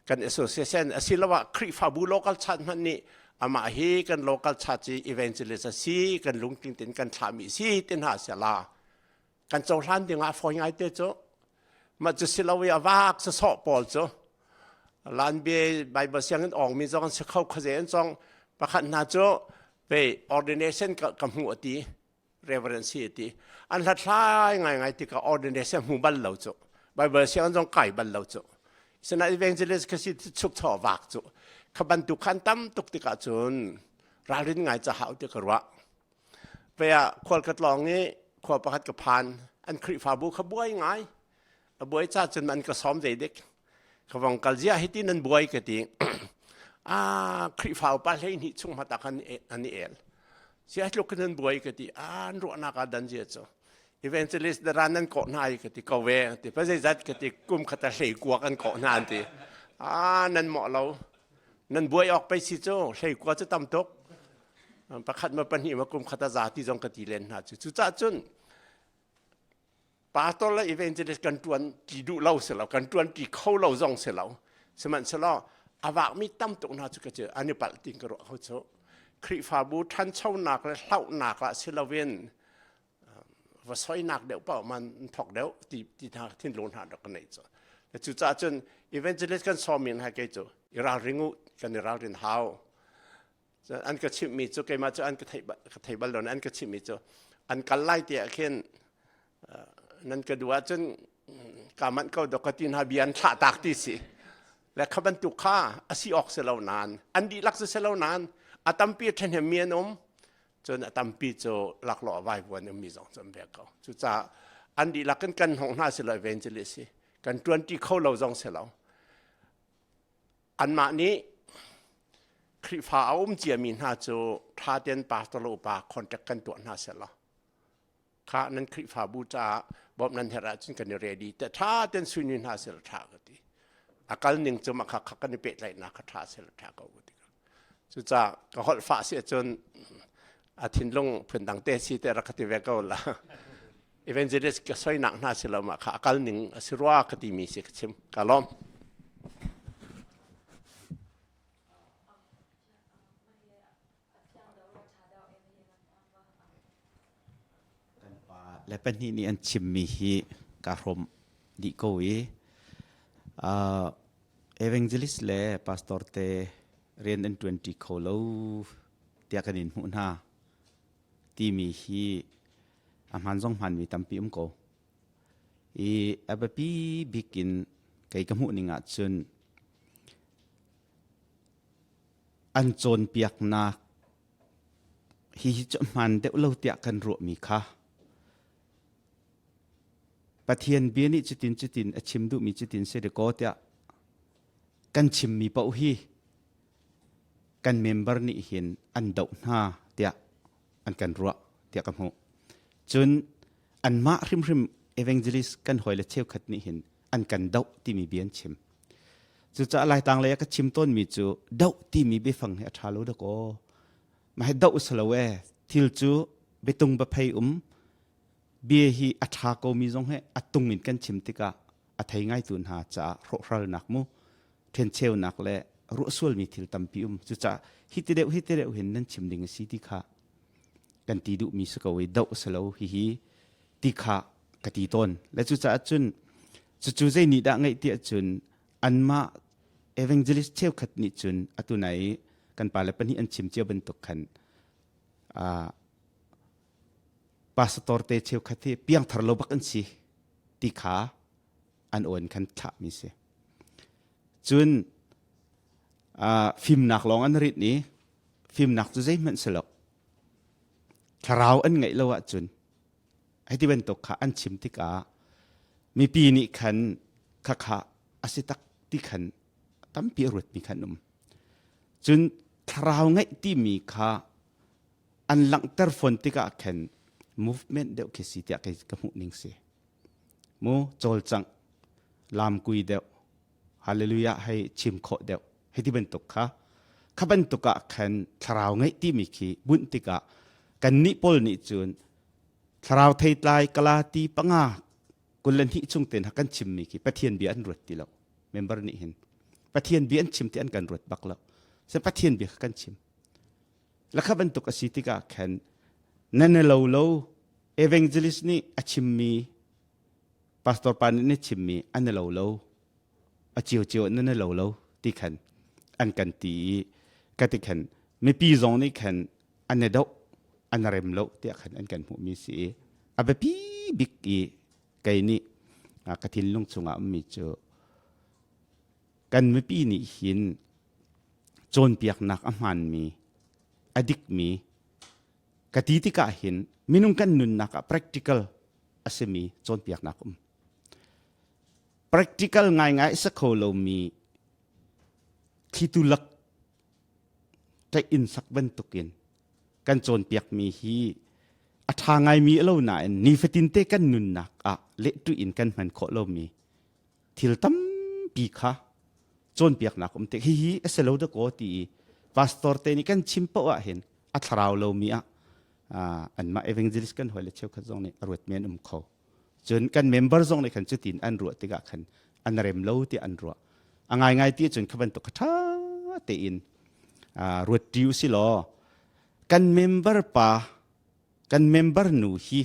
kan association asiloah Khrihfabu local church hmanh nih amah hi kan local church i evangelist a si kan lungtling tein kan thlahmi si ti hna sela kan cohlan ding ah fawi ngai te cu mah cu si lo i a vak sasawh pawl cu lanbia Bible sianginn awng mi zong an si kho khuaze an cong pakhat hna cu pe ordination ka hmu a ti Reverend si a ti. An hlathlai ngaingai tikah ordination hmu bal lo cu. Bible sianginn zong kai bal lo cu. Sina evangelist ka si chuk chaw vak cu. Kha bantuk khan tam tuk tikah cun ralrin ngai ca hau ti ka ruah. Pe ah khual ka tlawng i khua pakhat ka phan. An Khrihfabu kha buai ngai. A buai ca cun an ka sawm zei dik. Ka vong kal zia hi ti nan buai ka ti. Ah, Khrihfa upa 12 chung hmata khan an i el. Sia tluk nan buai ka ti. Ah, an ruahnak ah dan zia cu. Evangelist dara nan kawh hna i ka ti ko ve. Ti pa zeizat ka ti kum khat a hlei kuak an kawh hna an ti. Ah, nan mawh lo. Nan buai awk pei si cu hlei kua cu tam tuk. Pakhat ma pahnih ma kum khat a za ti zong ka ti len hna cu. Cucaah cun pastor le evangelist kan ṭuan ti duh lo si lo kan ṭuan ti kho lo zong si lo sihmanhsehlaw a vakmi tam tuk hna cu ka cu an i palh tin ka ruah kho cu Khrihfabu ṭhanchonak le hlauhnak ah si loin va soinak deuh paoh man thok deuh ti ti hna thinlung hna dok ka neih cu cucaah cun evangelist kan sawmi hna kei cu i ralring u kan i ralrin hau an ka chimhmi cu keimah cu an ka theih ka thei bal lo an ka chimhmi cu an kal lai ti ah khin nan ka duh ahcun ka manh ko dok ka ti hna bia an thlah tak ti si le kha bantuk kha a si awk si lo nain an dihlak si si lo nain a tampi a ṭhahnem mi an um cun a tampi cu laklawh a vaivuan ummi zong cu an ve ko cucaah an dihlak in kan hnawh hna si lo evangelist si kan ṭuanṭi kho lo zong si lo Anmah nih Khrihfa a um ciami hna cu ṭha tein pastor le upa contact kan tuah hna sehlaw kha nan Khrihfabu caah bawmh nan herh ahcun kan i ready te ṭha tein suini hna sehlaw ṭha ka ti. A kal ning cu mah kha kha kan i pehtlaihnak kha ṭha sehlaw ṭha ko ka ti. Cucaah ka holh fah si ahcun a thinlung phundang te si te rak ka ti ve ko la. Evangelist ka soinak hna si lo mah kha a kal ning a si rua ka timi si ka chim. Ka lawm. Kan pa le pahnih nih an chimmi hi ka hrawm dih ko i uh, evangelist le pastor te rian an ṭuanṭi kho lo tiah kan in hmuh hna timi hi a hmaan zong hmaanmi tampi um ko. I a biapi bik in kei ka hmuh ning ahcun an cawnpiaknak hihi cu hmaan deuh lo tiah kan ruahmi kha Pathian bia nih cutin cutin a chim duhmi cutin si dikaw tiah kan chimmi paoh hi kan member nih hin an doh hna tiah an kan ruah tiah ka hmuh. Cun anmah hrimhrim evangelist kan hawile cheukhat nih hin an kan doh timi bia an chim. Cucaah Laitlang lei ah ka chim tawnmi cu doh timi biafang hi a ṭha lo dakaw. Mah hi doh si lo ee. Thil cu biatung biaphei um bia hi a ṭha komi zong hi a tung in kan chim tikah a thei ngaitu hna caah hrawhhralnak mu ṭhencheunak le ruahsualmi thil tampi um. Cucaah hi ti deuh hi ti deuh hin nan chim ding a si ti kha kan ti duhmi si ko i doh si lo hihi ti kha ka ti tawn. Le cucaah cun cucu zei nih dah ngeih tiah cun anmah evangelist cheukhat nih cun atu nai kan pale pahnih an chim cio bantuk khan pastor te cheukhat hi piangthar lo bak an si ti kha an awn khan thlahmi si. Cun fimnak lawng an rit i fimnak cu zeihmanh si lo. Thlarau an ngeih lo ahcun hei ti bantuk kha an chim tikah mipi nih khan khakha a si tak ti khan tampi a ruatmi khan um. Cun thlarau ngeih timi kha An langhter fawn tikah khan movement deuh khi si tiah kei ka hmuh ning si. Mu cawlcangh lamkui deuh hallelujah hei chim khawh deuh hei ti bantuk kha kha bantuk ah khan thlarau ngeih timi khi bunh tikah kannih pawl nih cun thlarau theitlai kalati panga 22 chung ten ha kan chimmi khi Pathian bia an ruat ti lo member nih hin Pathian bia an chim ti an kan ruat bak lo se Pathian bia kha kan chim lakha bantuk a si tikah khan nan lo lo evangelist nih a chimmi pastor pa nih na chimmi an lo lo a cio cio nan lo lo ti khan an kan ti i ka ti khan mipi zong nih khan an i doh an rem lo tiah khan an kan hmuhmi si i a biapi bik i kei nih ka thinlung chungah ummi cu kan mipi nih hin cawnpiaknak a hmaanmi a dikmi ka ti tikah hin minung kan nunnak ah practical a simi cawnpiaknak um practical ngaingai a si kho lomi thlitu lak ṭaih inn sak bantukin kan cawnpiakmi hi a ṭha ngaimi a lo nain nifatinte kan nunnak ah lehtuih in kan hman khawh lomi thil tampi kha cawnpiaknak um te hihi a si lo dakaw ti i pastor te nih kan chim paoh ah hin a thlarau lomi ah anmah evangelist kan hawi le cheukhat zong nih a ruat men um kho cun kan member zong nih khan cutin an ruah tikah khan an rem lo tiah an ruah a ngaingai ti cun kha bantuk kha ṭha tein ruat ṭi usi law kan member pa kan member nu hi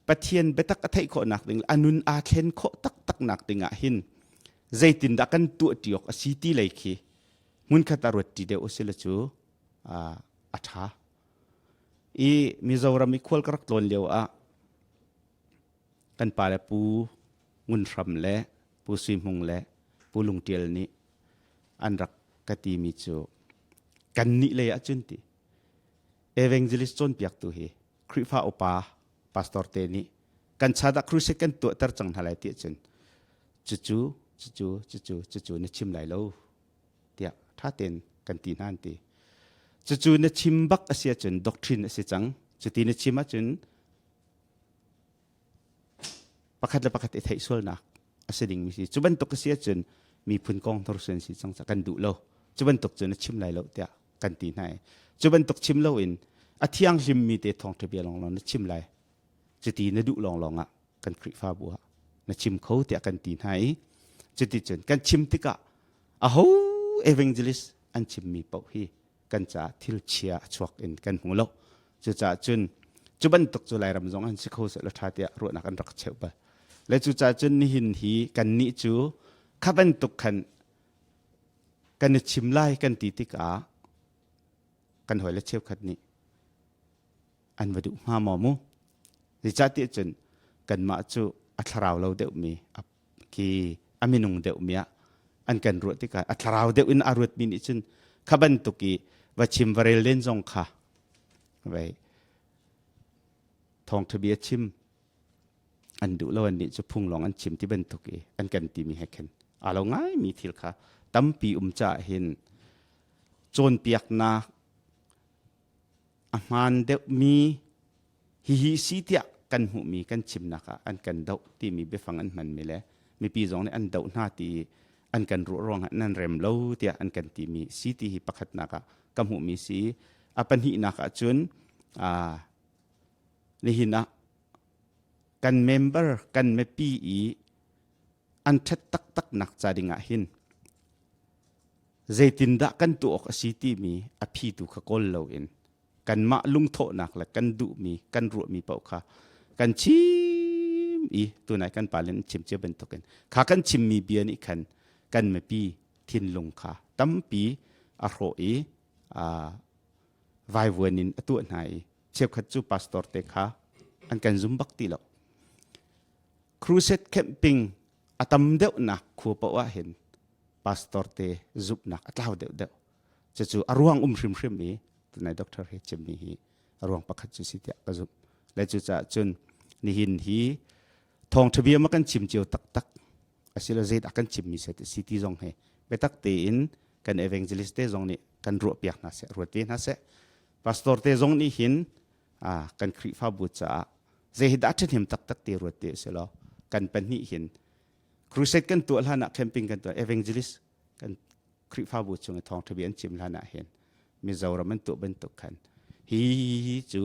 Pathian biatak a theih khawhnak ding a nun aa thlen khawh taktak nak ding ah hin zeitindah kan tuah ṭi awk a si ti lei khi hmunkhat ah ruat ṭi deuh usila cu a ṭha. I Mizoram i khual ka rak tlawn lio ah kan pa le Pu Ngun Hram le Pu Sui Hmung le Pu Lung Ṭial nih an rak ka timi cu kannih lei ah cun ti evangelist cawnpiaktu hi Khrihfa upa pastor te nih kan chan ah crusade kan tuahter cang hna lai ti ahcun cucu cucu cucu cucu na chim lai lo tiah ṭha tein kan ti hna an ti. Cucu na chim bak a si ahcun doctrine a si cang. Cuti na chim ahcun pakhat le pakhat i theih sualnak a si dingmi si. Cu bantuk a si ahcun miphun kong hnorsuan si cang kan duh lo. Cu bantuk cu na chim lai lo tiah kan ti hna i cu bantuk chim loin a thianghlimmi te thawngṭha bia lawnglawng na chim lai. Cuti na duh lawnglawng ah kan Khrihfabu ah na chim kho tiah kan ti hna i cuticun kan chim tikah aho evangelist an chimmi paoh hi kan caah thil chia a chuak in kan hmu lo cucaah cun cu bantuk cu Lairam zong an si kho seh law ṭha tiah ruahnak an rak cheuh bal le cucaah cun nihin hi kannih cu kha bantuk khan kan i chim lai kan ti tikah kan hawile cheukhat nih an va duh hnga maw mu zeicahtiah cun kanmah cu a thlarau lo deuhmi khi a minung deuhmi ah an kan ruah tikah a thlarau deuh in a ruatmi nih cun kha bantuk i va chim va rel len zong kha vai thawngṭha bia chim an duh lo an nih cu phung lawng an chim ti bantuk i an kan timi he khin aa lo ngaimi thil kha tampi um caah hin cawnpiaknak a hmaan deuhmi hihi si tiah kan hmuhmi kan chimnak ah an kan doh timi biafang an hmanmi le mipi zong nih an doh hna ti an kan ruah ruangah nan rem lo tiah an kan timi si ti hi pakhatnak ah ka hmuhmi si a pahnihnak ah cun nihin ah kan member kan mipi i an ṭhat taktak nak ca ding ah hin zeitindah kan tuah awk a si timi a phi tu kha kawl loin kanmah lungthawhnak le kan duhmi kan ruahmi paoh kha kan chim i tunai kan pa len chim cia bantukin kha kan chimmi bia nih khan kan mipi thinlung kha tampi a hrawh i vaivuan in a tuah hna i cheukhat cu pastor te kha an kan zum bak ti lo crusade camping a tam deuhnak khua paoh ah hin pastor te zumhnak a tlau deuh deuh cucu a ruang um hrimhrim i tunai doctor he chimmi hi a ruang pakhat cu si tiah ka zumh le cucaah cun nihin hi thawngṭha bia ma kan chim cio taktak asilo zeidah kan chimmi se si ti zong he biatak tein kan evangelist te zong nih kan ruah piak hna seh ruat ve hna seh. Pastor te zong nih hin kan Khrihfabu caah zei hi dah ṭhahnem taktak ti ruat te usih law kan pahnih hin crusade kan tuah hlan ah camping kan tuah evangelist kan Khrihfabu chung i thawngṭha bia an chim hlan ah hin Mizoram an tuah bantuk khan hi hi cu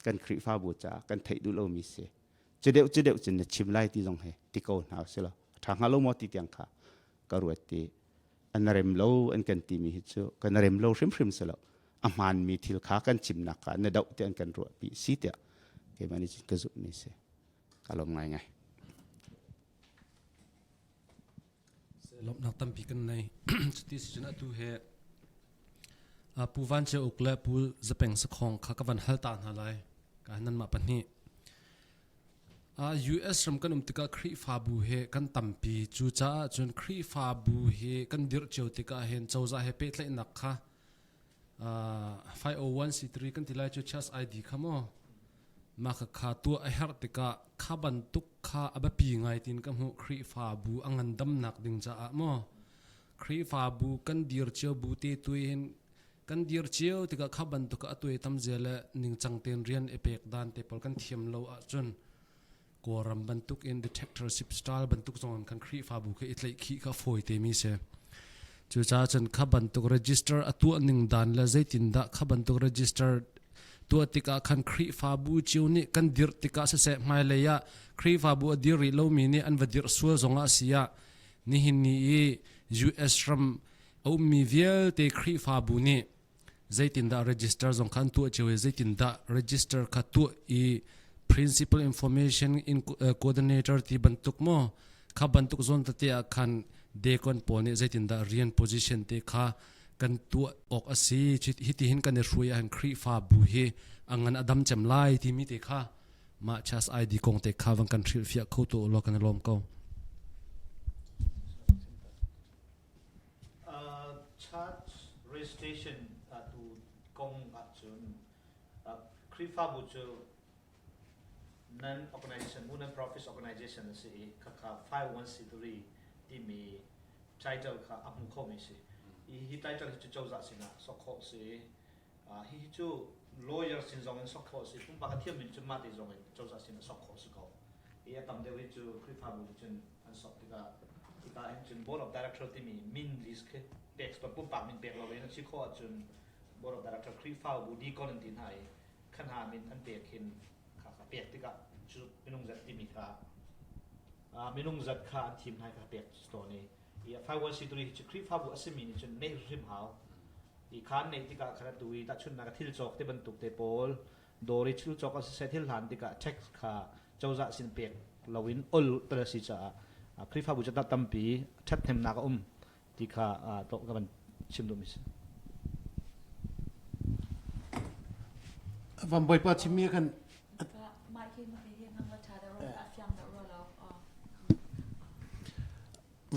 kan Khrihfabu caah kan theih duh lomi si cu deuh cu deuh cun na chim lai ti zong hi ti ko hna usih law ṭha hnga lo maw ti tiang kha ka ruat ti an rem lo an kan timi hi cu kan rem lo hrimhrim si lo a hmaanmi thil kha kan chimnak kha na doh tiah an kan ruahpi si tiah keimah nih cun ka zumhmi si ka lawm ngaingai. Lawmhnak tampi kan nei. Cuti si cun atu he Pu Van Ceu Uk le Pu Zapeng Sakhong kha ka van hal ta hna lai. Ka nanmah pahnih. US ram kan um tikah Khrihfabu he kan tampi. Cucaah cun Khrihfabu hi kan dirh cio tikah hin cozah he pehtlaihnak kha 501c3 kan ti lai cu Church ID kha maw mah kha tuah a herh tikah kha bantuk kha a biapi ngai tin ka hmuh Khrihfabu a ngandamnak ding caah maw Khrihfabu kan dir cio bu te tu hin kan dir cio tikah kha bantuk a tuai tam zia le ningcang tein rian i pek dan te pawl kan thiam lo ahcun Kawlram bantuk in dictatorship style bantuk zong kan Khrihfabu kha i tlaih khih kha fawi te mi si. Cucaah cun kha bantuk register a tuah ning dan le zeitindah kha bantuk register tuah tikah khan Khrihfabu cio nih kan dirh tikah siseh hmailei ah Khrihfabu a dir rih lomi nih an va dirh sual zongah si ah nihin ni i US ram a ummi vialte Khrihfabu nih zeitindah register zong kha an tuah cio i zeitindah register kha tuah i principal information in coordinator ti bantuk maw kha bantuk zawn tete ah khan dekon pawl nih zeitindah rian position te kha kan tuah awk a si hiti hin kan i hruai ahhin Khrihfabu hi a ngan a dam cem lai timi te kha mah chas ID kong te kha van kan hrilhfiah kho tu law kan i lawm ko. Church registration tu kong ahcun Khrihfabu cu non organization, non-profit organization a si i khakha 501c3 timi title kha a hmu khomi si. Hi title hi cu cozah sinah sok khawh si. Hihi cu lawyer sin zong in sok khawh si. Pumpak a thiammi cu mah te zong in cozah sin ah sok khawh si ko. Hi a tam deuh hi cu Khrihfabu nih cun an sok tikah hika hin cun board of director timi min list khi pek pumpak min pek lo in a si khawh ahcun board of director Khrihfabu deacon an ti hna i kha hna min an pek hin kha kha pek tikah cu minung zat timi kha minung zat kha an thim hna kha pek tawn i 501c3 hi cu Khrihfabu a simi nih cun neih hrim hau i kha an neih tikah khan atu i tahchunhnak thil cawk te bantuk te pawl dawr i thil cawk a siseh thil hlan tikah tax kha cozah sin pek loin ol tal a si caah Khrihfabu cu tampi ṭhathnemnak a um ti kha ka van chim duhmi si. Van Bawipa chimmi kan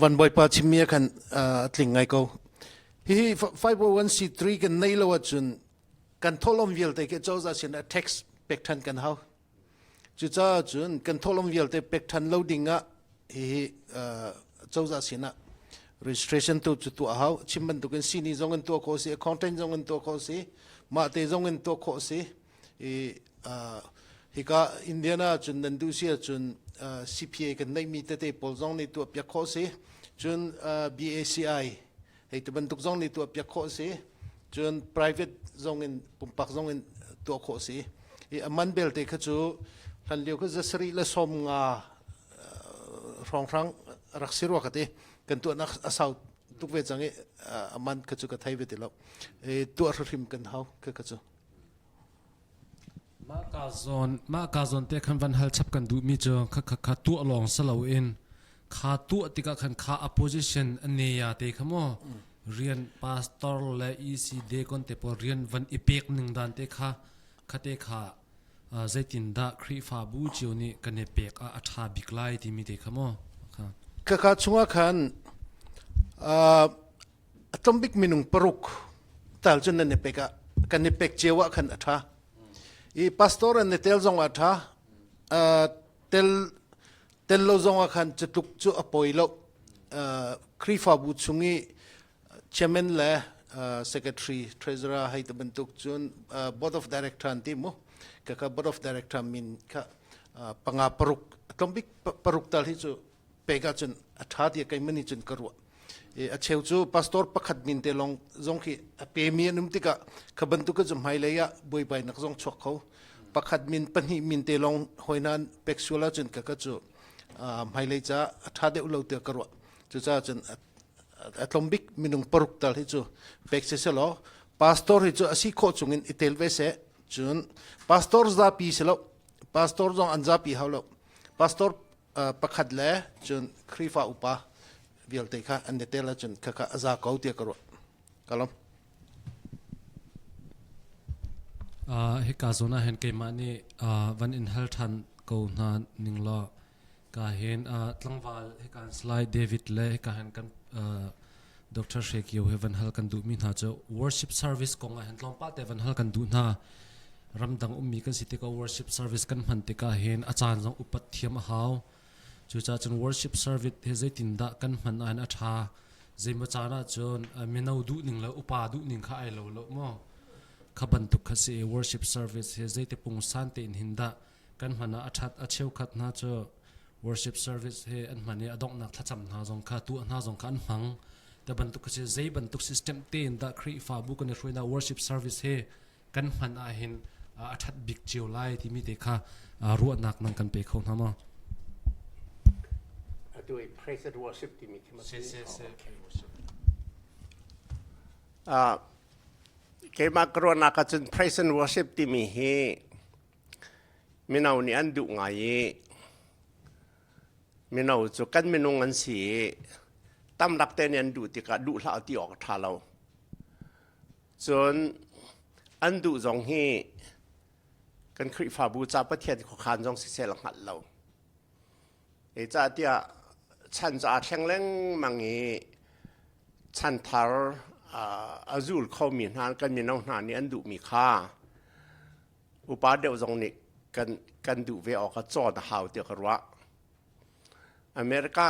Van Bawipa chimmi khan a tling ngai ko. Hihi 501c3 kan nei lo ahcun kan thawhlawm vialte khi cozah sin ah tax pek ṭhan kan hau. Cucaah cun kan thawhlawm vialte pek ṭhan lo ding ah hihi cozah sin ah registration tu cu tuah hau. Chim bantukin sini zong in tuah khawh si, accountant zong in tuah khawh si, mah te zong in tuah khawh si. I hika Indiana cun nan duh si ahcun CPA kan neihmi tete pawl zong nih tuah piak khawh si. Cun BACI hei ti bantuk zong nih tuah piak khawh si cun private zong in pumpak zong in tuah khawh si i a man belte kha cu hlan lio kha zasarih le sawm nga hrawnghrang rak si rua ka ti kan tuahnak a sau tuk ve cang i a man kha cu ka thei ve ti lo i tuah hrim kan hau kha kha cu Mah ka zawn mah ka zawn te khan van hal chap kan duhmi cu kha kha kha tuah lawng si loin kha tuah tikah khan kha opposition a ne ya te kha maw rian pastor le EC deacon te pawl rian van i pek ning dan te kha kha te kha zeitindah Khrihfabu cio nih kan i pek ah a ṭha bik lai timi te kha maw kha Khakha chungah khan a tlawmbik minung paruk tal cun nan i pek ah kan i pek cio ah khan a ṭha i pastor an i tel zong ah ṭha tel tel lo zong ah khan cutluk cu a poi lo Khrihfabu chung i chairman le secretary treasurer hei ti bantuk cun board of director an ti mu kaka board of director min kha panga paruk tlawmbik paruk tal hi cu pek ahcun a ṭha tiah keimah nih cun ka ruah. A cheu cu pastor pakhat min te lawng zong khi a pemi an um tikah kha bantuk cu hmailei ah buaibainak zong chuak kho. Pakhat min pahnih min te lawng hoi nan pek sual ahcun ka ka cu hmailei caah a ṭha deuh lo tiah ka ruah. Cucaah cun a tlawmbik minung paruk tal hi cu pek si selaw pastor hi cu a si khawh chungin i tel ve seh. Cun pastor zapi si lo pastor zong an zapi hau lo. Pastor pakhat le cun Khrihfa upa vialte kha an i tel ahcun khakha a za ko tiah ka ruah. Ka lawm. Hika zawn ah hin keimah nih van in hal ṭhan ko hna ning law ka hin tlangval hika slide David le hika hin kan Dr. Hre Kio he van hal kan duhmi hna cu worship service kong ah hin tlawmpal te van hal kan duh hna. Ramdang ummi kan si tikah worship service kan hman tikah hin a caan zong upat thiam a hau. Cucaah cun worship service hi zeitindah kan hman ah hin a ṭha. Zeimaw caan ah cun mino duhning le upa duhning kha ai lo lo maw? Kha bantuk kha si i worship service hi zeiti pungsan tein hin dah kan hman ah a ṭhat a cheukhat hna cu worship service hi an hman i a donghnak thlacam hna zong kha tuah hna zong kha an hmang te bantuk khi zei bantuk system tein dah Khrihfabu kan i hruainak worship service hi kan hman ah hin a ṭhat bik cio lai timi te kha ruahnak nan kan pe kho hna maw? Atu i praise and worship timi khi ma si si keimah ka ruahnak ahcun praise and worship timi hi Mino nih an duh ngai i mino cu kan minung an si i tamlak te nih an duh tikah duh hlah ti awk a ṭha lo. Cun an duh zong hi kan Khrihfabu ca Pathian khuakhan zong siseh la hngalh lo. Zeicahtiah chan cu aa thleng lengmang i chanthar a zul khomi hna kan mino hna nih an duhmi kha upa deuh zong nih kan, kan duh ve awk ah cawn a hau tiah ka ruah. America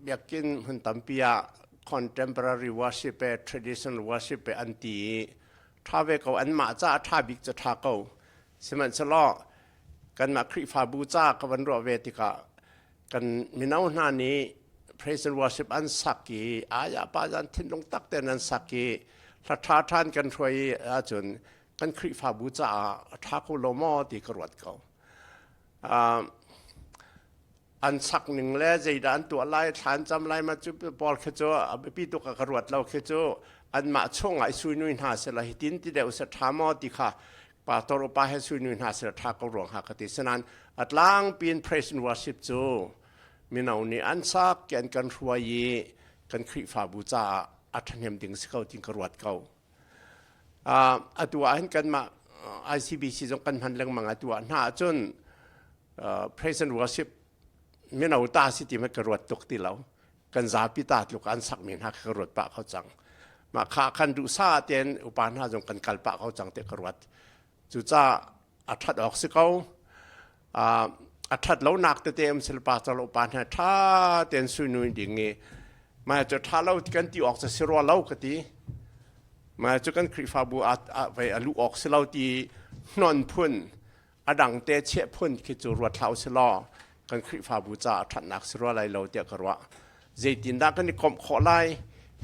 biakinn hmun tampi ah contemporary worship e traditional worship e an ti i ṭha ve ko anmah caah ṭha bik cu ṭha ko. Sihmanhsehlaw kanmah Khrihfabu ca ka van ruah ve tikah kan mino hna nih praise and worship an sak i aya pa zan thinlung tak tein an sak i hla ṭha ṭhan kan hruai ahcun kan Khrihfabu caah a ṭha ko lo maw ti ka ruat ko. An sak ning le zeidah an tuah lai thlan cam lai ma cu pawl khi cu a biapi tuk ka ruat lo khi cu anmah chungah i suinui hna sila hitin ti deuh se ṭha maw ti kha pastor upa he suinui hna sila ṭha ko ruang ha ka ti sinan a tlangpi in praise and worship cu mino nih an sak an kan hruai i kan Khrihfabu caah a ṭhahnem ding si ko tin ka ruat ko. Atu ah hin kanmah ICBC zong kan hman lengmang atu ah hna ahcun praise and worship mino ta si ti ka ruat tuk ti lo kan zapi ta tluk an sakmi hna ka ruat pah kho cang mah kha kan duh sa tein upa hna zong kan kal pah kho cang te ka ruat cucaah a ṭhat awk si ko a ṭhat lonak tete um sil pa calo pa hna ṭha tein suinui ding i mah cu ṭha lo kan ti awk cu si rua lo ka ti mah cu kan Khrihfabu a vei a luh awk si lo ti hnon phun a dang te cheh phun khi cu ruat hlah usih law kan Khrihfabu caah ṭhatnak si rua lai lo tiah ka ruah. Zeitindah kan i komh khawh lai?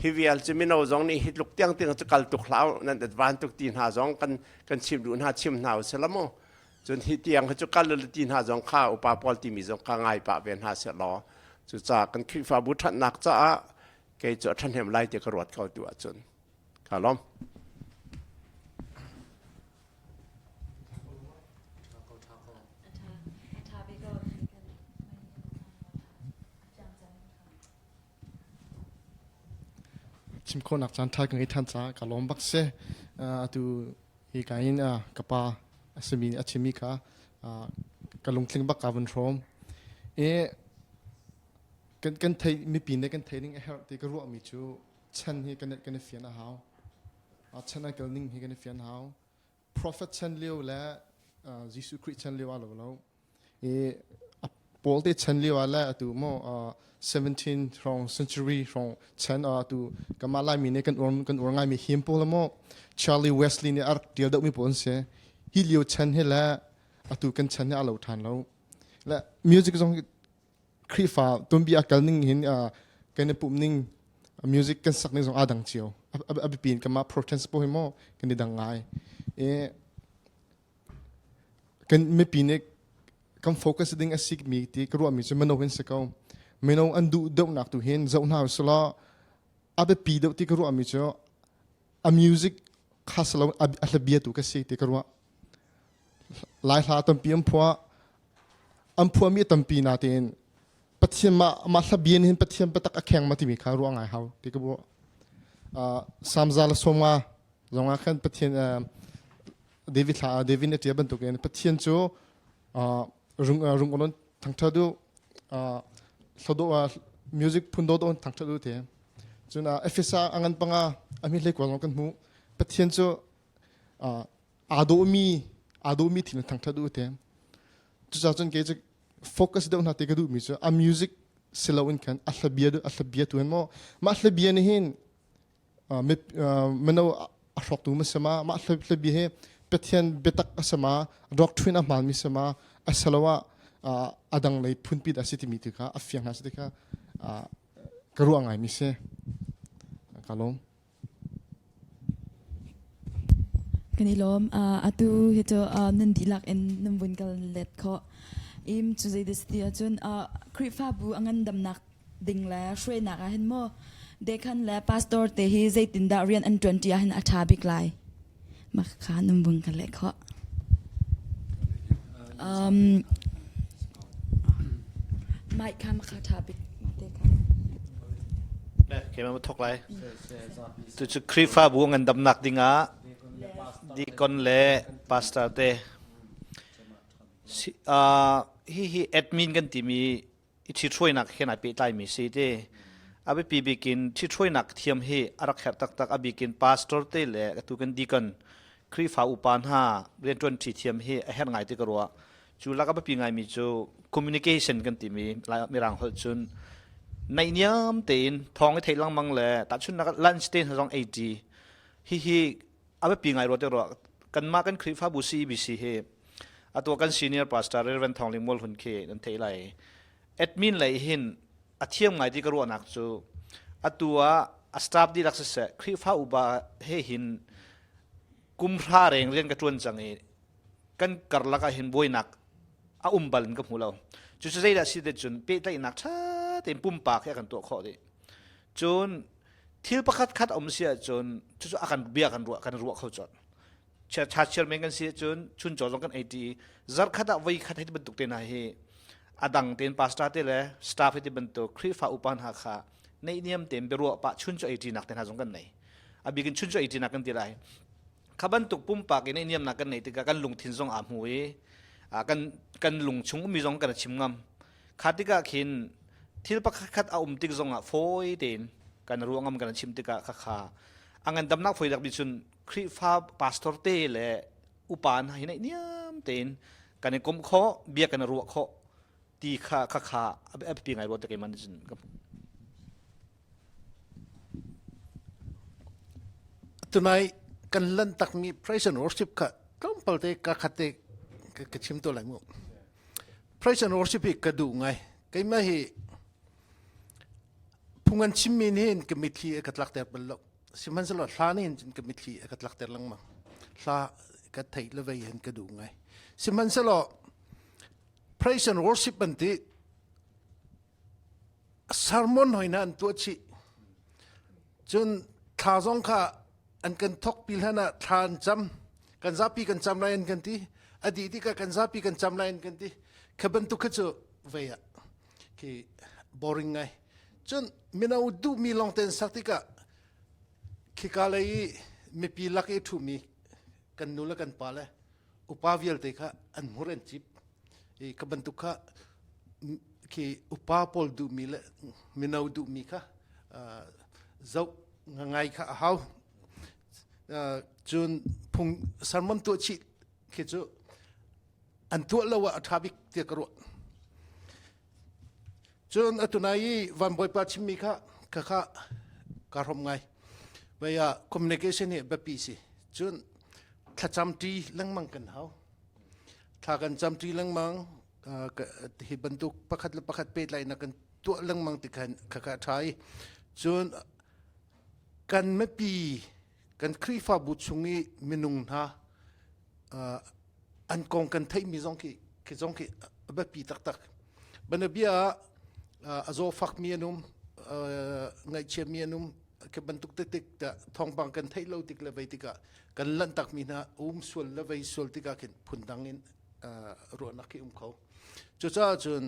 Hi vial cu mino zong nih hi tluk tiang tiang cu kal tuk hlah nan advan tuk ti hna zong kan kan chim duh hna chim hna usih la mu. Cun hi tiang hi cu kal ti hna zong kha upa pawl timi zong kha ngai pah ve hna seh law cucaah kan Khrihfabu ṭhatnak caah kei cu a ṭhahnem lai ti ka ruat ko tu ahcun. Ka lawm. Chim khawhnak caan ṭha ka ngei ṭhan caah ka lawm bak si. Atu hi ka in ka pa a simi a chimmi kha ka lungtling bak ka vun hrawm. I kan kan thei mipi nih kan thei ning a herh ti ka ruahmi cu chan hi kan kan i fian a hau. Chan an kal ning hi kan i fian a hau. Prophet chan lio le Jesuh Khrih chan lio a lo lo. I Paul te chan lio ah le atu mo 17 hrawng century hrawng chan atu kama Laimi nih kan ur kan ur ngaimi him pawl mo Charlie Wesley nih a rak tial deuhmi pawl an si. Hi lio chan hi le atu kan chan hi a lo than lo. Le music zong Khrihfa tuanbia a kal ning hin kan i pumh ning music kan sak ning zong aa dang cio. A biapi in kanmah Protestant pawl hi maw kan i dang ngai. I kan mipi nih kan focus ding a si mi ti ka ruahmi cu mino hin si ko. Mino an duh deuhnak tu hin zoh hna usulaw a biapi deuh ti ka ruahmi cu a music kha si lo a hlabia tu ka si ti ka ruah. Lai hla tampi an phuah an phuahmi a tampi natein Pathian mah mah hla bia nih hin Pathian biatak a kheng ma timi kha ruah ngai hau ti ka ruah. Psalm za le 50 zong ah khan Pathian David hla David nih a ṭial bantukin Pathian cu rung rung onon thangṭhat u hlodo music phun dawt on thangṭhat u te. Cun Efesa a ngan panga a mi hlei zong kan hmuh. Pathian cu aa dawhmi aa dawhmi thil in thangṭhat u te. Cucaah cun kei cu focus deuh hna te ka duhmi cu a music si loin khan a hlabia a hlabia tu hin maw mah hlabia nih hin mino a hrawktu ma si ma mah hlabia hi Pathian biatak a si ma doctrine a hmaanmi si ma a si lo ah a dang lei phunpi dah si timi tu kha a fiang hna si ti kha ka ruah ngaimi si ka lawm. Kan i lawm. Atu hi cu nan dihlak in nan vun kal let khawh. Im cu zei dah ti ahcun Khrihfabu a ngandamnak ding le hruainak ah hin maw dekhan le pastor te hi zeitindah rian an ṭuan ṭi ahhin a ṭha bik lai. Mah kha nan vun ka leh khawh. Um, mic kha mah kha ṭha bik. Keimah ma thok lai. Tu cu Khrihfabu ngandamnak dingah deacon le pastor te hi hi admin kan timi i ṭhithruainak he nai pehtlaimi si te. A biapi bik in ṭhithruainak thiam hi a rak herh taktak. A bik in pastor te le atu kan deacon Khrihfa upa hna rianṭuan ṭhi thiam hi a herh ngai ti ka ruah. Cu lak a biapi ngaimi cu communication kan timi Mirang holh cun naihniam tein thawng i theih lengmang le tahchunhnak lunch te hna zong ei ṭi. Hihi a biapi ngai rua te ruah. Kanmah kan Khrihfabu CEBC hi atu kan senior pastor Reverend Thawng Ling Mual Hun khi nan theih lai. Admin lei hin a thiam ngai ti ka ruahnak cu atu ah a staff dihlak siseh Khrihfa upa he hin kum hra reng rian ka ṭuan cang i kan karlak ah hin buainak a um bal in ka hmu lo. Cucu zeidah si te cun pehtlaihnak ṭha tein pumpak hi a kan tuah khawh dih. Cun thil pakhat khat a um si ahcun cucu a kan bia kan ruah kan ruah kho colh. Tha chairman kan si ahcun chuncaw zong kan ei ṭi i zarkhat ah voi khat hei ti bantuk te hna hi a dang tein pastor te le staff hei ti bantuk Khrihfa upa hna kha neihniam tein biaruah pah chuncaw ei ṭinak te hna zong kan nei. A bik in chuncaw ei ṭinak kan ti lai. Kha bantuk pumpak in niamnak kan neih tikah kan lungthin zong aa hmu i kan kan lung chung ummi zong kan chim ngam. Kha tikah khin thil pakhat khat a um tik zongah fawi tein kan ruah ngam kan chim tikah khakha a ngandamnak foi dak bi cun Khrihfa pastor te le upa hna hi niam tein kan i komh khawh bia kan i ruah khawh ti kha kha kha a biapi ngai rua te keimah nih cun ka hmuh. Tunai kan lan takmi praise and worship kha tlawmpal te ka khat te ka chim to lai mu. Praise and worship hi ka duh ngai. Keimah hi phung an chimmi nih hin ka mitthli a ka tlakter bal lo. Sihmanhsehlaw hla nih hin cun ka mitthli a ka tlakter lengmang. Hla ka theih le vei hin ka duh ngai. Sihmanhsehlaw praise and worship an ti sermon hoi na an tuah chih. Cun thla zong kha an kan thok pi hlan ah thla an cam. Kan zapi kan cam lai an kan ti. A dih tikah kan zapi kan cam lai an kan ti. Kha bantuk kha cu vei ah khi boring ngai. Cun mino duhmi lawng te an sak tikah khika lei i mipi lak i ṭhumi kan nu le kan pa le upa vialte kha an hmur an cip. I ka bantuk kha khi upa pawl duhmi le mino duhmi kha zoh ngai kha a hau. Cun phung sermon tuah chih khi cu an tuah lo ah a ṭha bik tiah ka ruah. Cun atunai i van bawipa chimmi kha khakha ka hrom ngai. Vei ah communication hi biapi si. Cun thlacam ṭi lengmang kan hau. Thla kan cam ṭi lengmang hi bantuk pakhat le pakhat pehtlaihnak kan tuah lengmang ti khan khakha ṭha i cun kan mipi kan Khrihfabu chung i minung hna an kong kan theihmi zong khi khi zong khi a biapi taktak. Banabia ah a zawfakmi an um, ngaihchiami an um, khi bantuk tik thawngpang kan theih lo tik le vei tikah kan lanhtakmi hna um sual le vei sual tikah khin phundang in ruahnak khi um kho. Cucaah cun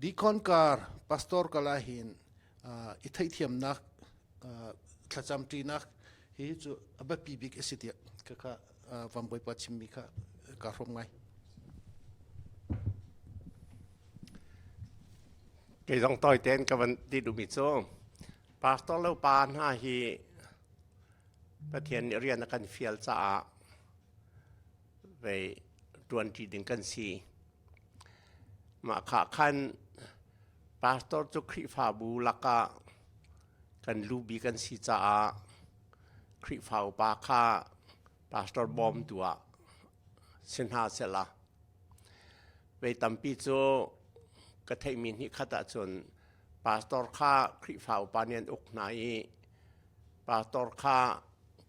deacon kar pastor kala hin i theihthiamnak thlacam ṭinak hi cu a biapi bik a si tiah khakha van bawipa chimmi kha kaa hrawm ngai. Kei zong tawi tein ka van ti duhmi cu pastor lo pa hna hi Pathian nih rian a kan fial caah vei ṭuanṭi ding kan si. Mah kha khan pastor cu Khrihfabu lakah kan lubi kan si caah Khrihfa upa kha pastor bawmtu ah si hna sehla. Vei tampi cu ka theihmi hnih khat ahcun pastor kha Khrihfa upa nih an uk hna i pastor kha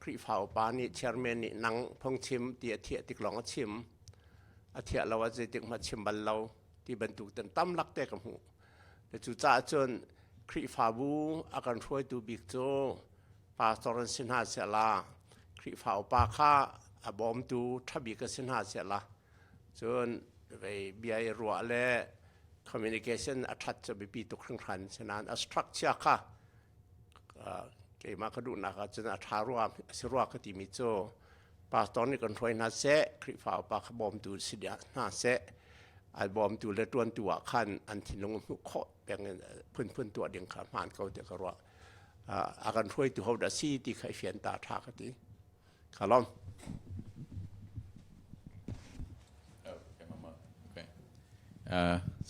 Khrihfa upa nih chairman nih nang phungchim ti a thiah tik lawng a chim. A thiah lo ah zeitik hmanh chim bal lo ti bantuk ten tam lak te ka hmuh. Cucaah cun Khrihfabu a kan hruaitu bik cu pastor an si hna sehla Khrihfa upa kha a bawmtu ṭha bik a si hna sehla cun vei bia i ruah le communication a ṭhat cu biapi tuk hringhran si nain a structure kha keimah ka duhnak ah cun a ṭha rua a si rua ka timi cu pastor nih kan hruai hna seh Khrihfa upa kha bawmtu si hna seh an bawmtu le ṭuantu ah khan an thinlung hmuh khawh peng in phunphun tuah ding kha hmaan ko tiah ka ruah. A kan hruaitu ho dah si ti kha i fian ta ṭha ka ti. Ka lawm.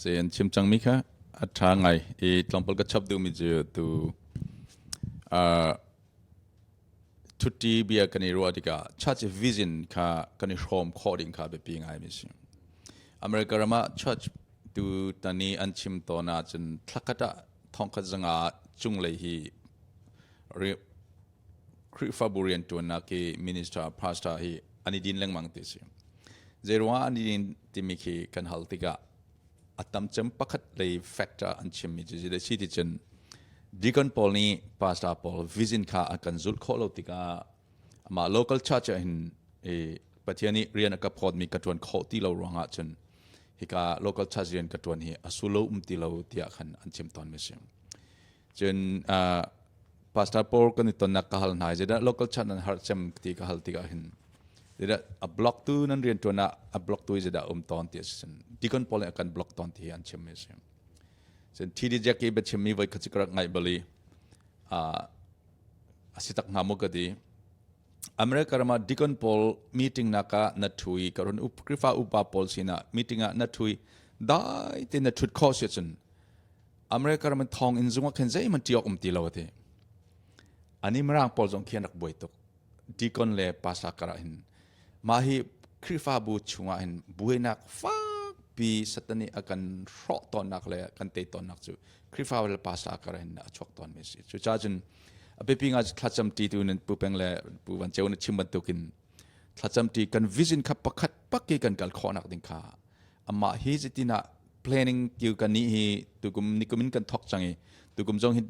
Se an chim cangmi kha a ṭha ngai i tlawmpal ka chap duhmi cu tu ṭhutti bia kan i ruah tikah church vision kha kan i hrawm khawh ding kha biapi ngaimi a si. America ram ah church tu tani an chim tawn ahcun thlakhat ah thongkhat zanga cunglei hi Khrihfabu rianṭuannak hi minister, pastor hi an i din lengmang ti a si. Zeiruangah an i din timi khi kan hal tikah a tam cem pakhat lei factor an chimmi cu zeidah si ti cun deacon pawl nih pastor pawl vision kha a kan zulh khawh lo tikah amah local church ah hin i Pathian nih rian a ka phawtmi ka ṭuan khawh ti lo ruangah cun hika local church rian ka ṭuan hi a sulo um ti lo tiah khan an chim tawn mi si. Cun pastor pawl kan i tonnak ka hal hna i zeidah local church nan har cem ti ka hal tikah hin zeidah a block tu nan rian ṭuan ah a block tu zeidah um tawn ti a si deacon pawl nih a kan block tawn ti hi an chim mi a si. Cun TD Jack i biachim mi voi khat cu ka rak ngaih bal i a si tak hnga maw ka ti. America ram ah deacon pawl meeting nak ah na ṭhu i ka run Khrihfa upa pawl sinah meeting ah na ṭhu i dai tein na ṭhut khawh si ahcun America ram in thawng in zung ah khin zeihmanh ṭih awk um ti lo a ti. Ani Mirang pawl zong khi an rak buai tuk. Deacon le pastor karah hin mah hi Khrihfabu chungah hin buainak fakpi Satan nih a kan hrawh tawnnak le kan tei tawnnak cu Khrihfabu le pastor karah hin a chuak tawnmi a si. Cucaah cun a biapi ngai thlacam ṭi tu nan pu peng le pu Van Ceu na chim bantukin thlacam ṭi kan vision kha pakhat pak i kan kal khawhnak ding kha amah hi zeitin ah planning tiu kan nih hi tukum nikum in kan thok cang i tukum zong hi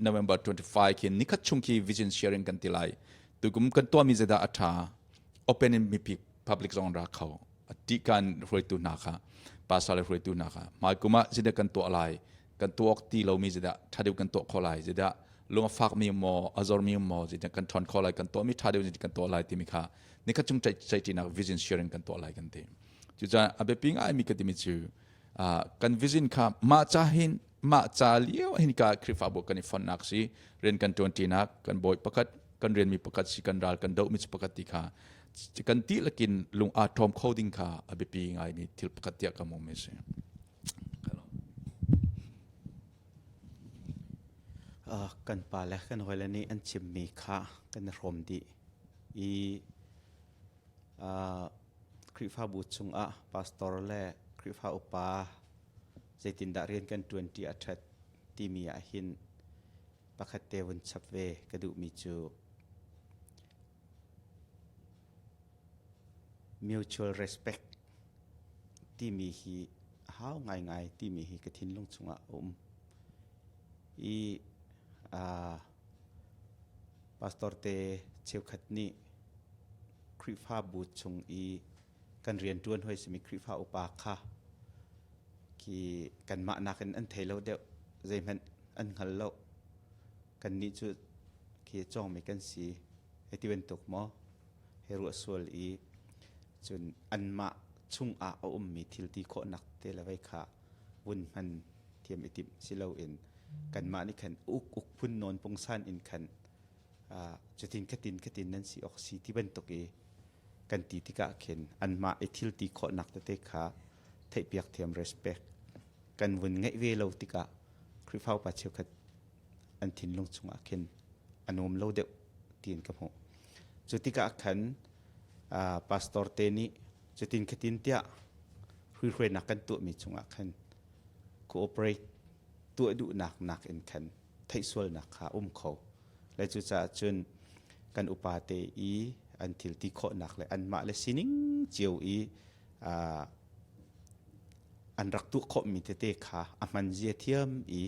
November 25 khi nikhat chung khi vision sharing kan ti lai tukum kan tuahmi zeidah a tha open in mipi public zong ra kho ti kan hruaitu hna kha pasal le hruaitu hna kha hmai kum ah zeidah kan tuah lai kan tuak ti lomi zeidah tha deuh kan tuah kho lai zeidah lung a fakmi maw a zormi maw zeidah kan ṭhawn kho lai kan tuahmi tha deuh kan tuah lai timi kha nikhat chung ceihṭinak vision sharing kan tuah lai kan ti Cucaah a biapi ngaimi ka timi cu kan vision kha mah ca hin mah ca lio hin ka Khrihfabu kan i fonhnak si rian kan ṭuanṭinak kan bawi pakhat kan rianmi pakhat si kan ral kan dohmi cu pakhat ti kha kan dihlak in lung aa ṭhawm kho ding kha a biapi ngaimi thil pakhat tiah ka hmuhmi a si. Kan pa le kan hawile nih an chimmi kha kan i hrawm dih i Khrihfabu chungah pastor le Khrihfa upa zeitindah rian kan ṭuanṭi a ṭhat timi ah hin pakhat te vun chap ve ka duhmi cu mutual respect timi hi a hau ngaingai timi hi ka thinlung chungah a um. I pastor te cheukhat nih Khrihfabu chung i kan rianṭuan hoi simi Khrihfa upa kha khi kanmah nakin an thei lo deuh, zeihmanh an hngal lo. Kannih cu khi cawngmi kan si. Hei ti bantuk maw? Hei ruah sual i cun anmah chungah a ummi thil ti khawhnak te le vei kha vun hman thiam i timh si loin kanmah nih khan uk uk phun nawn pungsan in khan cutin khatin khatin nan si awk si ti bantuk i kan ti tikah khin anmah i thil ti khawhnak tete kha theihpiak thiam respect kan vun ngeih ve lo tikah Khrihfa upa cheukhat an thinlung chungah khin a nuam lo deuh tiin ka hmuh. Cu tikah khan pastor te nih cutin khatin tiah hruihruainak kan tuahmi chungah khan cooperate tuah duhnak nakin khan theihsualnak kha um kho. Le cucaah cun kan upa te i an thil ti khawhnak le anmah le sining cio i an rak tuah khawhmi tete kha a hman zia thiam i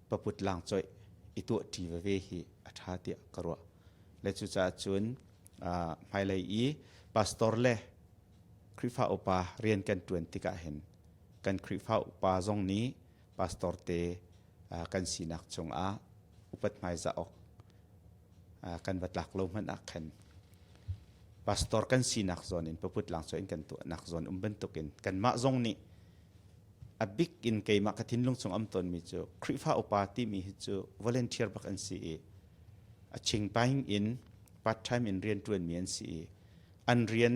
paput lang coih i tuah ṭi veve hi a ṭha tiah ka ruah. Le cucaah cun hmailei i pastor le Khrihfa upa rian kan ṭuan tikah hin kan Khrihfa upa zong nih pastor te kan sinak cungah upat hmaizah awk kan va tlak lo hmanh ah khan pastor kan sinak zawn in paput lang in kan tuahnak zawn um bantukin kanmah zong nih a bik in keimah ka thinlung chung am tawnmi cu Khrihfa upa timi hi cu volunteer bak an si i a chingpaing in part time in rian ṭuanmi an si i an rian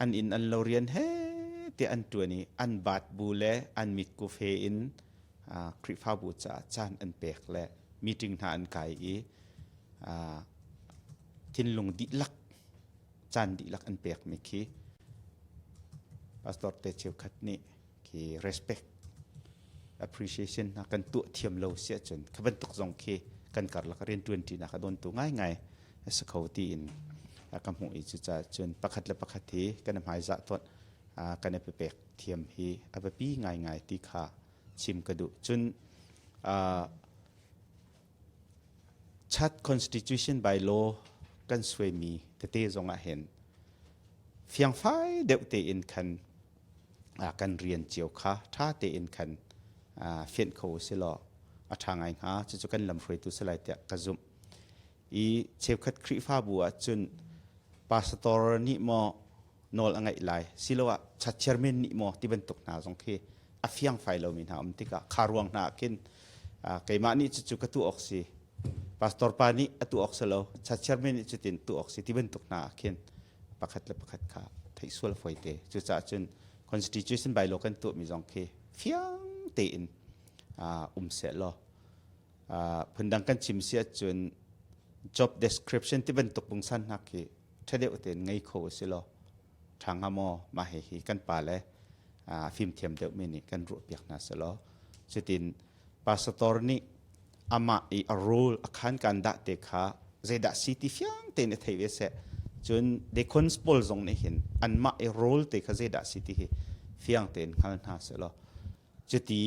an inn an lo rian he te an ṭuan i an bat bu le an mitku fe in Khrihfabu caah caan an pek le meeting hna an kai i thinlung dihlak caan dihlak an pekmi khi pastor te cheukhat nih khi respect appreciation hna kan tuah thiam lo si ahcun kha bantuk zong khi kan karlak rianṭuan ṭinak a dawntu ngaingai a si kho tiin ka hmuh i cucaah cun pakhat le pakhat hi kan i hmaizah tawn kan i pepek thiam hi a biapi ngaingai ti kha chim ka duh. Cun Chad Constitution by law kan suaimi tete zong ah hin fiangfai deuh tein khan kan rian cio kha ṭha tein khan fianh kho usih law a ṭha ngai hnga. Cucu kan lamhruaitu si lai tiah ka zumh. I cheukhat Khrihfabu ah cun pastor nih maw nawl a ngeih lai siloah church chairman nih maw ti bantuk hna zong khi a fiangfai lomi hna um tikah kha ruang hna ah khin keimah nih cucu ka tuah awk si pastor pa nih a tuah awk si lo church chairman nih cutin tuah awk si ti bantuk hna ah khin pakhat le pakhat kha theih sual fawi te. Cucaah cun constitution by law kan tuahmi zong khi fiang tein um seh law phundang kan chim si ahcun job description ti bantuk pungsan hna khi ṭha deuh tein ngei kho u si law ṭha hnga maw? Mah hihi kan pale fimthiam deuhmi nih kan ruahpiak hna seh law cutin pastor nih amah i a role a khan kan dah te kha zeidah si ti fiang tein i thei ve seh. Cun deacons pawl zong nih hin anmah i role te kha zeidah si ti hi fiang tein hngal hna seh law cuti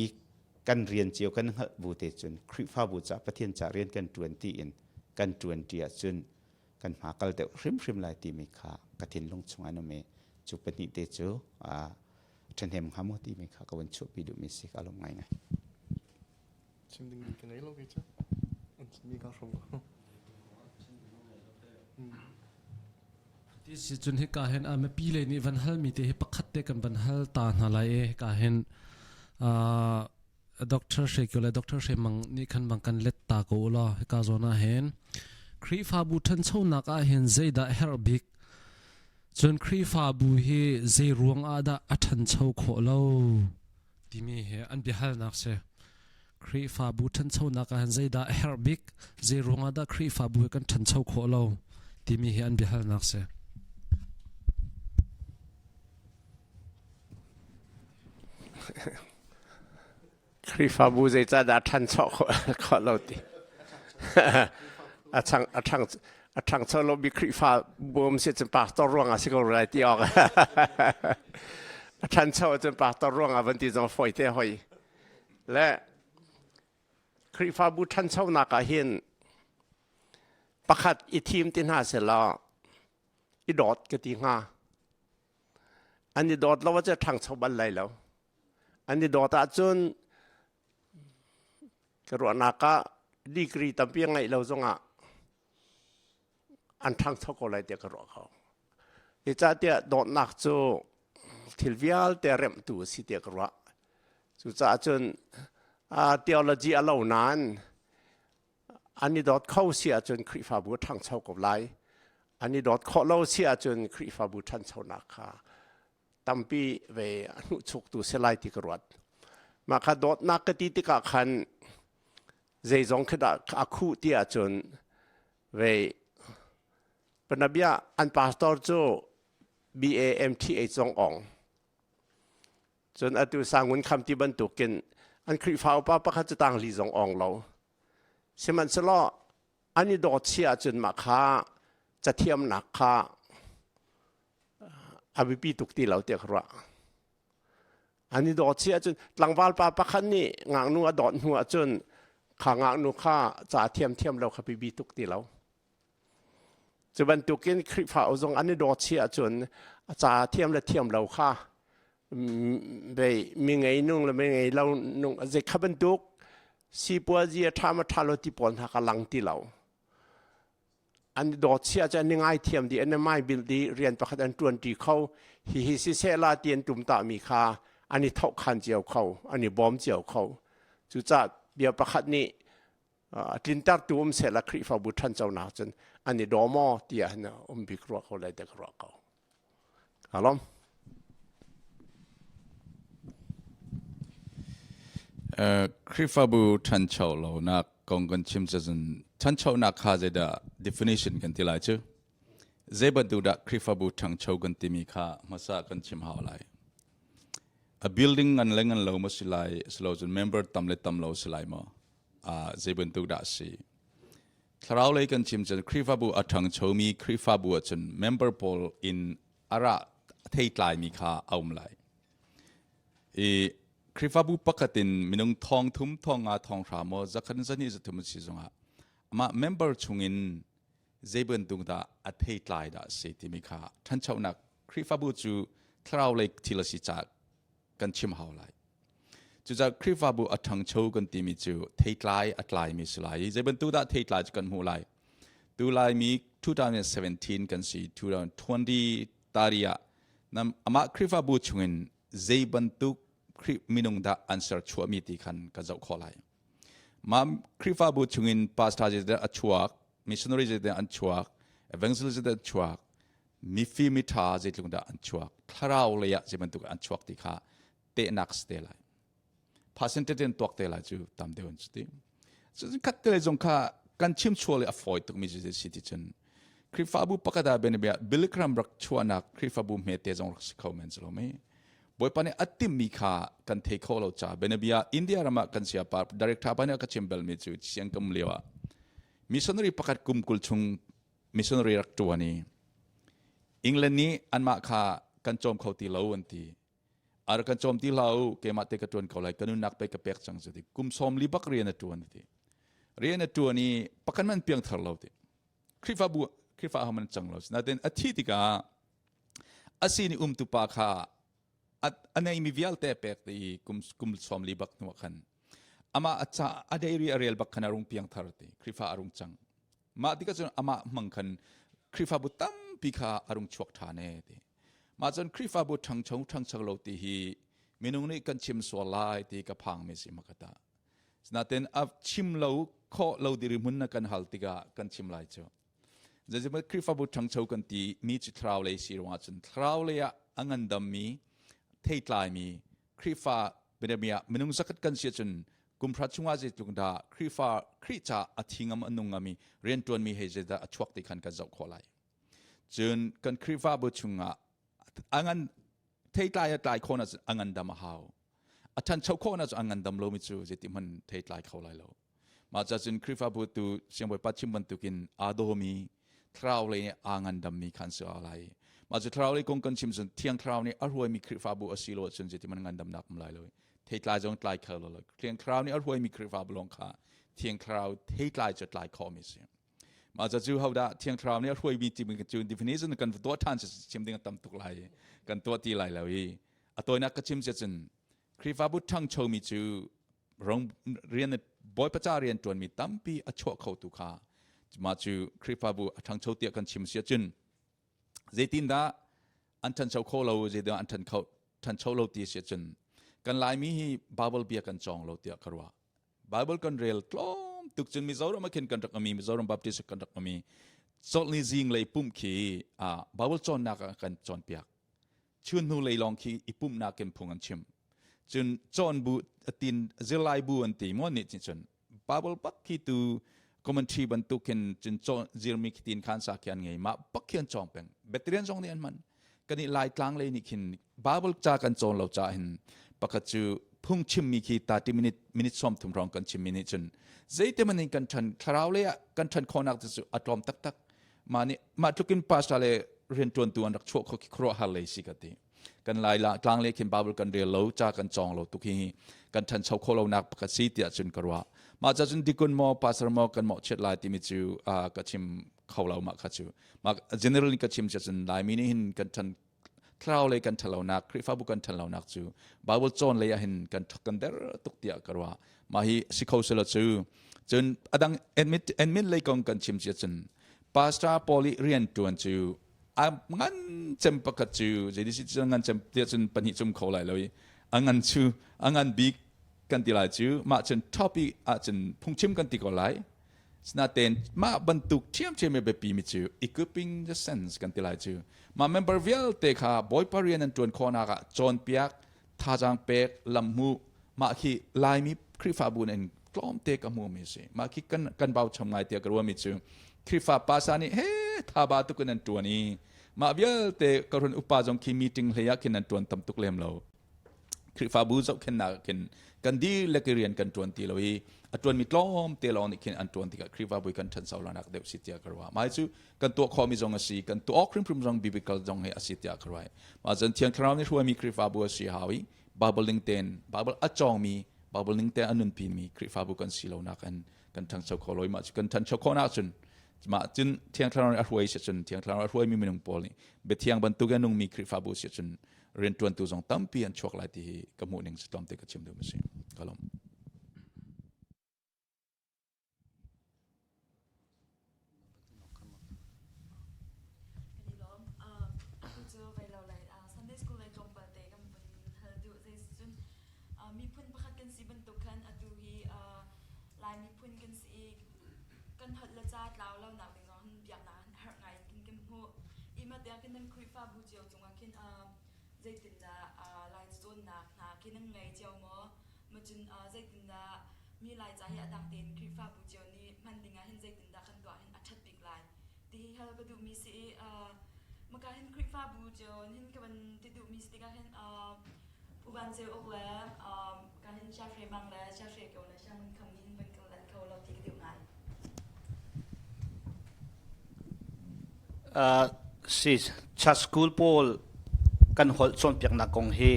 kan rian cio kan hngalh bu te cun Khrihfabu ca Pathian ca rian kan ṭuan ti in kan ṭuan ṭi ahcun kan hma kal deuh hrimhrim lai timi kha ka thinlung chungah an um i cu pahnih te cu ṭhahnem hnga maw timi kha ka vun chuahpi duhmi si ka lawm ngaingai. Chim ding ka ngei lo kei cu. An chimmi ka hrom ko. Ti si cun hika hin a mipi lei nih van halmi te hi pakhat te kan van hal ta hna lai i hika hin Dr. Hre Kio le Dr. Hre Mang nih khan bang kan let ta ko u law hika zawn ah hin Khrihfabu ṭhanchonak ah hin zeidah herh bik cun Khrihfabu hi zei ruang ah dah a ṭhancho khawh lo timi hi an biahalnak si. Khrihfabu ṭhanchonak ah hin zeidah a herh bik, zei ruangah dah Khrihfabu hi kan ṭhancho khawh lo timi hi an biahalnak si. Khrihfabu zeicahdah ṭhancho khawh lo ti. A chang a ṭhang a ṭhangcho lo mi Khrihfabu um si cun pastor ruangah si ko lai ti awk. A ṭhancho ahcun pastor ruangah van ti zong fawi te hoi. Le Khrihfabu ṭhanchonak ah hin pakhat i thim ti hna selaw i dawt ka ti hnga. An i dawt lo ahcun ṭhangcho bal lai lo. An i dawt ahcun ka ruahnak ah degree tampi a ngeih lo zongah an ṭhangcho ko lai tiah ka ruah ko. Zeicahtiah dawtnak cu thil vialte remhtu a si tiah ka ruah. Cucaah cun theology a lo nain an i dawt kho si ahcun Khrihfabu a ṭhangcho ko lai. An i dawt khawh lo si ahcun Khrihfabu ṭhanchonak kha tampi ve a hnuhchuktu si lai ti ka ruat. Mah kha dawtnak ka ti tikah khan zeizong khi dah a khuh ti ahcun ve panabia an pastor cu BAMTH zong ong. Cun atu sangun kham ti bantukin an Khrihfa upa pakhat cu tangli zong ong lo. Sihmanhsehlaw an i dawt si ahcun mah kha cathiamnak kha a biapi tuk ti lo tiah ka ruah. An i dawt si ahcun tlangval pa pakhat nih ngaknu a dawt hnu ahcun kha ngaknu kha ca thiamthiam lo kha biapi tuk ti lo. Cu bantukin Khrihfa zong an i dawt si ahcun a ca thiam le thiam lo kha mi ngei nung le mi ngei lo nung zei kha bantuk sipuazi a ṭha ma ṭha lo ti pawl hna kha lang ti lo. An i dawt si ahcun an i ngaithiam dih, an i maibil dih, rian pakhat an ṭuanṭi kho. Hihi siseh la ti an tumtahmi kha an i thohkhan cio kho, an i bawm cio kho. Cucaah bia pakhat nih a tlintertu um sehla Khrihfabu ṭhanchonak cun an i daw maw tiah hin um bik ruah ko lai tiah ka ruah ko. Alom. Khrihfabu ṭhancho lonak kong kan chim cun ṭhanchonak kha zeidah definition kan ti lai cu? Zei bantuk dah Khrihfabu ṭhangcho kan timi kha hmasa kan chim hau lai. A building ngan le ngan lo maw si lai, asilo cun member tam le tam lo si lai maw? Zei bantuk dah a si? Thlarau lei kan chim cun Khrihfabu a ṭhangchomi Khrihfabu ahcun member pawl in a ra theitlaimi kha a um lai. I Khrihfabu pakhat in minung thong thum, thong nga, thong hra maw zakhat zahnih zathum a si zongah amah member chungin zei bantuk dah a theitlai dah a si timi kha ṭhanchonak Khrihfabu cu thlarau lei thil a si caah kan chim hau lai. Cucaah Khrihfabu a ṭhangcho kan timi cu theitlai a tlaimi si lai i zei bantuk dah theitlai cu kan hmuh lai. Tu Laimi 2017 kan si 2020 tari ah nam amah Khrihfabu chungin zei bantuk Khrih minung dah an ser chuahmi ti khan ka zoh khawh lai. Mah Khrihfabu chungin pastor zeidah a chuak, missionary zeidah an chuak, evangelist zeidah an chuak, mifim miṭha zeitluk dah an chuak, thlarau lei ah zei bantuk an chuak ti kha tehnak si te lai. Percentage in tuak te lai cu tam deuh an si ti. Cun khat te zong kha kan chim chuah le a fawi tukmi cu si ti cun Khrihfabu pakhat ah benabia Billy Graham rak chuahnak Khrihfabu hmete zong rak si kho men si lo mi. Bawipa nih a timmi kha kan thei kho lo ca benabia India ram ah kan siapa director pa nih a ka chim belmi cu siang kam lio ah missionary pakhat kum 20 chung missionary rak ṭuan i England nih anmah kha kan cawm kho ti lo an ti. Ar kan cawm ti hlah u, keimah te ka ṭuan ko lai, ka nunnak pei ka pek cang cu ti. Kum 40 bak rian a ṭuan ti. Rian a ṭuan i pakhat man piang thar lo ti. Khrihfabu Khrihfa ah man cang lo. Nain a thi tikah a sin i umtu pa kha a neimi vialte pek ti i kum kum 40 bak hnu ah khan amah a ca a diary a rel bak khan a rung piang thar ti Khrihfa a rung cang. Mah tikah cun amah hmang khan Khrihfabu tampi kha a rung chuak ṭhan e ti. Mah cun Khrihfabu ṭhangcho ṭhangcho lo ti hi minung nih kan chim sual lai ti ka phang mi si makata. Sinain a chim lo khawh lo dirhmun na kan hal tikah kan chim lai cu. Zeizihmanh Khrihfabu ṭhangcho kan ti mi cu thlarau lei si ruangah cun thlarau lei ah a ngandammi theitlai mi Khrihfa minung zakhat kan si ahcun. Kum hra chungah zeitluk dah Khrihfa Khrih ca a thi ngam a nung ngami rianṭuanmi hei zeidah a chuak ti khan kan zoh khawh lai. Cun kan Khrihfabu chungah a ngan theitlai a tlai khawh a ngandam a hau. A ṭhancho khawh na cu a ngandam lomi cu zeiti hmanh theitlai kho lai lo. Mah ca cun Khrihfabu tu Siangbawipa chim bantukin aa dawmi thlarau lei nih aa ngandammi khan si lai. Mah cu thlarau lei kong kan chim cun Thiang Thlarau nih a hruaimi Khrihfabu a si lo ahcun zeiti hmanh ngandamnak um lai lo. Theitlai zong tlai kho lo. Thiang Thlarau nih a hruaimi Khrihfabu lawng kha Thiang Thlarau theitlai cu tlai khawhmi a si. Mah ca cu hodah Thiang Thlarau nih a hruaimi timi cu definition kan tuah ṭhan chim ding a tam tuk lai kan tuah ti lai lo i a tawinak ka chim cun Khrihfabu ṭhangchomi cu rong rian Bawipa ca rian ṭuanmi tampi a chuah khotu kha mah cu Khrihfabu a ṭhangcho tiah kan chim si ahcun zeitindah an ṭhancho kho lo zeitindah an ṭhan kho ṭhancho lo ti si ahcun kan Laimi hi Bible bia kan cawng lo tiah ka ruah. Bible kan rel tlawm tuk cun Mizoram ah khin kan rak ami Mizoram Baptist kan rak ami chawlhni zing lei pumh khi Bible cawnnak ah kan cawnpiak. Chun hnu lei lawng khi i pumhnak in phung an chim. Cun cawn bu tin zirlai bu an ti maw nih cun Bible bak khi tu commentary bantukin cun cawn zirmi khi tin khan sa khi an ngei mah bak khi an cawng peng. Veteran zong nih an hman. Kan i Laitlang lei nih khin Bible ca kan cawn lo ca hin pakhat cu phung chimmi khi 30 minute minute 30 hrawng kan chimmi nih cun zeite man in kan ṭhan thlarau lei ah kan ṭhan khawhnak cu a tlawm taktak mah nih mah tlukin pastor le rianṭuantu an rak chuah kho khi khuaruahhar lei si ka ti kan lai la tlang le khin Bible kan rel lo ca kan cawng lo tuk hi kan ṭhancho kho lo nak pakhat si tiah cun ka ruah mah ca cun dikun maw pastor maw kan mawh chiat lai timi cu ka chim kho lo mah kha cu mah general in ka chim cun Laimi nih hin kan ṭhan thlarau lei kan ṭhatlonak Khrihfabu kan ṭhatlonak cu Bible cawn lei ah hin kan kan der tuk tiah ka ruah mah hi si kho selo cu cun adang admit admin lei kong kan chim cia cun pastor pawl i rian ṭuan cu a ngan cem pakhat cu zeiti si cun ngan cem tiah cun pahnih cum kho lai lo i a ngan cu a ngan bik kan ti lai cu mah cun topic ah cun phungchim kan ti ko lai Sinain mah bantuk ṭhiamṭhiam i biapi mi cu equipping the sense kan ti lai cu. Mah member vialte kha Bawipa rian an ṭuan khawhnak ah cawnpiak, thazaang pek, lamhmuh, mah khi Laimi Khrihfabu in tlawmte ka hmuhmi a si. Mah khi kan, kan baucham ngai tiah ka ruahmi cu Khrihfa pasa nih he thaba tuk in an ṭuan i mah vialte ka run upa zong khi meeting hlei ah khin an ṭuan tam tuk lem lo. Khrihfabu zohkhenhnak ah khin kan dihlak i rian kan ṭuan ti lo i a ṭuanmi tlawmte lawng nih khin an ṭuan tikah Khrihfabu kan ṭhancho lonak deuh si tiah ka ruah. Mah cu kan tuah khawhmi zong a si, kan tuah awk hrimhrim zong biblical zong hi a si tiah ka ruah. Mah cun Thiang Thlarau nih hruaimi Khrihfabu a si hau i Bible ning tein Bible a cawngmi Bible ning tein a nunpimi Khrihfabu kan si lonak in kan ṭhangcho kho lo i mah cu kan ṭhancho khawhnak cun mah cun Thiang Thlarau nih a hruai si cun Thiang Thlarau a hruaimi minung pawl nih biathiang bantuk a nungmi Khrihfabu si cun rianṭuantu zong tampi an chuak lai ti hi ka hmuh ning si tlawmte ka chim duh si ka lawm. Sunday school lei tlawmpal te kan vun hal duh zei cun miphun pakhat kan si bantuk khan atu hi Lai miphun kan si i kan holh le ca tlau lo nak ding zong hin biaknak hin herh ngai in kan hmuh. Ima tiang khin nan Khrihfabu cio cungah khin zeitindah Lai cacawnnak hna khi nan ngei cio maw? Macun zeitindah mi Laica hi a dang tein Khrihfabu cio nih hman ding ah hin zeitindah kan tuah hin a ṭhat bik lai ti hi hal ka duhmi si i maka hin Khrihfabu cio hin ka van ti duhmi si tikah hin Pu Van Ceu Uk le ka hin Siahre Mang le Siahre Kio le Sianginn Kham nih hin van ka let kho lo ti ka duh ngai. Si Church School pawl kan holh cawnpiaknak kong hi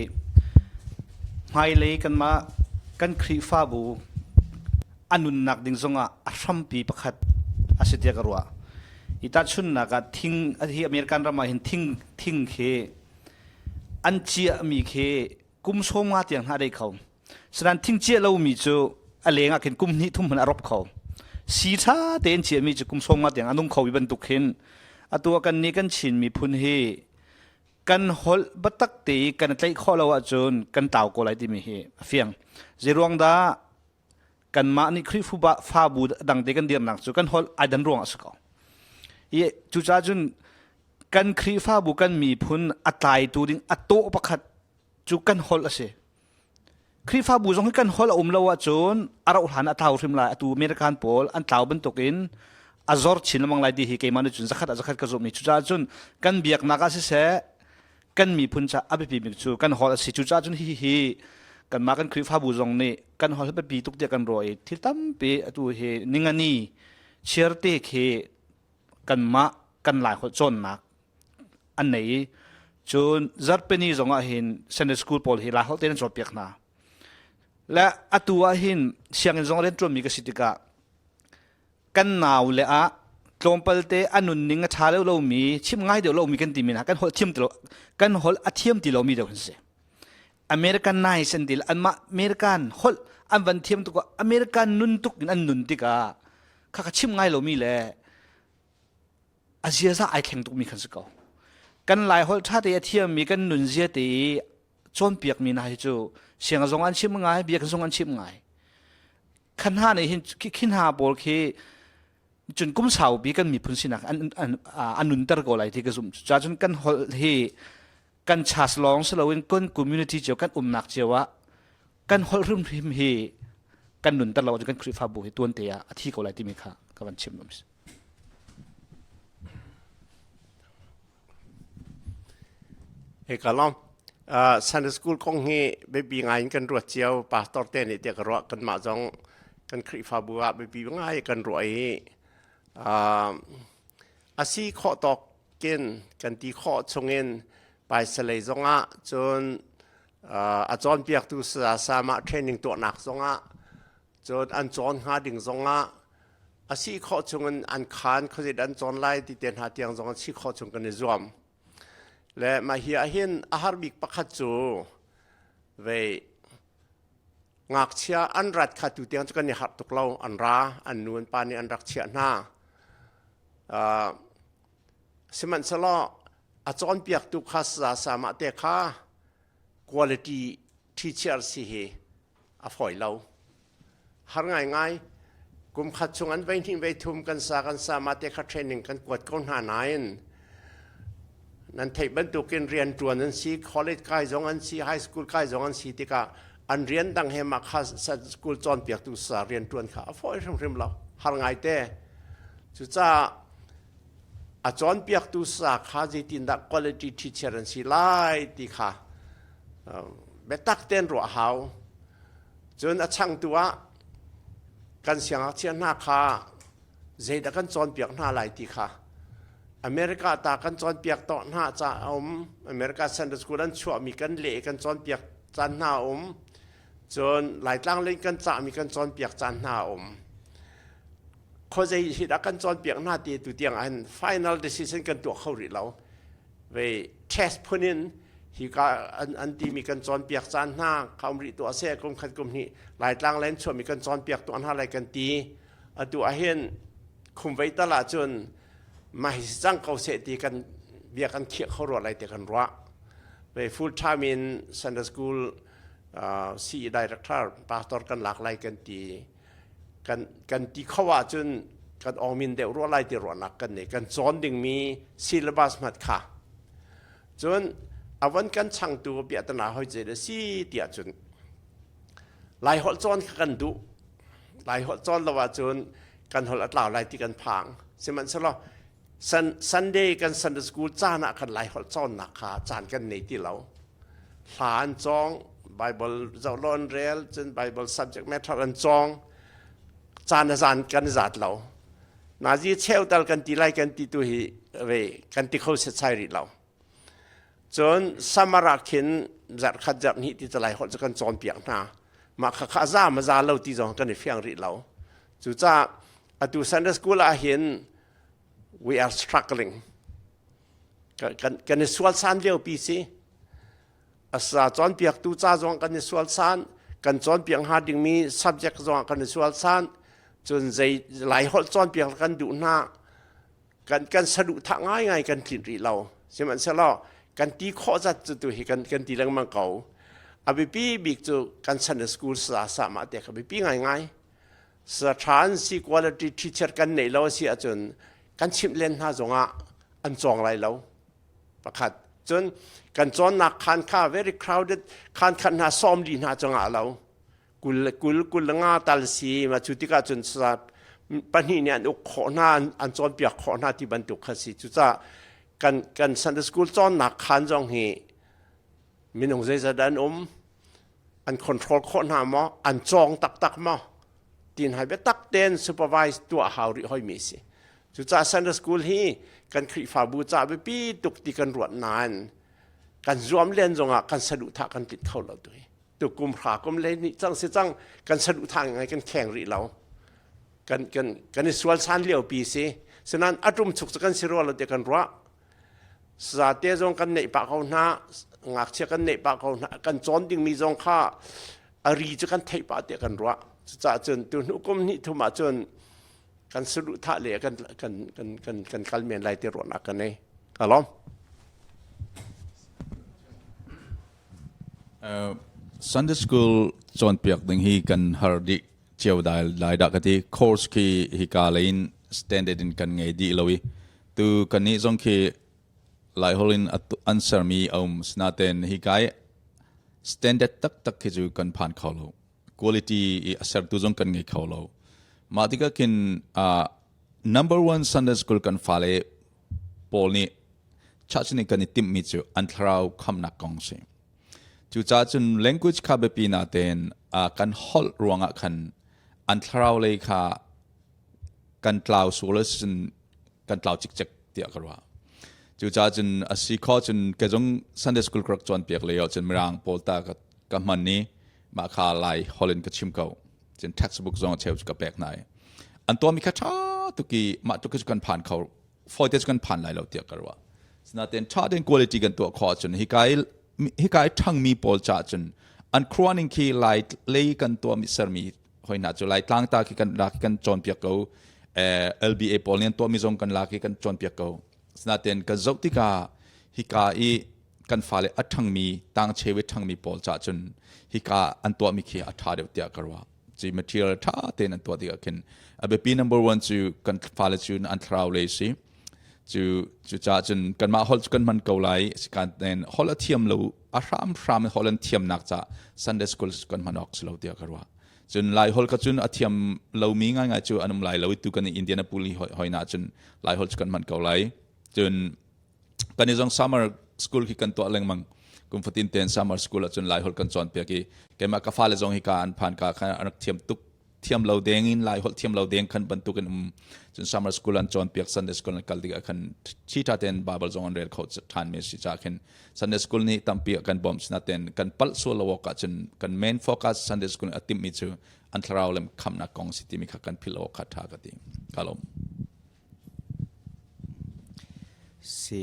hmailei kanmah kan Khrihfabu a nunnak ding zongah a hrampi pakhat a si tiah ka ruah. I tahchunhnak ah thing hi American ram ah hin thing thing khi an ciahmi khi kum 50 tiang hna dei kho. Sinain thing ciah lomi cu a leng ah khin kum hnih thum hmanh a rop kho. Si ṭha tein ciahmi cu kum 50 tiang a nung kho i bantuk hin atu ah kan nih kan Chin miphun hi kan holh biatak te i kan tlaih khawh lo ahcun kan tlau ko lai timi hi a fiang. Zeiruang dah kanmah nih Khrihfu fabu dang te kan dirnak cu kan holh ai dan ruang a si ko. I cucaah cun kan Khrihfabu kan miphun a tlaitu ding a tawh pakhat cu kan holh a si. Khrihfabu zong hi kan holh a um lo ahcun a rauh hlan a tlau hrim lai. Atu American pawl an tlau bantukin a zor chin lengmang lai ti hi keimah nih cun zakhat ah zakhat ka zumh i cucaah cun kan biaknak ah siseh kan miphun ca a biapi bik cu kan holh a si. Cucaah cun hihi hi kanmah kan Khrihfabu zong nih kan holh biapi tuk tiah kan ruah i thil tampi atu hi ningani chiarte khi kanmah kan Lai holh cawnnak an nei i cun zarhpini zong ah hin Sunday school pawl hi Lai holh tein an cawnpiak hna. Le atu ah hin sianginn zong rian ṭuanmi ka si tikah kan nau le ah tlawmpal te a nunning a ṭha deuh lomi chim ngai deuh lomi kan timi hna kan holh thiam ti lo kan holh a thiam ti lomi deuh an si. Americanize an ti anmah American holh an van thiam tuk American nun tuk in an nun tikah kha ka chim ngai lomi le a ziaza ai thleng tukmi kan si ko. Kan Lai holh ṭha te a thiammi kan nunzia te i cawnpiakmi hna hi cu siang zong an chim ngai, biak zong an chim ngai. Khan hna nih hin khi hna pawl khi cun kum saupi kan miphun sinak an an an nunter ko lai ti ka zumh. Cucaah cun kan holh hi kan chas lawng si loin kan community cio kan umnak cio ah kan holh hrimhrim hi kan nunter lo ahcun kan Khrihfabu hi tuante ah a thi ko lai timi kha ka van chim duhmi si. He ka lawm. Sunday school kong hi biapi ngai in kan ruat cio pastor te nih tiah ka ruah kanmah zong kan Khrihfabu ah biapi ngai kan ruah i a si khawh tawk kin kan ti khawh chungin paisalei zongah cun a cawnpiaktu saya sama training tuahnak zongah cun an cawn hnga ding zongah a si khawh chungin an khaan khuazit an cawn lai ti te hna tiang zong an si khawh chung kan i zuam le mah hi ah hin a har bik pakhat cu vei ngakchia an rat kha tu tiang cu kan i harh tuk lo an ra an nu an pa nih an rak chiah hna Sihmanhsehlaw a cawnpiaktu kha saya te kha quality teacher si hi a fawi lo. Har ngaingai kum khat chung an vei hnih vei thum kan sa kan sa ma te kha training kan kuat ko hna nain nan theih bantukin rian ṭuan an si college kai zong an si high school kai zong an si tikah an rian dang he mah kha school cawnpiaktu sa rian ṭuan kha a fawi hrimhrim lo har ngai te Cucaah a cawnpiaktu sa kha zeitindah quality teacher an si lai ti kha biatak tein ruah hau. Cun a changtu ah kan siangngakchia hna kha zeidah kan cawnpiak hna lai ti kha America ta kan cawnpiak tawh hna ca a um America Sunday School an chuahmi kan leh kan cawnpiak caan hna a um cun Laitlang lei kan cahmi kan cawnpiak caan hna a um khuazei hi dah kan cawnpiak hna ti tu tiang ah hin final decision kan tuah kho rih lo ve test phun in hi ka an, an timi kan cawnpiak caan hna kha um rih tuah se kum khat kum hnih laitlang len chuahmi kan cawnpiak tuah hna lai kan ti atu ah hin khum vei tal ah cun mah hi cang ko seh ti kan bia kan khiah kho rua lai ti kan ruah ve full time in Sunday school uh, CE director pastor kan lak lai kan ti kan kan ti kho ahcun kan awmin deuh rua lai ti ruahnak kan nei kan cawn dingmi syllabus hmat kha cun avon kan changtu piahtana hoi ce le si tiah cun lai holh cawn kha kan duh lai holh cawn lo ahcun kan holh a tlau lai ti kan phang sihmanhsehlaw Sunday kan Sunday school caan ah khan lai holh cawnnak kha caan kan nei ti lo hla an cawng Bible zoh lo an rel cun Bible subject matter an cawng caan a zan kan zat lo nazi cheu tal kan ti lai kan ti tu hi ve kan ti kho set sai rih lo cun summer ah khin zarh khat zarh hnih ti lai holh cu kan cawn piak hna mah kha kha za ma za lo ti zong kan i fiang rih lo cucaah atu Sunday school ah hin we are struggling kan i sual san lio pi si asa cawnpiaktu ca zong kan i sual san kan cawnpiak hnga dingmi subject zong kan i sual san cun zei lai holh cawnpiak kan duh hna kan kan saduh thah ngai ngai kan tlinh rih lo sihmanhsehlaw kan ti khawh zat cu tu hi kan kan ti lengmang ko a biapi bik cu kan Sunday school sa sa ma te kha biapi ngai ngai sa tha an si quality teacher kan neih lo si ahcun kan chimh len hna zongah an cawng lai lo pakhat. Cun kan cawnnak khaan kha very crowded, khaan khat hna 40 hna cu ngah lo. 20 25 tal si ma cu tikah cun pahnih nih an uk khawh hna, an cawnpiak khawh hna ti bantuk kha si. Cucaah kan Sunday school cawnnak khaan zong hi minung zeizat an um, an control khawh hna maw, an cawng taktak maw, tin hai biatak tein supervise tuah hau rih hoi mi si. Cucaah Sunday school hi kan Khrihfabu ca biapi tuk ti kan ruat nain kan zuam len zongah kan saduhthah kan tlinh kho lo tu hi. Tu kum hra kum le ni cang si cang kan saduhthah ngai kan kheng rih lo. Kan kan kan i sual san lio pi si. Sinan atum chuk cu kan si rua lo ti kan ruah. Sate zong kan neih pah ko hna, ngakchia kan neih pah ko hna, kan cawn dingmi zong kha a ri cu kan theih pah tiah kan ruah. Cucaah cun tu hnu kum hnih thum ah cun kan saduhthah le kan kan kan kan kan kal men lai ti ruahnak ka nei. Ka lawm. Sunday school cawnpiak ding hi kan har dih cio dai lai dah ka ti. Course khi hika lei in standard in kan ngei dih lo i tu kannih zong khi Laiholh in an sermi a um. Sinain hika i standard taktak khi cu kan phan kho lo. Quality i a sertu zong kan ngei kho lo. Mah tikah khin number one Sunday school kan fale pawl nih church nih kan i timhmi cu an thlarau khamnak kong si. Cucaah cun language kha biapi natein kan holh ruangah khan an thlarau lei kha kan tlau sual cun kan tlau cikcek tiah ka ruah. Cucaah cun a si kho cun ka zong Sunday school ka rak cawnpiak lio cun Mirang pawl ta ka hman i mah kha Lai holh in ka chim ko. Cun textbook zong a cheu cu ka pek hna i an tuahmi kha ṭha tuk i mah tuk cu kan phan kho fawite cu kan phan lai lo tiah ka ruah. Sinain ṭha tein quality kan tuah khawh ahcun hika i hika i ṭhangmi pawl caah cun an khuaning khi Lai lei kan tuahmi sermi hoi hna cu Lai tlangta khi kan lak kan cawnpiak ko. LBA pawl nih an tuahmi zong kan lak i kan cawnpiak ko. Sinain kan zoh tikah hika i kan fale a ṭhangmi tangcheu i ṭhangmi pawl caah cun hika an tuahmi khi a ṭha deuh tiah ka ruah. Ci material ṭha tein an tuah tikah khin a biapi number one cu kan fale cu an thlarau lei si. Cu cucaah cun kanmah holh cu kan hman ko lai. Sikanen holh a thiam lo a hramhram in holh an thiamnak ca Sunday school kan hman awk si lo tiah ka ruah. Cun Lai holh kha cun a thiam lomi ngaingai cu an um lai lo i tu kan i Indianapolis hoi na cun Lai holh cu kan hman ko lai. Cun kan i zong summer school khi kan tuah lengmang. Kum fatin ten summer school ahcun Lai holh kan cawnpiak i keimah ka fale zong hika an phan ka khan an rak thiam tuk thiam lo deng in Lai holh thiam lo deng khan bantuk in um. Cun summer school an cawnpiak, Sunday school an kal tikah khan thi tha ten Bible zong an rel kho than mi si ca khin Sunday school nih tampi kan bawmh sinaten kan palh sual lo awk ahcun kan main focus Sunday school a timh mi cu an thlarau lem khamnak kong si timi kha kan philh awk kha tha ka ti. Ka lawm. Si.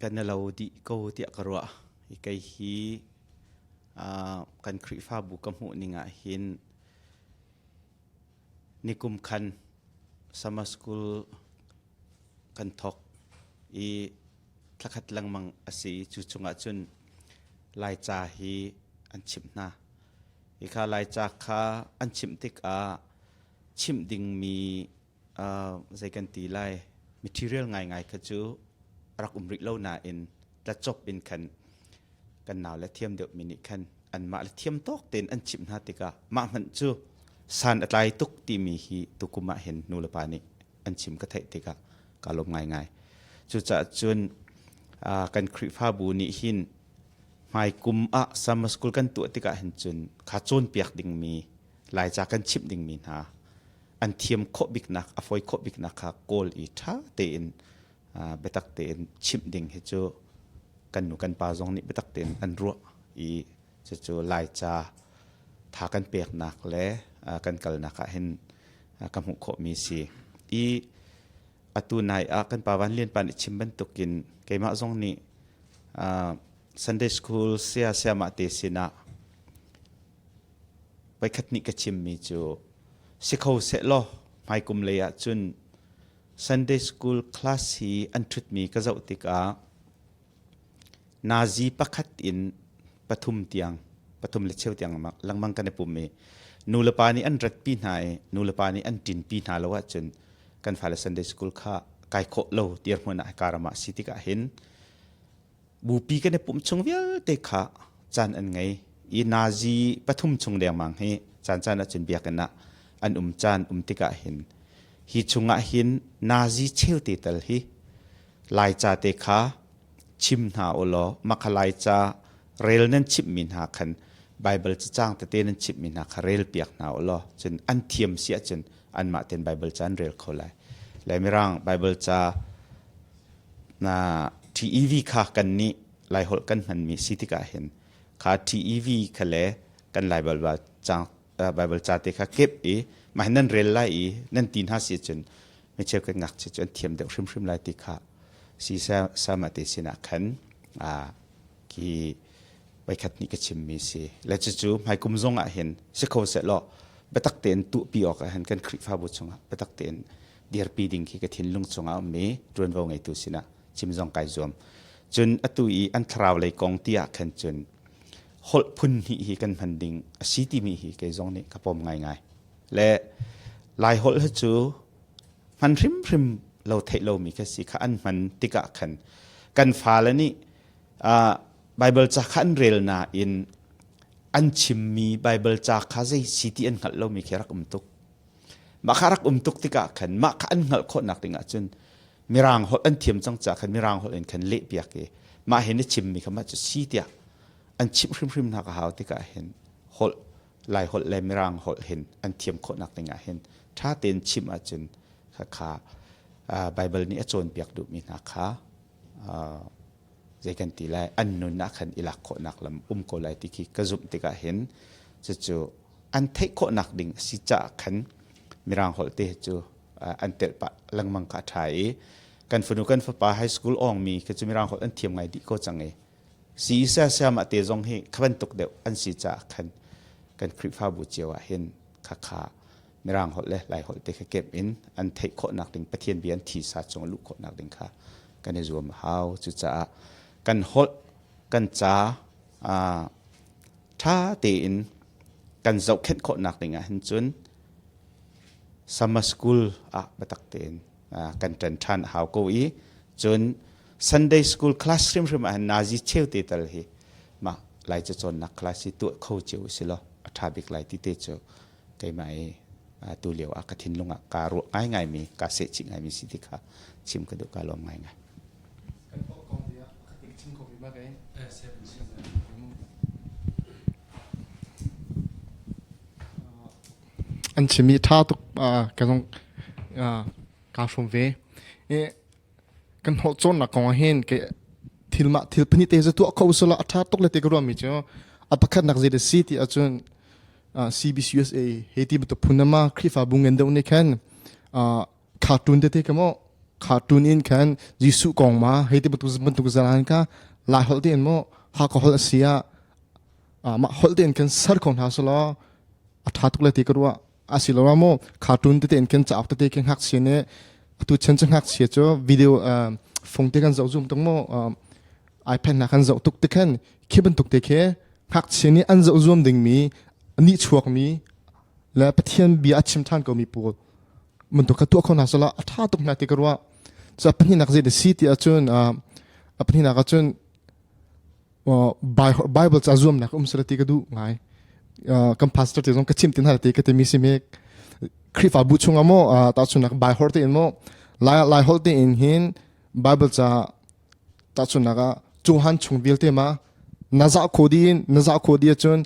Kan na lo dih ko tiah ka ruah. Hi kei hi kan Khrihfabu ka hmuh ning ah hin nikum khan summer school kan thawk i thlakhat lengmang a si i cu chungah cun Laica hi an chimh hna. Hika Laica kha an chimh tikah chimh dingmi zei kan ti lai material ngaingai kha cu a rak um rih lo nain tlacop in khan kan nau le thiam deuhmi nih khan anmah le thiam tawk tein an chimh hna tikah mah hmanh cu san a tlai tuk timi hi tukum ah hin nu le pa nih an chim ka theih tikah ka lawm ngaingai. Cucaah cun kan Khrihfabu nih hin hmai kum ah summer school kan tuah tikah hin cun kha cawnpiak dingmi Laica kan chimh dingmi hna an thiam khawh biknak a fawi khawh biknak kha kawl i ṭha tein biatak tein chimh ding hi cu kan nu kan pa zong nih biatak tein an ruah i cucu Laica tha kan peknak le kan kalnak ah hin ka hmuh khawhmi si. I atu nai ah kan pa Van Lian pa nih chim bantukin keimah zong nih Sunday school saya sayamah te sinah Voikhat nih ka chimmi cu si kho sehlaw hmaikum lei ah cun Sunday school class hi an ṭhutmi ka zoh tikah nazi pakhat in pathum tiang pathum le cheu tiang lengmang kan i pum i nulepa nih an ratpi hna i nulepa nih an ṭinpi hna lo ahcun kan fale Sunday school kha Kai khawh lo dirhmun ah hika ram ah si tikah hin bupi kan i pumh chung vialte kha caan an ngei i nazi pathum chung lengmang hi caan caan ahcun biakinn ah an um caan um tikah hin hi chungah hin nazi cheute tal hi Laica te kha chim hna u law makha Laica rel nan chimhmi hna khan Baibal cacang tete nan chimhmi hna kha rel piak hna u law cun an thiam si ahcun anmah ten Baibal ca an rel kho lai. Le Mirang Baibal ca na TEV kha kan nih Laiholh kan hmanmi si tikah hin kha TEV kha le kan Lai Baibal cang Baibal ca te kha kep i mah nan rel lai i nan ti hna si cun micheu kan ngakchia cu an thiam deuh hrimhrim lai ti kha si sama te sinah khan khi voikhat nih ka chimmi si le cucu hmaikum zong ah hin si kho seh law biatak tein tuhpi awk ah hin kan Khrihfabu chungah biatak tein dirpi ding khi ka thinlung chungah ummi ṭuanvo ngeitu sinah chim zong kai zuam. Cun atu i an thlarau lei kong ti ah khan cun holh phun hnih hi kan hman ding a si timi hi kei zong nih ka pom ngaingai. Le Lai holh hi cu hman hrimhrim lo theih lomi ka si kha an hman tikah khan kan fale nih Baibal ca kha an rel nain an chimmi Baibal ca kha zei si ti an hngalh lomi khi rak um tuk. Mah kha rak um tuk tikah khan mah kha an hngalh khawhnak ding ahcun Mirang holh an thiam cang caah khan Mirang holh in khan lehpiak i mah hi na chimmi kha mah cu si tiah an chimh hrimhrim hna ka hau tikah hin holh Lai holh le Mirang holh hin an thiam khawhnak ding ah hin ṭha tein chimh ahcun kha Baibal nih a cawnpiak duhmi hna kha zei kan ti lai an nun ah khan i lak khawhnak lam um ko lai ti khi ka zumh tikah hin cucu an theih khawhnak ding a si caah khan Mirang holh te cu an telh pah lengmang kha a ṭha i kan fanu kan fapa high school awngmi khi cu Mirang holh an thiam ngai dih ko cang i si siamah te zong hi kha bantuk deuh an si caah khan kan Khrihfabu cio ah hin khakha Mirang holh le Lai holh te kha kemh in an theih khawhnak ding Pathian bia an thisa chung a luh khawhnak ding kha kan i zuam a hau. Cucaah kan holh kan ca ṭha tein kan zohkhenh khawhnak ding ah hin cun summer school ah biatak tein kan ṭan ṭhan a hau ko i cun Sunday school class hrimhrim ah hin nazi cheu te tal hi mah Lai cacawnnak class hi tuah kho cio usih law a ṭha bik lai ti te cu keimah i tu lio ah ka thinlung ah kaa ruah ngaingaimi kaa sehchih ngaimi si ti kha chim ka duh. Kaa lawm ngaingai. Kan paw kong tiah pakhat in chim kho ve ma kai? An chimi ṭha tuk ka zong kaa hrawm ve. Kan hnawh cawnnak kong ah hin ke thil mah thil pahnih te cu tuah kho usila a ṭha tuk le ti ka ruahmi cu a pakhatnak zei da si ti ahcun CBCUSA he ti bantuk phun ma Khrihfabu ngan deuh nih khan cartoon tete ka mo cartoon in khan Jesuh kong ma hei ti bantuk bantuk zalan ka lai holh te in mo ha ka holh a si ah mah holh te in kan ser kho hna selaw a ṭha tuk le ti ka ruah. Asiloah maw cartoon tete in kan cauk tete kan ngakchia nih atu chan cu ngakchia cu video phone te kan zoh zum tuk maw iPad hna kan zoh tuk te khan khi bantuk te khi ngakchia nih an zoh zuam dingmi nih chuakmi le Pathian bia a chim ṭhan komi pawl bantuk kha tuah kho hna selaw a ṭha tuk hna ti ka ruah. Cu a pahnihnak zei da si ti ahcun a pahnihnak ahcun Bible ca zuamnak um sala ti ka duh ngai. Kan pastor te zong ka chim tin hal ti ka timi si me Khrihfabu chungah maw tahchunnak Bai hor te in maw Lai Lai holh te in hin Bible ca tahchunnak ah Johan chung vialte ma na za kho di in na za kho di ahcun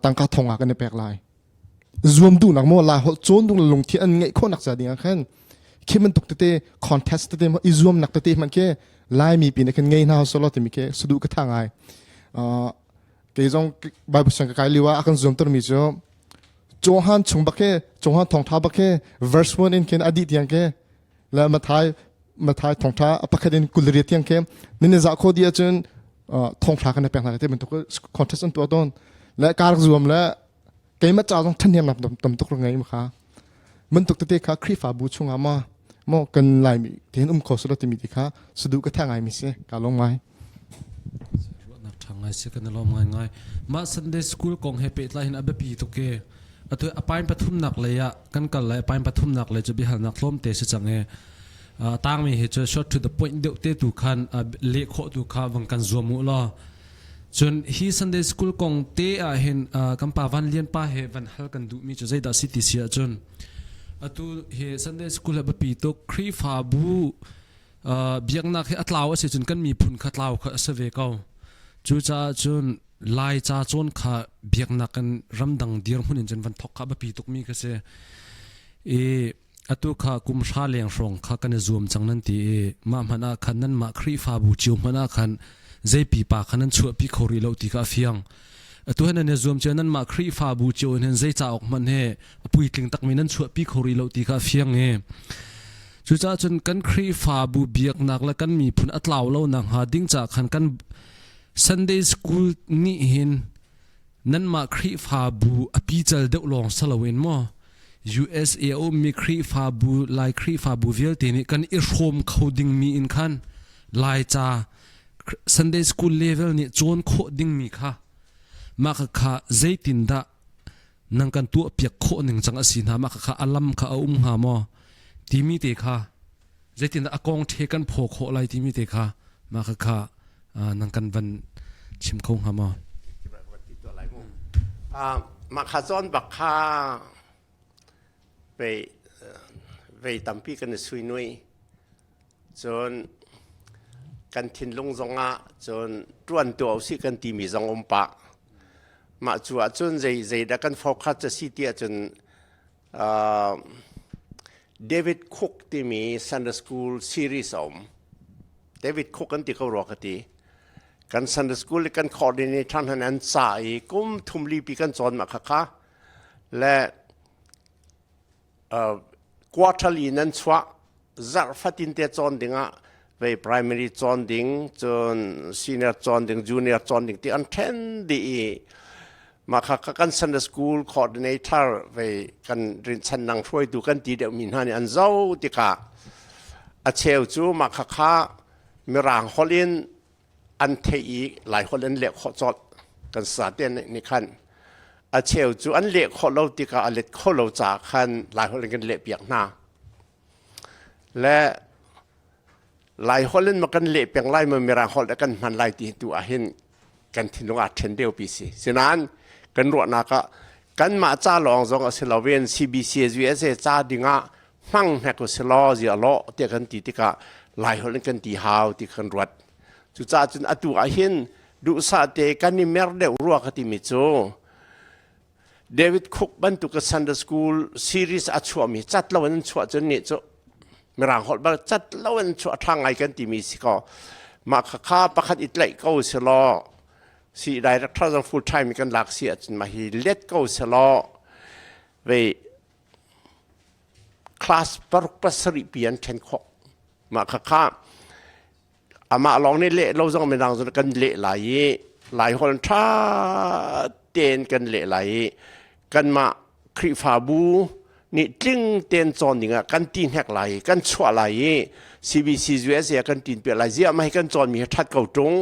tangka thong ah kan i pek lai. Zuam duhnak maw Lai holh cawn duh lungthin an ngeih khawhnak ca ding ah khan khi bantuk tete contest tete i zuamnak tete hmanh khi Laimi pi nih khan ngei hna selaw timi khi suduh ka tha ngai. Kei zong Bible siang ka kai lio ah a kan zuamter mi cu Johan chung bak khi Johan thawngtha bak khi verse 1 in khin a dih tiang khi le Mathai Mathai thawngtha a pakhat in 28 tiang khi nini za kho di ahcun thawngtha kan pek hna te bantuk contest an tuah tawn le kar zuam le keimah ca zong ṭhahnemnak tam tuk ngei ma kha bantuk tete kha Khrihfabu chungah ma maw kan Laimi tein um kho selaw timi ti kha suduh ka tha ngai mi si. Ka lawm ngai. Ruahnak ṭha ngai si. Kan i lawm ngai ngai. Mah Sunday school kong he pehtlai hin a biapi tuk e. Atu apain pathumnak lei ah kan kal lai. Apain pathumnak lei cu biahalnak tlawmte si cang i tangmi hi cu short to the point deuh te tu khan leh khawh tu kha vang kan zuam u law. Cun hi Sunday school kong te ah hin kan pa Van Lian pa he van hal kan duhmi cu zeidah si ti si ahcun atu hi Sunday school he biapi tuk Khrihfabu biaknak hi a tlau a si cun kan miphun kha tlau kha a si ve ko. Cucaah cun Lai ca cawn kha biaknak kan ramdang dirhmun in cun van thok kha biapi tukmi kha si. I atu kha kum hra leng hrawng kha kan i zuam cang nan ti i mah hmanh ah khan nanmah Khrihfabu cio hmanh ah khan zei pipa kha nan chuahpi kho rih lo ti kha a fiang. Atu he nan i zuam cio nanmah Khrihfabu cio in hin zei cauk hmanh he a puitling takmi nan chuahpi kho rih lo ti kha a fiang i cucaah cun kan Khrihfabu biaknak le kan miphun a tlau lo nakhnga ding caah khan kan Sunday school nih hin nanmah Khrihfabu a pical deuh lawng si loin maw USA a ummi Khrihfabu Lai Khrihfabu vialte nih kan i hrawm kho dingmi in khan Laica Sunday school level nih cawn khawh dingmi kha mah kha zeitindah nang kan tuah piak khawh ning cang a si hna mah kha a lam kha a um hnga maw timi te kha zeitindah a kong the kan phaw khawh lai timi te kha mah kha kha nang kan van chim kho hnga maw? Mah kha cawn bak kha vei vei tampi kan i sui nui cun kan thinlung zongah cun ṭuan tuah usih kan timi zong um pah. Mah cu ahcun zei zeidah kan focus a si ti ahcun David Cook timi Sunday School series a um. David Cook an ti ko rua ka ti. Kan Sunday School i kan coordinator hna an ca i kum thum lipi kan cawn mah kha kha le quarterly nan chuah zarh fatin te cawn dingah vei primary cawn ding cun senior cawn ding junior cawn ding ti an then dih i mah kha kan Sunday school coordinator vei kan rinchan nang hruaitu kan ti deuh mi hna nih an zo tikah a cheu cu mah kha kha mirang holh in an theih i lai holh an leh khawh colh kan sa te nih khan a cheu cu an leh khawh lo tikah a let kho lo caah khan lai holh in kan leh piak hna le lai holh in ma kan leh peng lai ma mirang holh kan hman lai ti tu ah hin kan thinlung aa ṭhen deuh pi si sinain kan ruahnak ah kanmah ca lawng zong a si lo in CBC USA ca dingah hmang hnek u si law zia law tiah kan ti tikah lai holh in kan ti hau ti kan ruat cucaah cun atu ah hin duhsah te kan i mer deuh rua ka timi cu David Cook bantuk Sunday School series a chuahmi cat lo in chuah cun nih cu mirang holh bal cat lo in chuah ṭha ngai kan timi si ko mah kha kha pakhat i tlaih ko si law si director zong full time kan lak si ahcun mah hi let ko si law vei class paruk pasarih pi an ṭhen khawh mah kha kha amah lawng nih leh lo zong midang zong kan leh lai i lai holh ṭha tein kan leh lai i kanmah Khrihfabu nih tling tein cawn dingah kan ti hnek lai i kan chuah lai i CBC USA kan tin piak lai ziah mah hi kan cawnmi hi ṭhat ko ṭung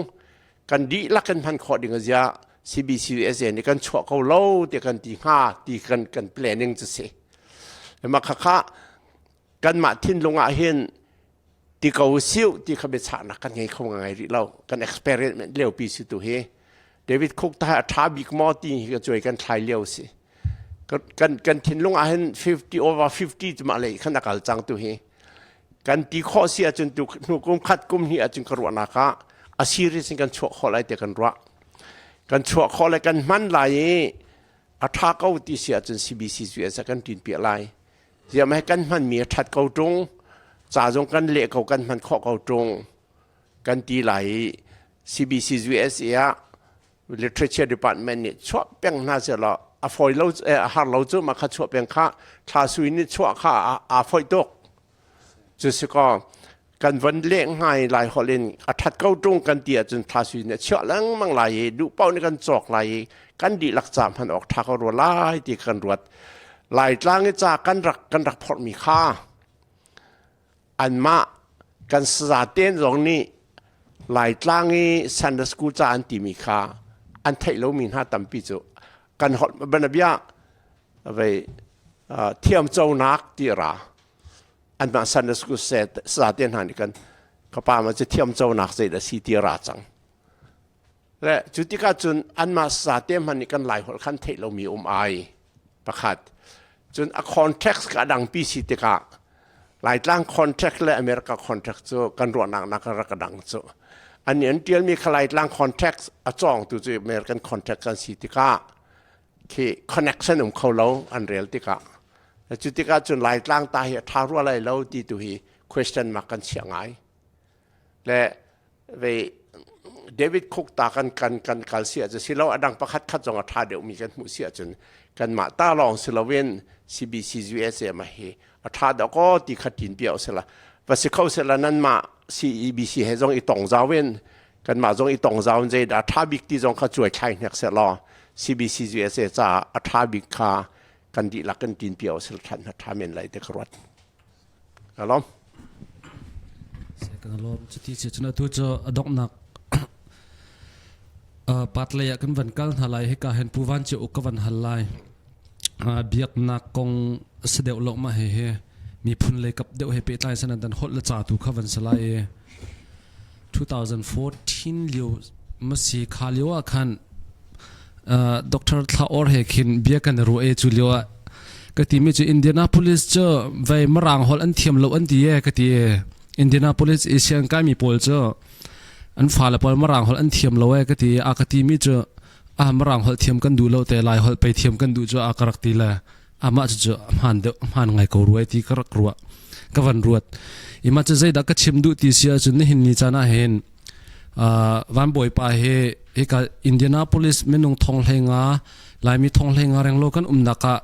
kan dihlak kan hman khawh ding ziah CBC USA nih kan chuah ko lo ti kan ti hnga ti kan kan planning cu si mah khakha kanmah thinlung ah hin ti ko siu ti kha biachahnak kan ngei kho ngai rih lo kan experiment lio pi si tu hi David Cook ta a tha bik maw ti hi ka cuai kan thlai lio si kan kan thinlung ah hin 50 over 50 cu mah lei khan akal cang tu hi kan ti khawh si ahcun tu hnu kum khat kum hnih ahcun ka ruahnak ah a series in kan chuah khawh lai te kan ruah kan chuah khawh lai kan hman lai i a tha ko ti si ahcun CBC cu kan tin piah lai Ziam he kan hmanmi a ṭhat ko ṭung, ca zong kan leh ko kan hman khawh ko ṭung kan ti lai i CBC USA ah literature department nih chuah peng hna seh law a fawi lo a har lo cu mah kha chuah peng kha thla sui nih chuah kha aa foih tuk cu si kaw kan von leh ngai lai holh in a ṭhat ko ṭung kan ti ahcun thla sui nih a chiah lengmang lai i duh paoh nih kan cawk lai i kan dihlak ca hman awk ṭha ko rua lai ti kan ruat Laitlang i ca kan rak kan rak phorhmi kha anmah kan sazaten zong nih Laitlang i Sunday school ca an timi kha an theih lomi hna tampi cu kan holh banabia. Vei thiamconak ti ra anmah Sunday school sa te hna nih kan ka pa ma cu thiamconak zei dah si ti ra cang. Le cu tikah cun anmah sa te hmanh nih kan Lai holh khan theih lomi um ai pakhat. Cun a context ka dangpi si tikah Laitlang contract le America contract cu kan ruahnak nak rak dang cu. An an tialmi kha Laitlang contract a cawngtu cu American contract kan si tikah khi connection um kho lo an rel tikah. Cu tikah cun Laitlang ta hi a tha rua lai lo ti tu hi question mark kan chiah ngai. Le ve David Cook ta kan kan kan kal si ahcun silo adang pakhat khat zong a tha deuhmi kan hmuh si ahcun kanmah ta lawng si loin CBC USA ma hi a tha deuh ko ti kha tin piao sila va si kho sila nanmah CEBC he zong i tong zau in kanmah zong i tong zau in zeidah tha bik ti zong kha cuai thlai hnek se law CBC USA ca a tha bik kha kan dihlak kan tin piao sila than tha men lai te ka ruat. Ka lawm. Kan lawm. Cuti si cun atu cu a donghnak pat lei ah kan van kal hna lai. Hika hin Pu Van Cio Uk ka van hal lai. Biaknak kong si deuh lo ma he he miphun lei kap deuh he pehtlai sanan dan holh le ca tu kha van salai i 2014 lio masi kha lio ah khan Dr. Thla Or he khin bia kan ru e chu lio ah ka ti mi chu Indianapolis chu vai marang hol an thiam lo an ti e ka ti e Indianapolis Asian kai mi pawl chu an fa le pawl marang hol an thiam lo e ka ti a ka ti mi chu a marang hol thiam kan du lo te lai hol pe thiam kan du chu a ka rak ti le amah cu cu hmaan deuh hmaan ngai ko ruai ti ka rak ruah ka van ruat ima cu zeidah ka chim duh ti si ahcun nihin ni caan ah hin van bawipa he hika Indianapolis minung thong hlei nga Laimi thong hlei nga renglo kan umnak ah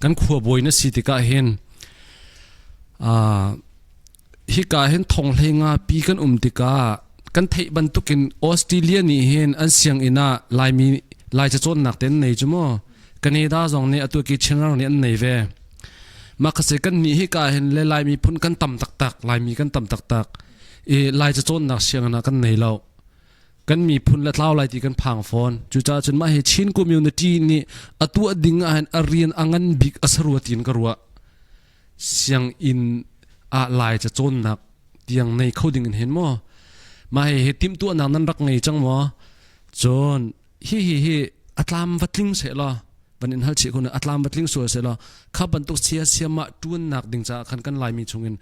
kan khua bawi na si tikah hin hika hin thong hlei nga pi kan um tikah kan theih bantukin Australia nih hin an sianginn ah Laimi Lai cacawnnak te an nei cu mu Canada zong nih atu ki Chinram nih an nei ve mah khase kan nih hika hin le Laimi phun kan tam taktak Laimi kan tam taktak i Lai cacawnnak sianginn ah kan nei lo kan miphun le tlau lai ti kan phang fawn cucaah cun mah hi Chin community nih atu a ding ah hin a rian a ngan bik a sarua tiin ka ruah sianginn ah Lai ca cawnnak tiang nei kho ding in hin maw mah hi hi timhtuahnak nan rak ngei cang maw cun hi hi hi atlam va tling se law van in hal chih kun atlam va tling sual se law kha bantuk sia siama tuannak ding caah khan kan Laimi chungin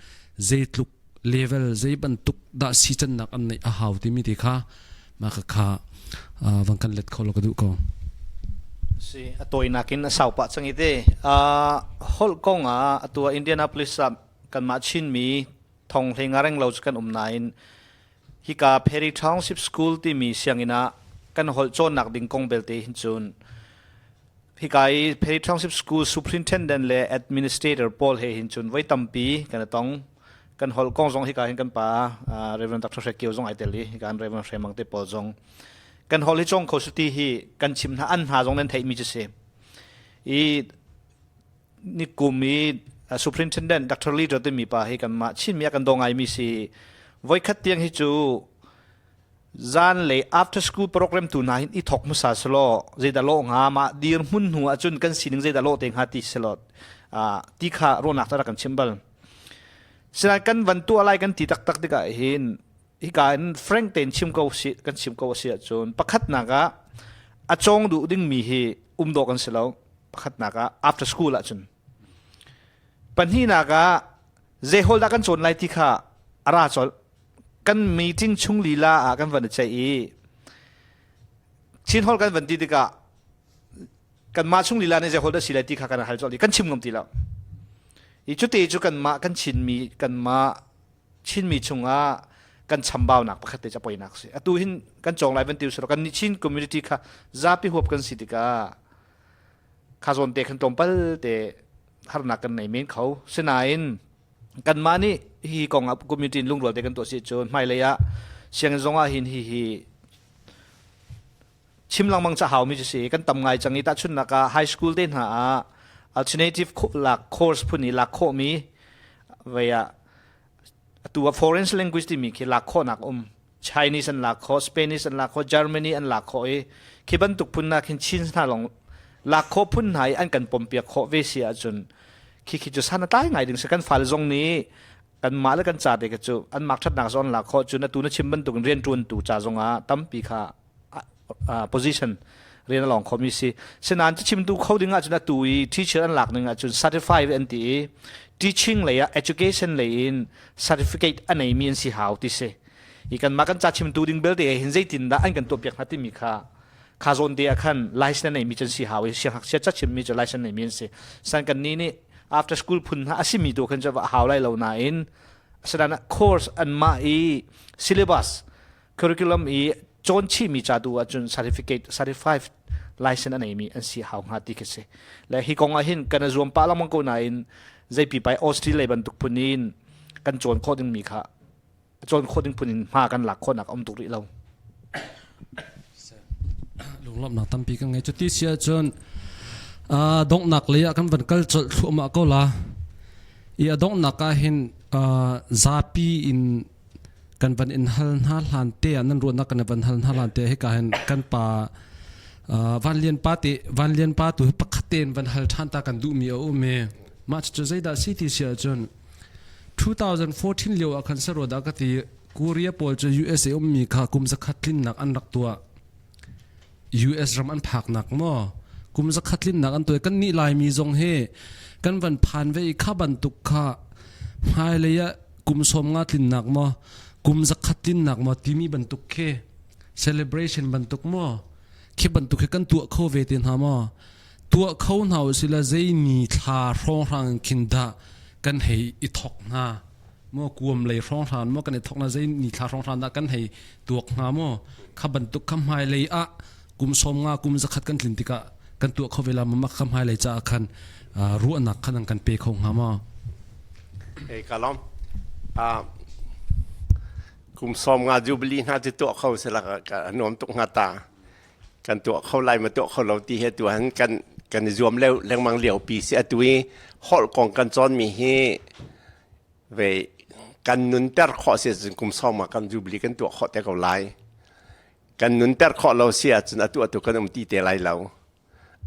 zeitluk level zei bantuk dah si cannak an neih a hau timi ti kha mah kha kha van kan let kho lo ka duh ko. Si a tawinak in a sau pah cang i te holh kong ah atu ah Indianapolis ah kanmah Chinmi thong hlei nga reng lo cu kan um nain hika Perry Township School timi sianginn ah kan holh cawnnak ding kong belte hin cun hika i Perry Township School Superintendent le Administrator pawl he hin cun voi tampi kan i tong. Kan holh kong zong hika hin kan pa Reverend Dr. Hre Kio zong ai tel i hika an Reverend Hre Mang te pawl zong kan holh hi cawng kho su ti hi kan chim hna an hna zong nan theih mi cu si. I ni kum i Superintendent Dr. Leader timi pa hi kan mah Chin mi a kan daw ngai mi si. Voikhat tiang hi cu zan lei after school program tu hna hin i thok hmasa selaw zeidah lawh hnga mah dirhmun hnu ahcun kan sining zeidah lawh te hnga ti selaw ti kha ruahnak rak kan chim bal sinain kan van tuah lai kan ti taktak tikah hin hika in frank tein chim ko si kan chim ko si ahcun pakhatnak ah a cawng duh dingmi hi um dawh kan si lo pakhatnak ah after school ahcun pahnihnak ah zei hol dah kan cawn lai ti kha a ra colh kan meeting chung lila ah kan van i ceih i Chin hol kan van ti tikah kanmah chung lila nih zei hol dah si lai ti kha kan hal colh i kan chim ngam ti lo. I cuti cu kanmah kan Chinmi kanmah Chinmi chungah kan chambaunak pakhat te capoinak si. Atu hin kan cawng lai van ti usih kan Chin community kha zapi huap kan si tikah kha zawn te khan tlawmpal te harnak kan nei men kho. Sinain kanmah nih hi kong ah community in lungrual te kan tuah si cun hmailei ah sianginn zong ah hin hi hi chim lengmang ca hau mi cu si kan tam ngai cang i tahchunhnak ah high school te hna ah alternative lak course phun i lak khawh mi vei ah atu ah foreign language timi khi lak khawhnak um Chinese an lak khawh Spanish an lak khawh Germany an lak khawh i khi bantuk phun nak hin Chin hna long Lak khawh phun hna i an kan pompiak khawh ve si ahcun khi khi cu san a tlai ngai ding si. Kan fale zong nih kanmah le kan ca te kha cu an mak ṭhatnak zong an lak khawh cun atu na chim bantuk in rianṭuantu ca zong ah tampi kha position rian a lawng khomi si. Sinain chimtu kho ding ahcun atu i teacher an lak ning ahcun certify an ti i teaching lei ah, education lei in certificate a neimi an si hau ti si. I kanmah kan ca chimtu ding belte hin zeitin dah an kan tuahpiak hna timi kha kha zawn te ah khan license a neimi cu an si hau i siangngakchia ca chimmi cu license neimi an si. San kan nih nih after school phun hna a simi tu khan cu va hau lai lo nain asinain course anmah i syllabus curriculum i cawn chihmi ca tu ahcun certificate, certified license a neimi an si hau hnga ti khi si. Le hi kong ah hin kan i zuam pah lengmang ko nain zeipi pai Australia lei bantuk phun in kan cawn khawh dingmi kha cawn khawh ding phun in hma kan lak khawhnak a um tuk rih lo. Lunglawmhnak tampi kan ngei. Cuti si ahcun donghnak lei ah kan van kal colh thluahmah ko la. I a donghnak ah hin zapi in kan van in hal hna hlan te ah, nan ruahnak kan van hal hna hlan te hika hin kan pa Van Lian pa te, Van Lian pa tu pakhat tein van hal ṭhan ta kan duhmi a um i mah cu zeidah si ti si ahcun 2014 lio ah khan saruat ah ka ti, Korea pawl cu USA ummi kha kum 100 tlinnak an rak tuah. US ram an phaknak maw kum 100 tlinnak an tuah. Kan nih Laimi zong hi kan van phan ve i kha bantuk kha hmailei ah kum 50 tlinnak maw kum 100 tlinnak maw timi bantuk khi celebration bantuk maw khi bantuk khi kan tuah kho ve te hna maw, tuah kho hna usila zei ni thla hrawnghrang khin dah kan hei i thok hna maw, kuam lei hrawnghrang maw kan i thok na, zei ni thla hrawnghrang dah kan hei tuak hnga maw, kha bantuk kha hmailei ah kum 50 kum 100 kan tlin tikah kan tuah kho ve la ma, kha hmailei caah khan ruahnak khan an kan pe kho hnga maw? Hey kalom kum 50 jubilee hna cu tuah kho sila ka nuam tuk hnga ta. Kan tuah kho lai ma tuah kho lo ti he tu han kan kan i zuam leo lengmang lio pi si. Atu i holh kong kan cawn mi hi ve kan nunter khawh si ahcun kum 50 kan jubilee kan tuah khawh te ko lai. Kan nunter khawh lo si ahcun atu atu kan um ti te lai lo.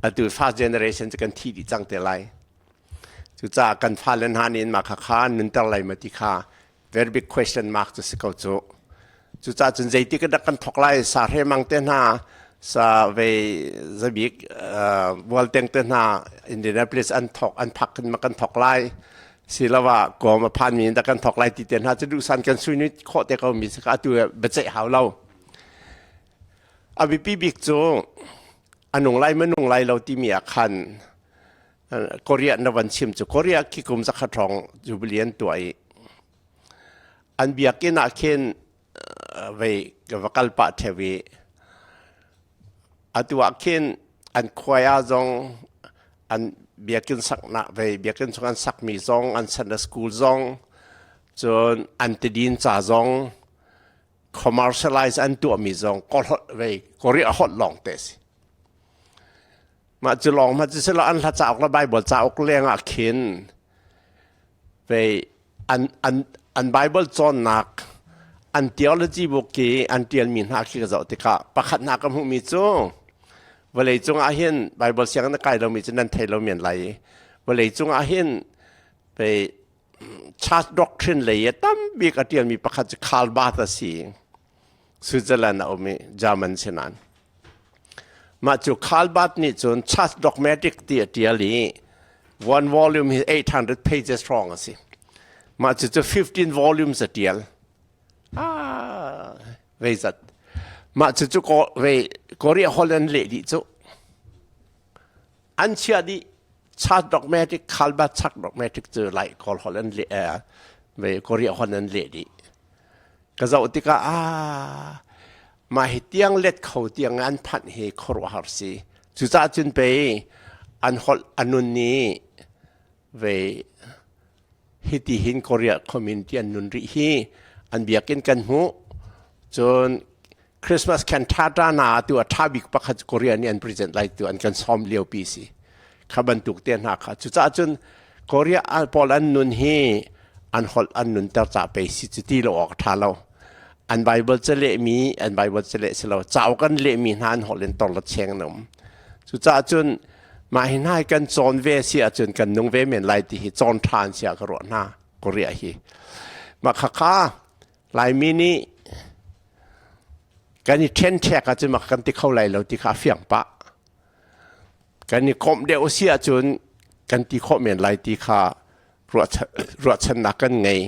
Atu first generation cu kan thi dih cang te lai. Cucaah kan fale hna nih mah kha kha nunter lai ma ti kha very big question mark cu si ko cu. Cucaah cun zeitik dah kan thok lai, sa hre mang te hna, sa ve zabik bualteng te hna Indianapolis an thok an phak kan ma kan thok lai silawa kom a phan mi da kan thok lai ti te hna cu duhsan kan sui khawh te ko mi ka atu biaceih hau lo. A biapi bik cu anung lai manung lai lo timi ah khan Korea na van chim cu Korea khi kum 100 hrawng jubilee an tuah i an biakinn ah khin vei ka va kal pah theu i atu ah khin an choir zong, an biakinn saknak vei biakinn chung an sakmi zong, an Sunday school zong, cun an tidin ca zong commercialize an tuahmi zong vei Korea holh lawng te si. Mah cu lawng hmanh cu silo, an hla cauk le Bible cauk leng ah khin vei an an an Bible cawnnak, an theology book ki an tialmi hna khi ka zoh tikah pakhat hna ka hmuhmi cu vawlei cung ah hin Bible sianginn na kai lomi cu nan thei lo men lai. Vawlei cung ah hin vei church doctrine lei i tambik a tialmi pakhat cu Karl Barth a si. Switzerland a um i German si nain. Mah cu Karl Barth nih cun Church Dogmatic ti a tial i one volume hi 800 pages strong a si. Mah cu cu 15 volumes a tial. Ah, veizat. Mah cu cu ko, vei, Korea Holland leh dih cu. An chia dih. Church Dogmatic, Karl Barth Church Dogmatic cu lai Kawl Holland leh, vei Korea Holland leh dih. Ka zoh tikah ah mah hi tiang let kho tiang an phanh hi khuaruahhar si. Cucaah cun pei an holh a nun ni ve hiti hin Korea community an nun rih hi an biakinn kan hmuh. Cun Christmas cantata na tu a tha bik pakhat Korea nih an present lai tu an kan sawm lio pi si. Kha bantuk te hna kha cucaah cun Korea pawl an nun hi an holh an nunter ca pei si cu ti lo awk tha lo. An Bible ca lehmi, an Bible ca leh si lo, cauk an lehmi hna an holh in tor la cheng na um. Cucaah cun. Mah hi hna hi kan cawn ve si ahcun kan nung ve men lai ti hi cawn ṭhan sia ka ruah hna Korea hi. Mah khakha Laimi nih kan i ṭhenṭhek ahcun mak kan ti kho lai lo ti kha a fiang pah. Kan i komh deuh si ahcun kan ti khawh men lai ti kha ruahchannak kan ngei.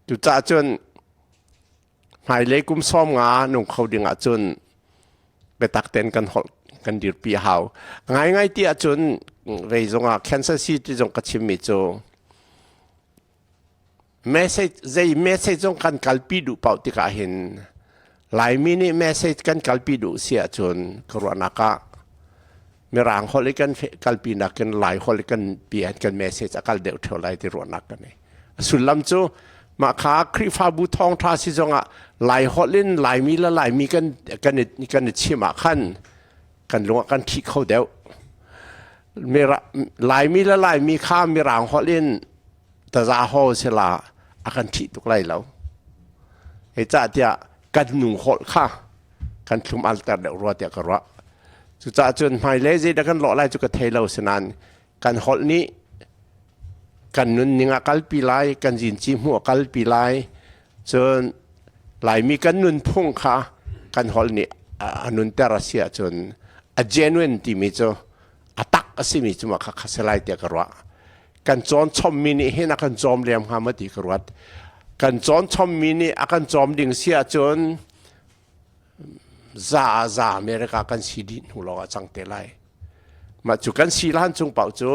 Cucaah cun hmailei kum 50 nung kho ding ahcun biatak tein kan holh kan dirpi a hau. Ngaingai ti ahcun vei zongah Kansas City zong ka chimmi cu message zei message zong kan kalpi duh paoh tikah hin Laimi nih message kan kalpi duh si ahcun ka ruahnak ah Mirang holh i kan kalpi nakin Lai holh i kan pi kan message a kal deuh ṭheo lai ti ruahnak ka nei. A sullam cu mah kha Khrihfabu thawngṭha si zongah Lai holh in Laimi le Laimi kan kan i kan i chim ah khan kan lung ah kan ṭhi kho deuh. Laimi le Laimi kha Mirang holh in taza ho sila a kan ṭhih tuk lai lo. Hei cah tiah kan nu holh kha kan thlum alter deuh rua tiah ka ruah. Cucaah cun hmailei zeidah kan lawh lai cu ka thei lo sinain kan holh nih kan nunning a kalpi lai, kan zinci hmuh a kalpi lai, cun Laimi kan nunphung kha kan holh nih a nunter a si ahcun a genuine timi cu a tak a simi cu mah kha kha si lai tiah ka ruah. Kan cawn chommi nih hin a kan cawm lem hnga maw ti ka ruat. Kan cawn chommi nih a kan cawm ding si ahcun za ah za America kan si dih hnu lawng ah cang te lai. Mah cu kan si lan chung paoh cu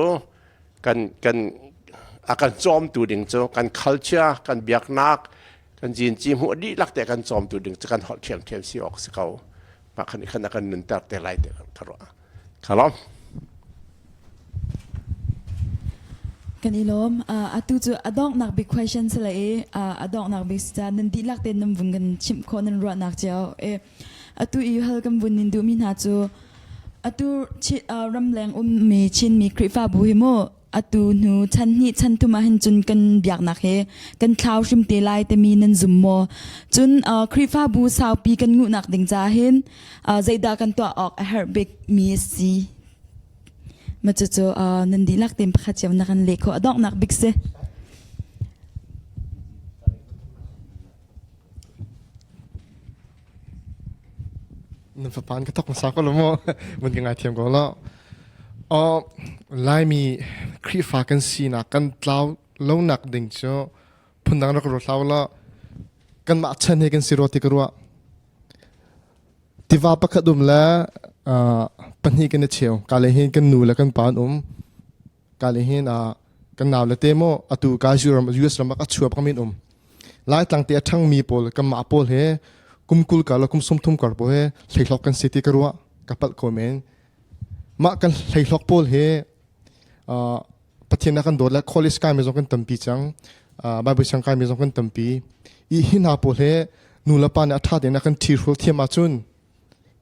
kan kan a kan cawmtu ding cu kan culture, kan biaknak, kan jinci hmuh dihlak te kan cawmtu ding cu kan holh ṭhiamṭhiam si awk si ko. Mah khan khan a kan nunter te lai te ka ruah. Ka lawm. Kan i lawm. Atu cu a donghnak big question si le i a donghnak bik si ca nan dihlak tein nan vun kan chimh khawh nan ruahnak cio. Atu i hal kan vun nin duhmi hna cu atu ramleng ummi Chinmi Khrihfabu hi mu atu hnu chan hnih chan thum ah hin cun kan biaknak hi kan thlau hrim te lai timi nan zum maw? Cun Khrihfabu saupi kan nguhnak ding caah hin zeidah kan tuah awk a herh bik mi a si? Ma cucu nan dihlak tein pakhat cio na kan leh khawh a donghnak bik si. Na fapan ka thok hmasa ko lo maw mun ka ngaithiam ko lo. Laimi Khrihfa kan sinak kan tlau lonak ding cu phundang rak ruat hlah law kanmah chan he kan si rua ti ka ruah. Tiva pakhat um le pahnih kan i cheu. Ka le hin kan nu le kan pa an um. Ka le hin kan nau le te maw atu ka ram US ram ah a chuak min um. Laitlang te a ṭhangmi pawl kanmah pawl he kum 20 kar le kum 30 kar pawl he hleihlok kan si ti ka ruah ka palh ko men. Mah kan hleihlok pawl he Pathian a kan dawt le college kai mi zong kan tampi cang. Bible siang kai mi zong kan tampi. I hi hna pawl he nu le pa nih a ṭha tein a kan ṭhihrual thiam ahcun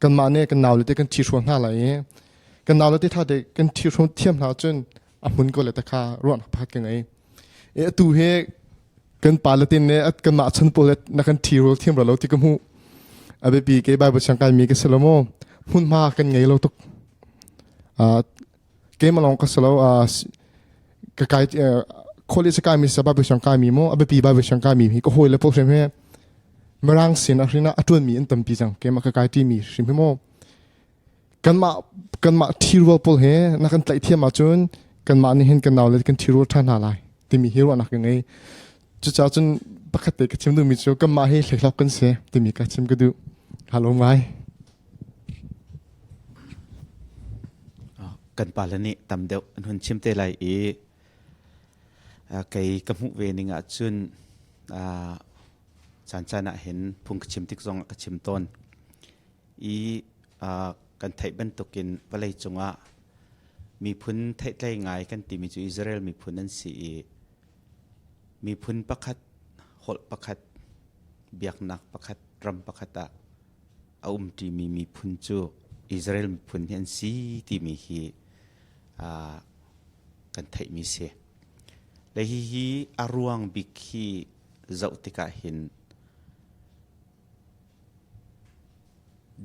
kanmah nih kan naule te kan ṭhihrual hna lai i kan naule te ṭha te kan ṭhihrual thiam hna ahcun a hmun ko le te kha ruahnak pakhat ka ngei. E atu he kan pa le tin ne kanmah chan pawl na kan ṭhihrual thiam lo ti ka hmuh. A biapi ke Bible siang kai mi ka si lo maw hmunhma kan ngei lo tuk. Keimah lawng ka si lo ka kai college kai mi sa Bible siang kai mi mo a biapi Bible siang kai mi hi ka hawi le pawl hrim he mirang sin a hrin ah a tuan mi an tampi cang keimah ka kai ti mi hrim hi mo kanmah kanmah thirual pawl he na kan tlaih thiam ahcun kanmah nih hin kan nau le kan thirual ṭhan hna lai timi hi ruahnak ka ngei cucaah cun pakhat te ka chim duhmi cu kanmah hi hleihlok kan si timi ka chim ka duh halo ngai Kan pale nih tam deuh an hun chim te lai i kei ka hmuh ve ning ahcun caan caan ah hin phung ka chim tik zong ah ka chim tawn i kan theih bantukin vawlei cungah miphun theihtlei ngai kan timi cu Israel miphun an si i miphun pakhat holh pakhat biaknak pakhat ram pakhat ah a umṭimi miphun cu Israel miphun hi an si timi hi kan theihmi si. Le hihi a ruang bik hi zoh tikah hin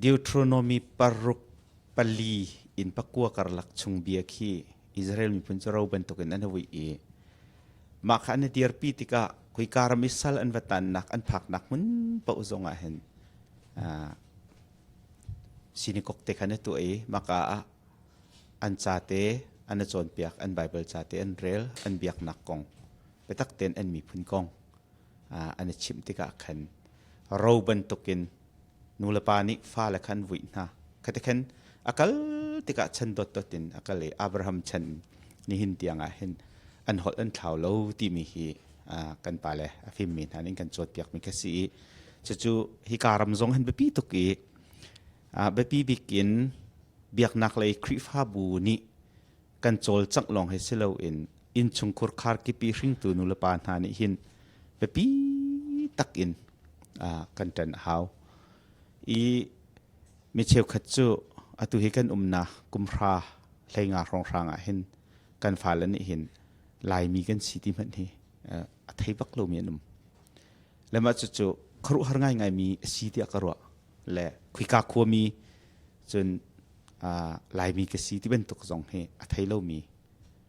Deuteronomy 6:4. Inn pakua karlak chung bia khi Israel miphun cu ro bantukin an vui i mah kha an i dirpi tikah khoika ram i sal an va tannak an phaknak hmun paoh zong ah hin synagogue te khan a tuah i maka ah an ca te an i cawnpiak, an Bible ca te an rel, an biaknak kong biatak tein an miphun kong an i chimh tikah khan ro bantukin nulepa nih fale kha an vuih hna. Khati khan a kal tikah chan dotdot in a kal i Abraham chan nihin tiang ah hin an holh an thlau lo timi hi kan pale a fimmi hna nih kan cawnpiakmi kha si i cucu hika ram zong hin biapi tuk i biapi bik in biaknak lei Khrihfabu nih kan cawlcangh lawng hi si loin innchungkhur kharkipi hringtu nulepa hna nih hin biapi tak in kan ṭan a hau. I mi cheukhat cu atu hi kan umnak kumhra hleinga hrawnghrang ah hin kan fale nih hin Laimi kan si ti hmanh hi a thei bak lomi an um. Le mah cucu khuaruahhar ngaingaimi a si tiah ka ruah. Le khuika khuami cun Laimi ka si ti bantuk zong hi a thei lomi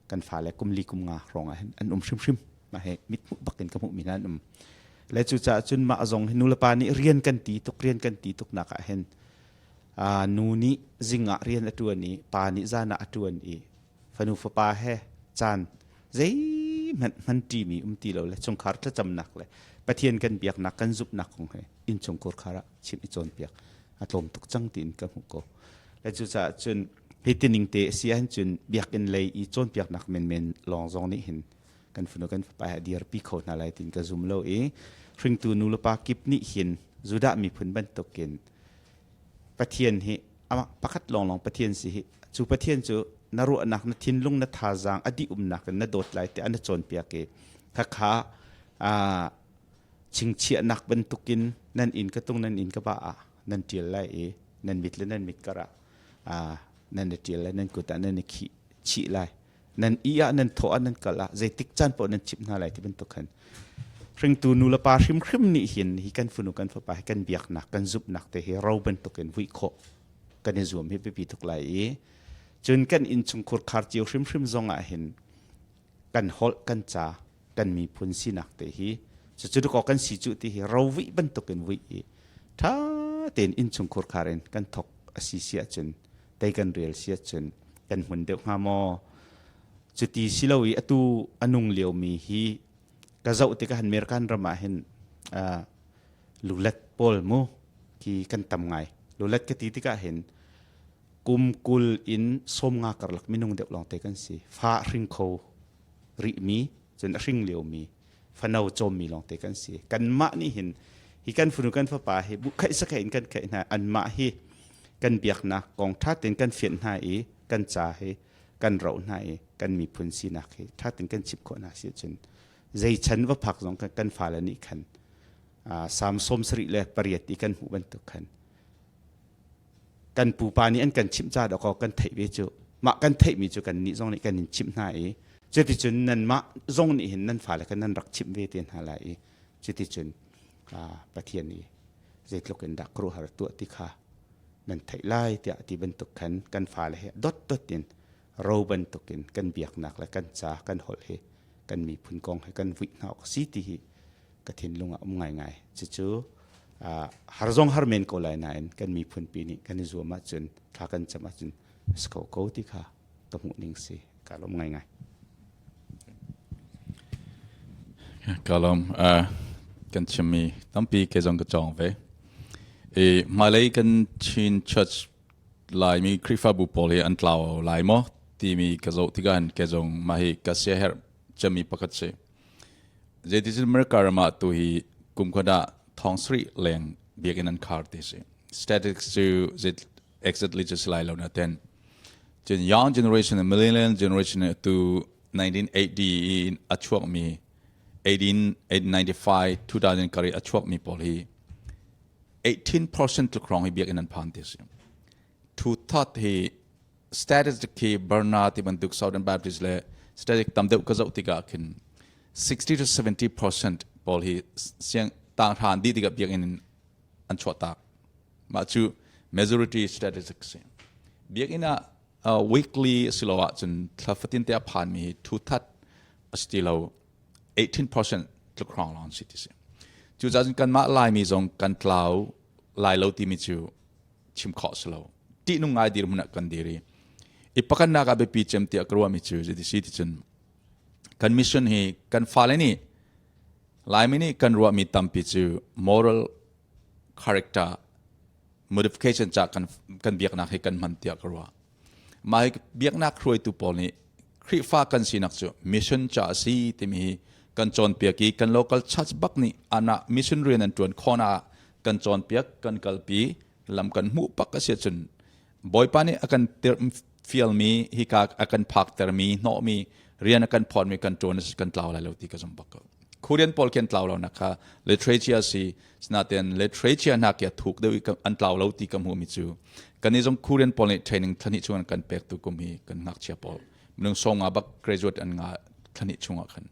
kan fale kum li kum nga hrawng ah hin an um hrimhrim. Mah hi mithmuh bak in ka hmuhmi hna an um. Le cucaah cun mah zong hi nulepa nih rian kan ti tuk rian kan ti tuk nak ah hin nu nih zing ah rian a ṭuan i pa nih zan ah a ṭuan i fanu fapa he caan zeihmanh hman ṭimi um ti lo le chungkhar thlacamnak le Pathian kan biaknak kan zumhnak kong he innchungkhur khar ah chimh i cawnpiak a tlawm tuk cang tiin ka hmuh ko. Le cucaah cun hi tining te a si ahcun biakinn lei i cawnpiaknak menmen lawng zong nih hin kan fanu kan fapa he a dirpi kho hna lai tiin ka zum lo i hringtu nu le pa kip nih hin Judah miphun bantukin Pathian hi amah pakhat lawnglawng Pathian si hi cu Pathian cu na ruahnak na thinlung na thazaang a dih umnak in na dawt lai tiah na cawnpiak i khakha chingchiahnak bantukin nan inn ka tung nan inn ka ba ah nan ṭial lai i nan mit le nan mit kar ah nan i ṭial lai nan kut ah nan i khih chih lai nan i ah nan thawh ah nan kal ah zeitik caan paoh nan chimh hna lai ti bantuk khan hringtu nu le pa hrimhrim nih hin hi kan fanu kan fapa hi kan biaknak kan zumhnak te hi ro bantukin vui khawh kan i zuam hi biapi tuk lai i cun kan innchungkhur khar cio hrimhrim zong ah hin kan holh kan ca kan miphun sinak te hi cucu ko kan si cu ti hi ro vui bantukin vui i ṭha tein innchungkhur khar in kan thok a si si ahcun tei kan rel si ahcun kan hmun deuh hnga maw? Cuti si lo i atu a nung liomi hi ka zoh tikah han American ram ah hin lulet pawl mu khi kan tam ngai. Lulet ka ti tikah hin kum 20 in 50 karlak minung deuh lawngte kan si. Fa hring kho rihmi, cun a hring liomi, fano cawmmi lawngte kan si. Kanmah nih hin hi kan fanu kan fapa hi bu khaih sakhaih in kan khaih hna. Anmah hi kan biaknak kong ṭha tein kan fianh hna i kan ca hi kan roh hna i kan miphun sinak hi ṭha tein kan chimh khawh hna si ahcun zei chan va phak zong kan fale nih khan Salm 78 i kan hmuh bantuk khan kan pupa nih an kan chimh ca dawkaw kan theih ve cu mah kan theihmi cu kan nih zong nih kan in chimh hna i cuticun nanmah zong nih hin nan fale khan nan rak chimh ve te hna lai i cuticun Pathian i zeitluk in dah khuaruahhar tuah ti kha nan theih lai tiah ti bantuk khan kan fale he dotdot in ro bantukin kan biaknak le kan ca kan holh hi kan miphun kong he kan vuih hna awk si ti hi ka thinlung ah um ngaingai. Cucu har zong har men ko lai nain kan miphun pi nih kan i zuam ahcun thla kan cam ahcun si kho ko ti kha ka hmuh ning si. Ka lawm ngaingai. Ka lawm. Kan chimmi tampi ke zong ka cawng ve. I hmailei kan Chin Church Laimi Khrihfabu pawl hi an tlau lai maw timi ka zoh tikah hin ke zong mah hi ka siaherh cemmi pakhat si. Zeiticun America ram ah tu hi kum khat ah thong sarih leng biakinn an khar ti si. Statistics cu exactly cu si lai lo na ten. Cun young generation and millennial generation tu 1980 in a chuakmi 1895 2000 kari a chuakmi pawl hi 18% tluk hrawng hi biakinn an phan ti si. Two third hi statistic khi Barna ti bantuk Southern Baptist le statistic tam deuh ka zoh tikah khin 60 to 70% pawl hi siang tang hran dih tikah biakinn in an chuah tak. Mah cu majority statistics si. Biakinn ah weekly asiloah cun thla fatin te a phanmi hi thu-that a si ti lo 18% tluk hrawng lawng si ti si. Cucaah cun kanmah Laimi zong kan tlau lai lo timi cu chim khawh si lo. Ṭihnung ngai dirhmun ah kan dir i i pakhatnak ah biapi cem tiah ka ruahmi cu zeiti si ti cun kan mission hi kan fale nih Laimi nih kan ruahmi tampi cu moral character modification ca kan kan biaknak hi kan hman tiah ka ruah. Mah hi biaknak hruaitu pawl nih Khrihfa kan sinak cu mission ca a si timi hi kan cawnpiak i kan local church bak nih anah mission rian an ṭuan khawhnak ah kan cawnpiak kan kalpi lam kan hmuh pak a si ahcun Bawipa nih a kan fialmi hika a kan phaktermi hnawhmi rian a kan phawtmi kan ṭuan kan tlau lai lo ti ka zum bak ko. Korean pawl khi an tlau lo nak kha literature si sinaten literature hna khi a thuk deuh i an tlau lo ti ka hmuhmi cu kan i zong Korean pawl nih training thlahnih chung an kan pek tu kum hi kan ngakchia pawl minung sawng nga bak graduate an nga thlahnih chungah khan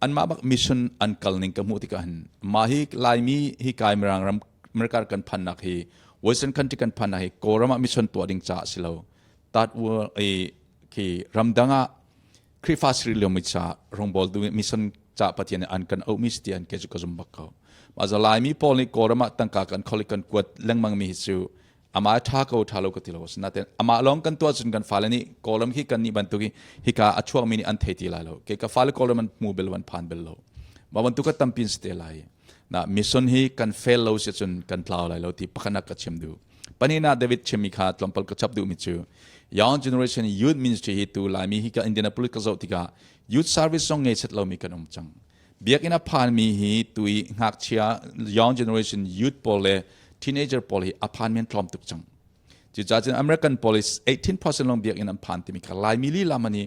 anmah bak mission an kal ning ka hmuh tikah hin mah hi Laimi hi kai mirang ram America kan phannak hi Western country kan phannak hi Kawlram ah mission tuah ding ca si lo tat i khi ramdang ah Khrihfa sri liomi ca rongbawl du mission ca Pathian an kan auhmi si ti an ke cu ka zum bak ko ma za Laimi pawl nih Kawlram ah tangka kan khol kan kuat lengmang mi hi cu ama tha ko tha lo ka ti lo naten ama long kan tuah cun kan fale nih Kawlram khi kan nih bantuk hi hika a chuak mi nih an thei ti lai lo ke ka fale Kawlram an hmu bel an phan bel lo ma bantuk ka tampin si te lai na mission hi kan fail lo si cun kan tlau lai lo ti pakhat ka chim du panina David chimmi kha tlawmpal ka chap duhmi cu young generation youth ministry hi tu Laimi hi ka Indianapolis ka zoh tikah youth service zong ngei set lomi kan um cang biakinn a phanmi hi tui ngakchia young generation youth pawl le teenager pawl hi a phanmi an tlawm tuk cang cucaah cun American police 18% long biakinn an phan timi kha Laimi lila man hi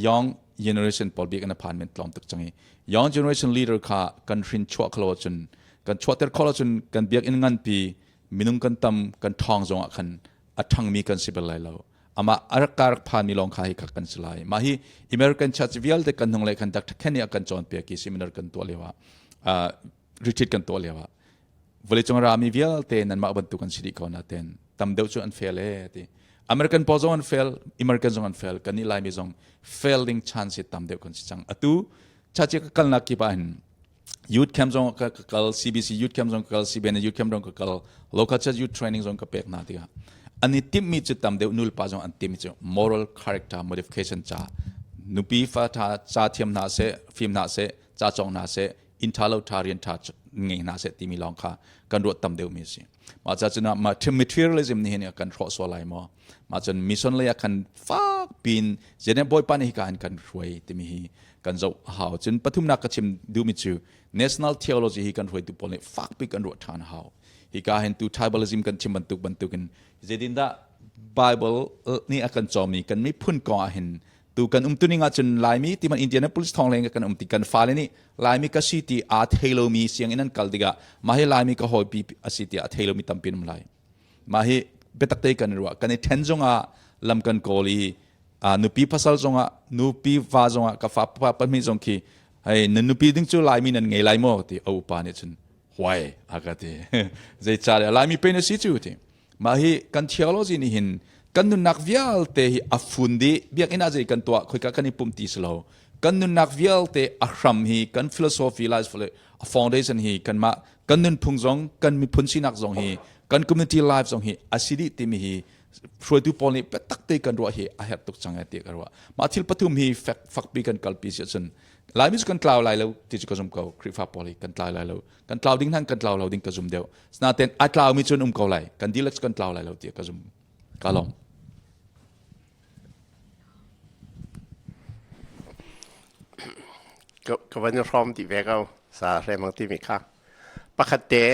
young generation pawl biakinn a phanmi an tlawm tuk cang i young generation leader kha kan hrin chuah kholo cun kan chuahter kholo cun kan biakinn nganpi minung kan tam kan ṭhawng zongah khan a ṭhangmi kan si bal lai lo amah a rak ka rak phanmi lawng kha hi kha kan si lai mah hi American church vialte kan hnung le khan Dr. Kenny a kan cawnpiak i seminar kan tuah lio ah retreat kan tuah lio ah vawleicung rami vialte nanmah bantuk an si dih ko naten tam deuh cu an fail e ti American pawl zong an fail American zong an fail kan nih Laimi zong fail ding chance hi tam deuh kan si cang atu church ka kalnak kip ah hin youth camp zong ka kal CBC youth camp zong ka kal CBN youth camp zong ka kal local church youth training zong ka pek hna tikah an i timhmi cu tam deuh nulpa zong an timhmi cu moral character modification ca nupi fa tha ca thiam hna seh fim hna seh ca cawng hna seh inn tha lo tha rian tha ngei hna seh timi lawng kha kan ruat tam deuh mi a si mah ca cun mah materialism nih hin kan hrawh sual lai maw mah cun mission lei ah khan fak pin zene bawipa nih hika hin kan hruai timi hi kan zoh a hau cun pathumnak ka chim duhmi cu national theology hi kan hruaitu pawl nih fakpi kan ruah ṭhan a hau hika hin tu tribalism kan chim bantuk bantukin zeitindah Bible nih a kan cawmi kan miphun kong ah hin tu kan um tuning ahcun Laimi ti man Indianapolis thong leng kan um ti kan fale nih Laimi ka si ti aa thei lomi sianginn an kal tikah mah hi Laimi ka hawipi a si tiah a thei lomi tampi an um lai mah hi biatak te kan ruah kan i ṭhen zongah lam kan kawl i nupi pasal zongah nupi va zongah ka fa pa pahmi zong khi hei nan nupi ding cu Laimi nan ngei lai maw ti a upa nih cun huai a ka ti zeicah Laimi pe na si cu ti mah hi kan theology nih hin kan nunnak vialte hi a fun dih biakinn ah zei kan tuah khoika kan i pum ti si lo kan nunnak vialte a hram hi kan philosophy life a foundation hi kanmah kan nunphung zong kan miphun sinak zong hi kan community life zong hi a si dih timi hi hruaitu pawl nih biatak te kan ruah hi a herh tuk cang e ti ka ruah mah thil pathum hi fek fakpi kan kalpi si ahcun Laimi cu kan tlau lai lo ti cu ka zum ko Khrihfa pawl hi kan tlau lai lo kan tlau ding hnan kan tlau lo ding ka zum deuh sinaten a tlaumi cun um ko lai kan dihlak cu kan tlau lai lo ti ka zum ka lawm Ka van i hrawm ti ve ko sa hremang timi kha pakhat te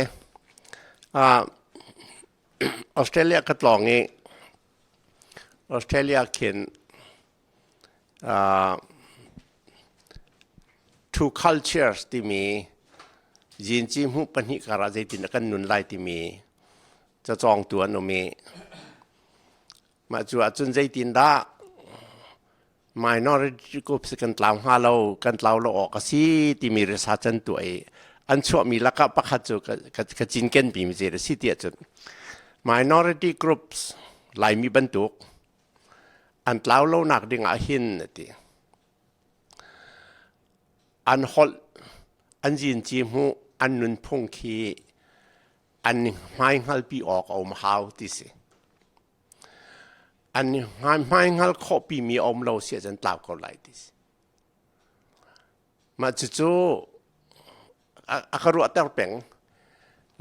Australia ka tlawng i Australia khin Two cultures timi zinci hmuh pahnih karah zeitin dah kan nun lai timi cacawngtu an um i mah cu ahcun zeitindah minority groups kan tlau hnga lo kan tlau lo awk a si timi research an tuah i an chuahmi lakah pakhat cu ka cinken pimi zei a si tiah cun minority groups Laimi bantuk. An tlau lonak ding ah hin a ti. An holh, an zinci hmuh, an nunphung khi an hmaihngalpi awk a um hau ti si. An hmaihngal khawhpi mi a um lo si ahcun tlau ko lai ti si. Mah cucu a ka ruahter peng.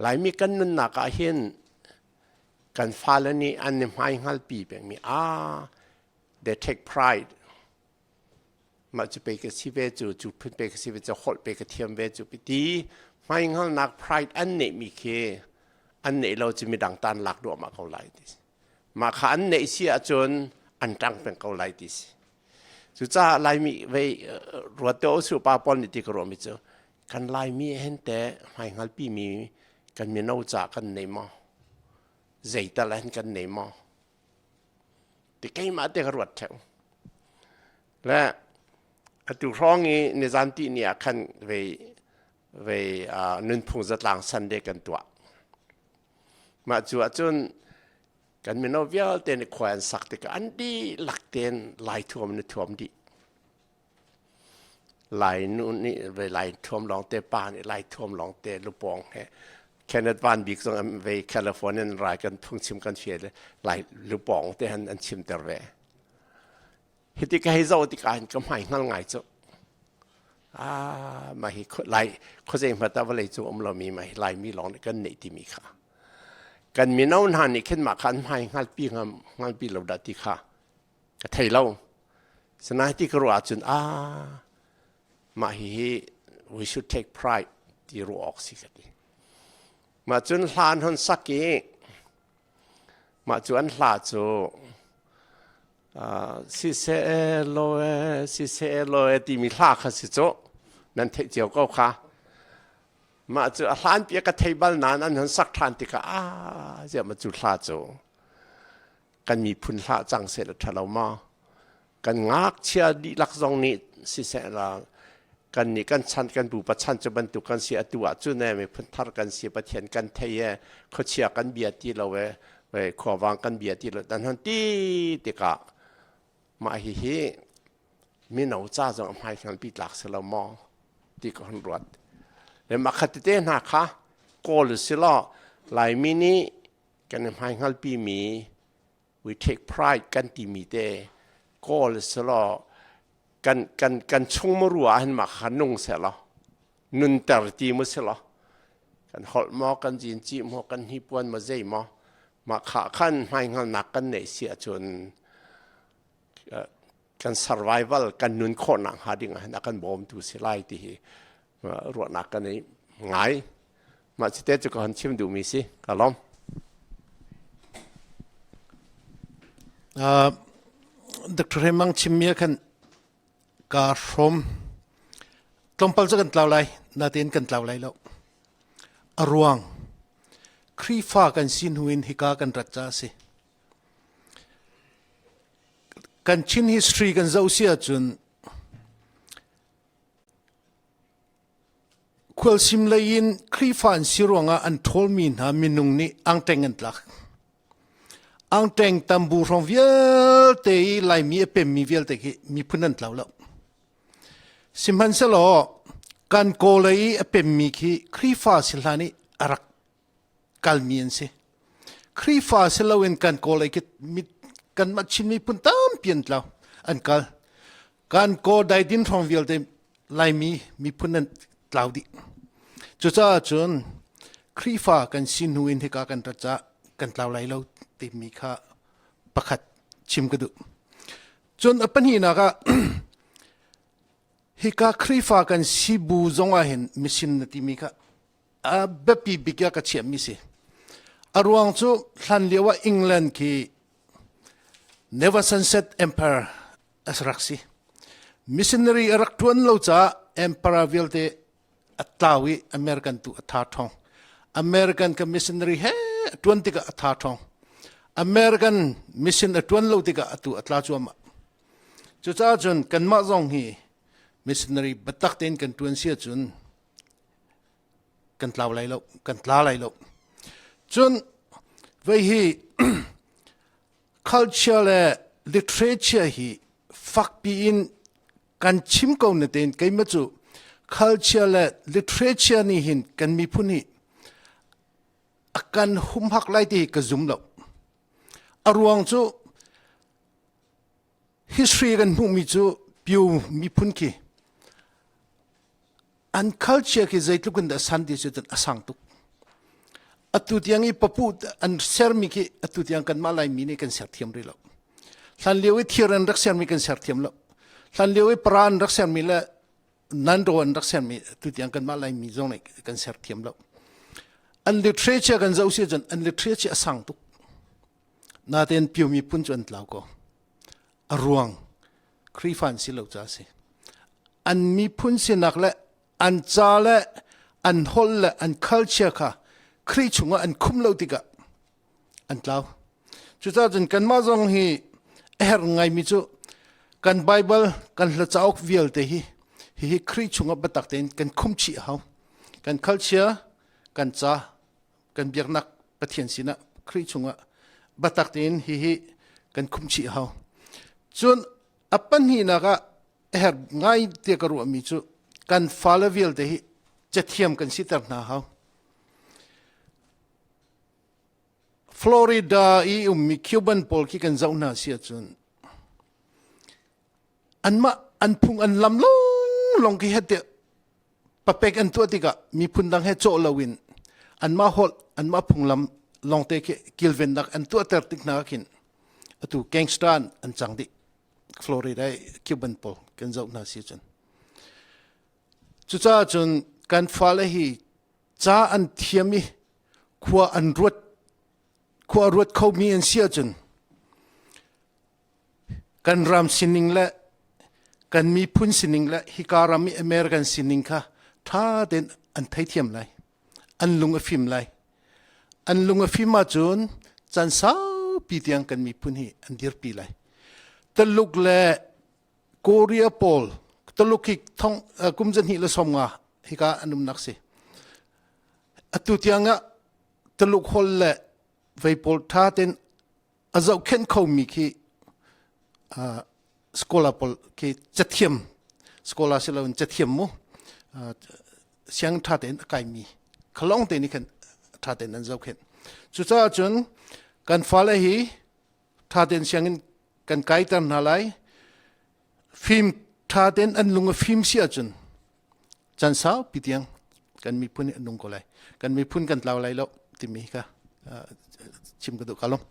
Laimi kan nunnak ah hin kan fale nih an i hmaihngalpi pengmi ah they take pride mah cu pei ka si ve cu cu phun pei ka si ve cu holh pei ka thiam ve cu ti hmaihngalnak pride an neihmi khi an neih lo cu midang tan lak duahmah ko lai ti si. Mah kha an neih si ahcun an ṭang peng ko lai ti si. Cucaah Laimi vei ruat te u pa pawl nih ti ka ruahmi cu kan Laimi hen te hmaihngalpi mi kan mino ca kan nei maw? Zeital hen kan nei maw? Ti keimah te ka ruat ṭheu. Le atu hrawng i nizan ti ni ah khan vei vei nunphung zatlang Sunday kan tuah. Mah cu ahcun kan mino vialte nih khua an sak tikah an dihlak tein Lai thuam in thuam dih. Lai nu nih ve Lai thuam lawngte, pa nih Lai thuam lawngte lupawng he Kenneth Van Bik zong an ve California in rai kan phungchim kan fial Lai lupawng te han an chimter ve. Hiti ka hei zoh tikah hin ka hmai hngal ngai cu. Ah, mah hi Lai khuazei hmanh ah vawlei cung um lomi mah hi Laimi lawng nih kan neih timi kha. Kan mino hna nih khin mah kha an hmai hngalpi hngalpi lo dah ti kha ka thei lo. Sinain ti ka ruah ahcun ah mah hihi we should take pride ti ruah awk si ka ti. Mah cun hla an hon sak i mah cu an hla cu Siseh law e, siseh law e timi hla kha si cu nan theih cio ko kha. Mah cu a hlan pi ka thei bal nain an hun sak ṭhan tikah ah ziah ma cu hla cu kan miphun hla cang seh la ṭha lo maw? Kan ngakchia dihlak zong nih siseh la kan nih kan chan kan pupa chan cu bantuk kan si atu ah cun e miphun thar kan si Pathian kan thei e khuachia kan bia ti lo e khuavang kan bia ti lo dan hon ti tikah mah hihi mino ca zong a hmai pi tlak si lo maw ti ka hon ruat le mah khat tete hna kha kawl si law Laimi nih kan i hmaihngalpi mi we take pride kan timi te kawl si law kan kan kan chung muru ah hin mah kha nung seh law nunter ti mu si law kan holh maw kan zinci maw kan hnipuan maw zei maw mah kha khan hmaihngalnak kan neih si ahcun kan survival kan nun khawhnak hnga ding ah hin a kan bawmtu si lai ti hi ruahnak kan ei ngai mah cite cu ka hon chim duhmi si ka lawm Dr. Hemang chimmi ah khan kaa hrawm. Tlawmpal cu kan tlau lai, natein kan tlau lai lo. A ruang, Khrihfa kan si hnu in hika kan rat ca a si. Kan Chin history kan zoh si ahcun Khualsim lei in Khrihfa an si ruangah an ṭhawlmi hna minung nih angṭeng an tlak. Angṭeng tambu hrawng vialte i Laimi a pemmi vialte khi miphun an tlau lo. Sihmanhsehlaw kan Kawlei i a pemmi khi Khrihfa si hlan i a rak kalmi an si. Khrihfa si loin kan Kawlei khi kanmah Chin miphun tampi an tlau, an kal. Kan kaw daidin hrawng vialte Laimi miphun an tlau dih. Cucaah cun Khrihfa kan si hnu in hika kan rat caah kan tlau lai lo timi kha pakhat chim ka duh. Cun a pahnihnak ah hika Khrihfa kan si bu zong ah hin mission na timi kha a biapi bik ah ka chiahmi si. A ruang cu hlan lio ah England khi Never Sunset Empire a rak si. Missionary a rak ṭuan lo caah emperor vialte a tlau i American tu a tha ṭhawng. American ka missionary he a ṭuan tikah a tha ṭhawng. American mission a ṭuan lo tikah atu a tla cuahmah. Cucaah cun kanmah zong hi missionary biatak tein kan ṭuan si ahcun kan tlau lai lo, kan tla lai lo. Cun vei hi culture le literature hi fakpi in kan chim ko na tein keimah cu culture le literature nih hin kan miphun hi a kan humhak lai ti hi ka zum lo. A ruang cu history kan hmuhmi cu Pyu miphun khi an culture khi zeitluk in dah san ti si cun a sang tuk. Atu tiang i papu an sermi khi atu tiang kanmah Laimi nih kan ser thiam rih lo. Hlan lio i thir an rak sermi kan ser thiam lo. Hlan lio i para an rak sermi le nanro an rak sermi atu tiang kanmah Laimi zong nih kan ser thiam lo. An literature kan zoh si cun an literature a sang tuk. Natein Pyu miphun cu an tlau ko. A ruang Khrihfa an si lo ca a si. An miphun sinak le an ca le an holh le an culture kha Khrih chungah an khum lo tikah an tlau. Cucaah cun kanmah zong hi a herh ngaimi cu kan Bible kan hla cauk vialte hi hihi Khrih chungah biatak tein kan khum chih a hau. Kan culture, kan ca, kan biaknak Pathian sinah Khrih chungah biatak tein hihi kan khum chih a hau. Cun a pahnihnak ah a herh ngai tiah ka ruahmi cu kan fale vialte hi cathiam kan siter hna hau. Florida i ummi Cuban pawl khi kan zoh hna si ahcun anmah an phung an lam longlong khi het papek an tuah tikah miphun dang he cawh loin anmah holh anmah phunglam longte khi kilvennak an tuahter tik hna khin atu gangster an cang dih. Florida i Cuban pawl kan zoh hna si cun. Cucaah cun kan fale hi ca an thiam i khua an ruat khua ruat khomi an si ahcun kan ram sining le kan miphun sining le hika ram i American sining kha ṭha tein an theithiam lai. An lung a fim lai. An lung a fim ahcun caan saupi tiang kan miphun hi an dirpi lai. Taluk le Korea pawl Taluk hi thong kum zahnih le 50 hika an umnak si. Atu tiang ah Taluk hol le vei pawl ṭha tein a zohkhenh khomi khi scholar pawl khi cathiam scholar si loin cathiam mu siang ṭha tein a kaimi khalong te nih khan ṭha tein an zohkhenh. Cucaah cun kan fale hi ṭha tein sianginn kan kaiter hna lai. Fim ṭha tein an lung a fim si ahcun caan saupi tiang kan miphun hi an nung ko lai. Kan miphun kan tlau lai lo timi kha chim ka duh ka lung.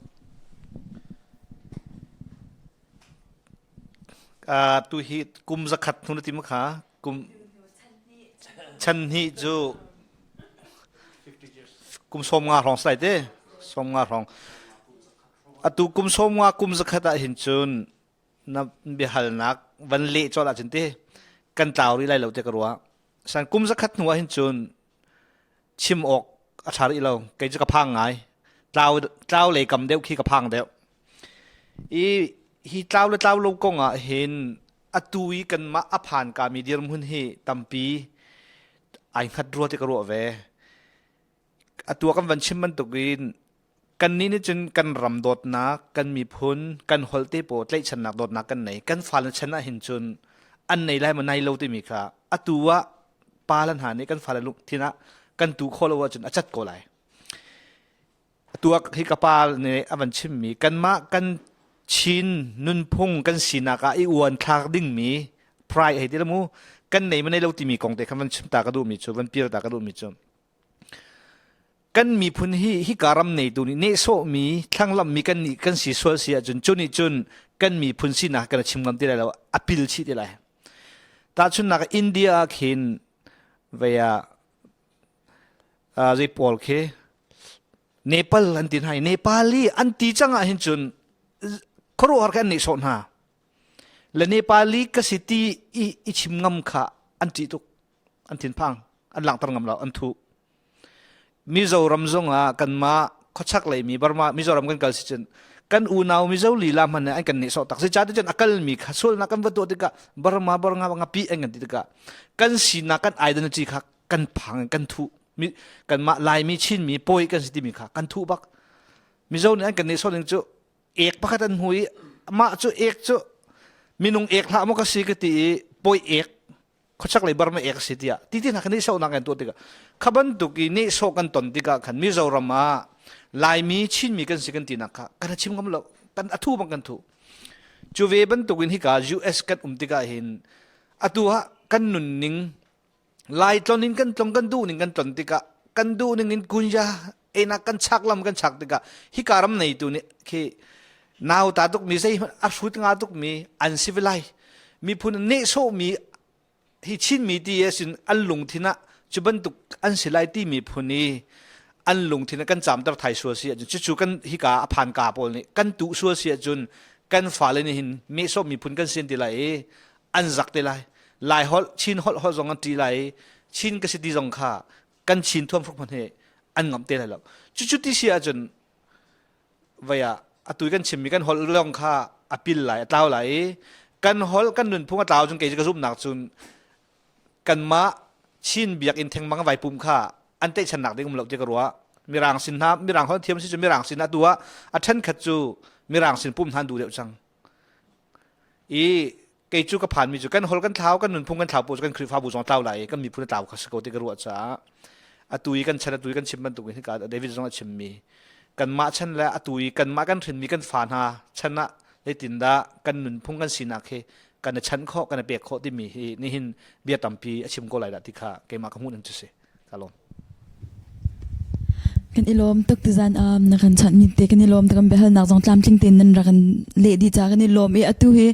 Tu hi kum zakhat hnu na ti kha kum chan hnih cu kum 50 hrawng sai te 50 hrawng atu kum 50 kum zakhat ah hin cun na biahalnak van leh colh ahcun ti kan tlau rih lai lo te ka ruah san kum zakhat hnu ah hin cun chim awk a ṭha rih lo kei cu ka phang ngai tlau tlau lei kam deuh khi ka phang deuh i hi tlau le tlau lo kong ah hin atu i kanmah a phan ka mi dirhmun hi tampi ai hngat rua ti ka ruah ve atu kan van chim bantukin Kannih nih cun kan ram dawtnak, kan miphun, kan holh te pawl tlaihchannak dawtnak kan nei. Kan fale chan ah hin cun an nei lai maw nei lo timi kha atu ah pa le hna nih kan fale lungthin ah kan tu khawh lo ahcun a cat ko lai. Atu ah hi ka pa nih a van chimmi kanmah kan Chin nunphung kan sinak ah i uan thlak dingmi pride hei ti le mu kan nei ma nei lo timi kong te kha van chim ta ka duhmi cu van pir ta ka duhmi cu Kan miphun hi hika ram neitu nih nehsawhmi, thlanglammi kan nih kan si sual si ahcun cu nih cun kan miphun sinak kan chim ngam ti lai lo, a pil chih ti lai. Tahchunhnak India ah khin vei ah zei pawl khi Nepal an ti hna i Nepali an ti cang ah hin cun khuaruahhar kha an nehsawh hna. Le Nepali ka si ti i, i chim ngam kha an ṭih tuk. An thinphang an langhter ngam lo an thuh Mizoram zongah kanmah khuachak lei mi Burma Mizoram kan kal si cun kan unau Mizo lila hmanh an kan nehsawh tak si ca cun a kalmi kha sualnak kan va tuah tikah Burma Burma ngapi an kan ti tikah kan sinak kan identity kha kan phang kan thuh kanmah Laimi Chinmi pawi kan si timi kha kan thuh bak Mizo nih an kan nehsawh ning cu ek pakhat an hmu i. Mah cu ek cu minung ek hlah maw ka si ka ti i poi ek khuachak lei Burma ek si tiah ti ti hna kha nehsawhnak kan tuah tikah kha bantuk i nehsawh kan ton tikah khan Mizoram ah Laimi Chinmi kan si kan tinak kha kan chim ngam lo, kan athu bang kan thu. Cu ve bantuk in hika US kan um tikah hin atu ah kan nunning Lai tlon in kan tlong, kan duh ning kan tlon tikah, kan duh ning in kunja enak kan chak lam kan chak tikah hika ram nei tu nih khi nau ta tuk mi, zei a hrut nga tuk mi an si lai, miphun nehsawh mi hi Chin mi ti asin an lungthin ah cu bantuk an si lai ti miphun i an lungthin ah kan camter thai sual si ahcun, cucu kan hika a phan ka pawl nih kan tuh sual si ahcun kan fale nih hin nehsawh miphun kan sian ti lai i an zak te lai. Lai holh, Chin holh holh zong an ṭi lai i Chin ka si ti zong kha kan Chin thuam hruk hmanh hi an ngamh te lai lo. Cucu ti si ahcun vei ah atu kan chimmi kan holh lawng kha a pil lai, a tlau lai i kan holh, kan nunphung a tlau cun kei cu ka zumhnak cun kanmah Chin biakinn thengmang vai pum kha an teihchannak ding um lo ti ka ruah. Mirang sin hna, mirang holh thiam si cu mirang sin atu ah a ṭhenkhat cu mirang sin pum hna an duh deuh cang. I kei cu ka phanmi cu kan holh kan thlau, kan nunphung kan thlau paoh cu kan Khrihfabu zong tlau lai i kan miphun a tlau kha si ko ti ka ruah caah atu i kan chan, atu i kan chim bantuk in hika David zong a chimmi kanmah chan le atu i kanmah kan hrinmi kan fa hna chan ah zeitindah kan nunphung kan sinak hi kan i chan khawh, kan i pek khawh timi hi nihin bia tampi a chim ko lai dah ti kha keimah ka hmuh ning cu si. Ka lawm. Kan i lawm tuk. Tuzan na kan chanh mi te kan i lawm tuk. Kan biahalnak zong tlamtling tein nan rak kan leh dih ca kan i lawm i atu hi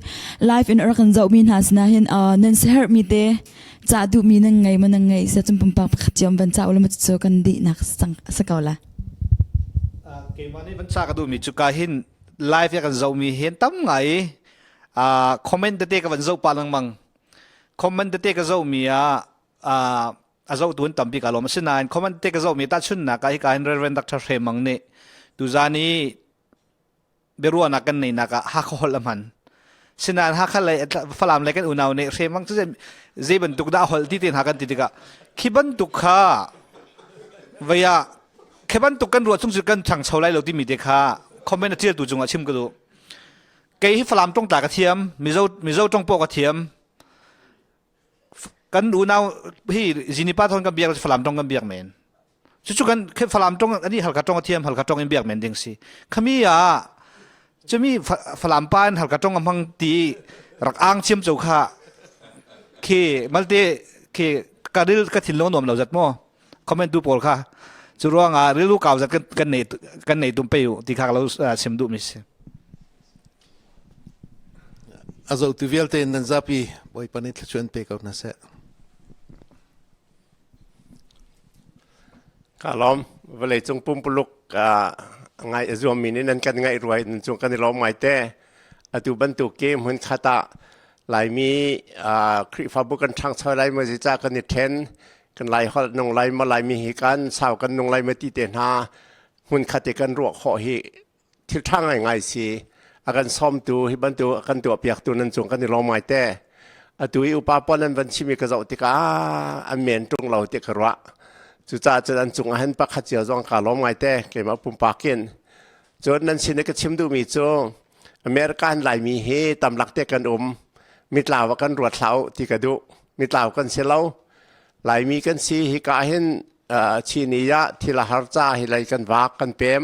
live in rak kan zoh mi hna sinah hin nan siaherh mi te cah duh mi nan ngei maw? Nan ngei sia cun pumpak pakhat cio van ca ulaw cu kan dihnak sa ko la. Keimah nih van ca ka duh mi cu ka hin live ya kan zoh mi hin tam ngai comment tete ka van zoh pa lengmang. Comment tete ka zoh mi ah a zohtu an tampi ka lawm. Asinain comment te ka zohmi tahchunhnak ah hika hin Reverend Dr. Hre Mang nih tuzan i biaruahnak kan neihnak ah Hakha holh a hman. Sinain Hakha lei, Falam lei kan unau nih Hre Mang cu zei bantuk dah holh ti te hna kan ti tikah khi bantuk kha vei ah khi bantuk kan ruah chung cu kan ṭhangcho lai lo timi te kha comment a ṭialtu cungah chim ka duh. Kei hi Falam ṭong tla ka thiam, Mizo Mizo ṭong pawh ka thiam. Kan unau hi Zinipa thon kan biak, Falam tong kan biak men. Cucu kan Falam tong ani Halkha tong a thiam, Halkha tong in biak men ding si. Khami ah cumi Falam pa in Halkha tong a hmang ti rak ang chiam cho kha khi malte khi ka ril ka thin lo nuam lo zat mo comment tu pawl kha cu ruangah rilu kau zat kan nei kan nei tum pe u ti kha lo sim duh mi si. A zohtu vialte nan zapi Bawipa nih thluachuah in pe ko hna seh. Ka lawm. Vawleicung pumpuluk ngai a zuammi nih nan kan ngaih ruai nan cung kan i lawm ngai te. Atu bantuk ke hmun khat ah Laimi Khrihfabu kan ṭhangcho lai maw, zeicah kan i ṭhen, kan Lai holh nung lai maw, Laimi hi kan sau kan nung lai maw ti te hna hmun khat i kan ruah khawh hi thil ṭha ngaingai si. A kan sawmtu, hi bantuk a kan tuahpiaktu nan cung kan i lawm ngai te. Atu i upa pawl nan van chim i ka zoh tikah an men ṭung lo ti ka ruah. Cucaah cun an cung ah hin pakhat cio zong kaa lawm ngai te, keimah pumpak in. Cun nan sin i ka chim duhmi cu American Laimi hi tamlak te kan um. Mitlau ah kan ruat hlah u ti ka duh. Mitlau kan si lo. Laimi kan si. Hika hin Chini ah thil a har ca hi lei kan vak kan pem.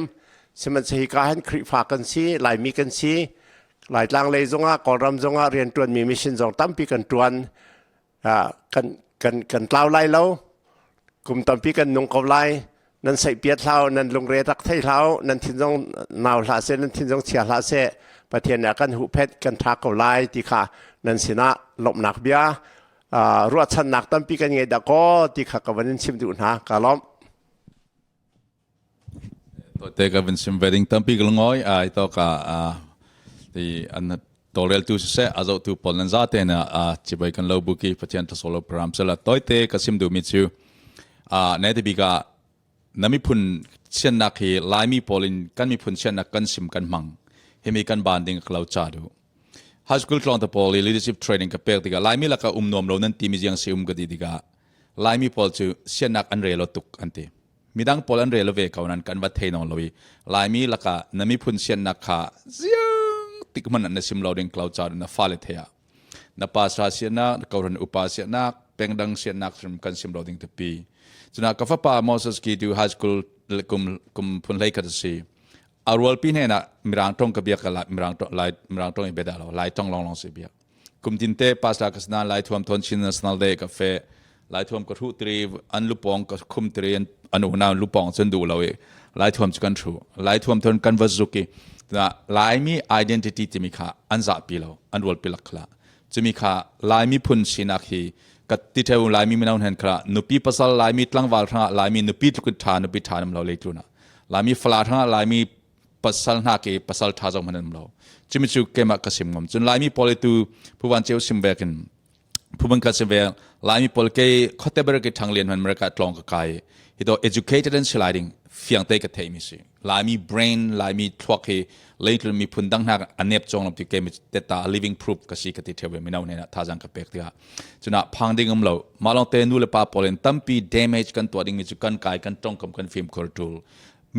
Sihmanhsehlaw hika hin Khrihfa kan si, Laimi kan si. Laitlang lei zongah, Kawlram zongah rianṭuanmi mission zong tampi kan ṭuan. Kan kan kan tlau lai lo. Kum tampi kan nung ko lai. Nan saihpiat hlah u, nan lungre rak thei hlah u, nan thin zong nau hlah seh, nan thin zong chia hlah seh. Pathian nih a kan huhphenh, kan ṭha ko lai ti kha nan sinah lawmhnak bia, ruahchannak tampi kan ngei dah kaw ti kha ka van in chim duh hna. Ka lawmh. Te ka van sim wedding tampi ka ngoi ai to ka ti an tawlrel tu siseh, a zoh tu pawl nan za te na chibai kan lo buki Pathian thasolo pram sela. Toite ka sim du mi chu ne te bika na miphun siannak hi Laimi pawl in kan miphun siannak kan sim kan hmang himi kan ban ding ka lo cha du. High school tlawng te pawl i leadership training ka pek tikah Laimi laka um nuam lo nan ti mi jiang si um ka ti tikah Laimi pawl cu siannak an relo tuk an ti. Midang pawl an relo ve ko nan kan va thei nong lo i Laimi laka na miphun siannak kha ziang tik hmanh ah na sim lo ding klo ca na fale the ah na pa sa sianak na koran upa sianak pengdang sianak hrim kan sim lo ding tapi cuna ka fapa Moses ki tu high school kum kum phun hlei khat si arual pi hne na mirang tong ka biak la mirang tong lai mirang tong i beda lo lai tong long long si biak kum tin te pasla ka sna lai thuam thon chin national day ka fe lai thuam ka thu tri an lupong ka khum tri an anu na lupong chun du lo i lai thuam chu kan thu lai thuam thon kan va zuki na laimi identity timi kha an za pi lo an rual pi lak khla chumi kha laimi phun sinak hi ka ti theu laimi mino hen kha nupi pasal laimi tlangwal thanga laimi nupi tluk tha nupi tha nam lo le tu na laimi fala thanga laimi pasal hna ke pasal tha zong man lo chumi chu kema ka sim ngom chun laimi pole tu phuwan cheu sim vekin phuban ka sim ve laimi pol ke khote ber ke thanglian man merka tlong ka kai hi to educated and sliding fiang te ka thei mi si laimi brain laimi thluak hi leitlun mi phun dang hna anep chong lam ti ke mi teta living proof ka si ka ti thewe mi nau ne na tha jang ka pek tia chuna phang ding um lo malong te nu le pa polen tampi damage kan tua ding mi chu kan kai kan tong kam kan film khor tul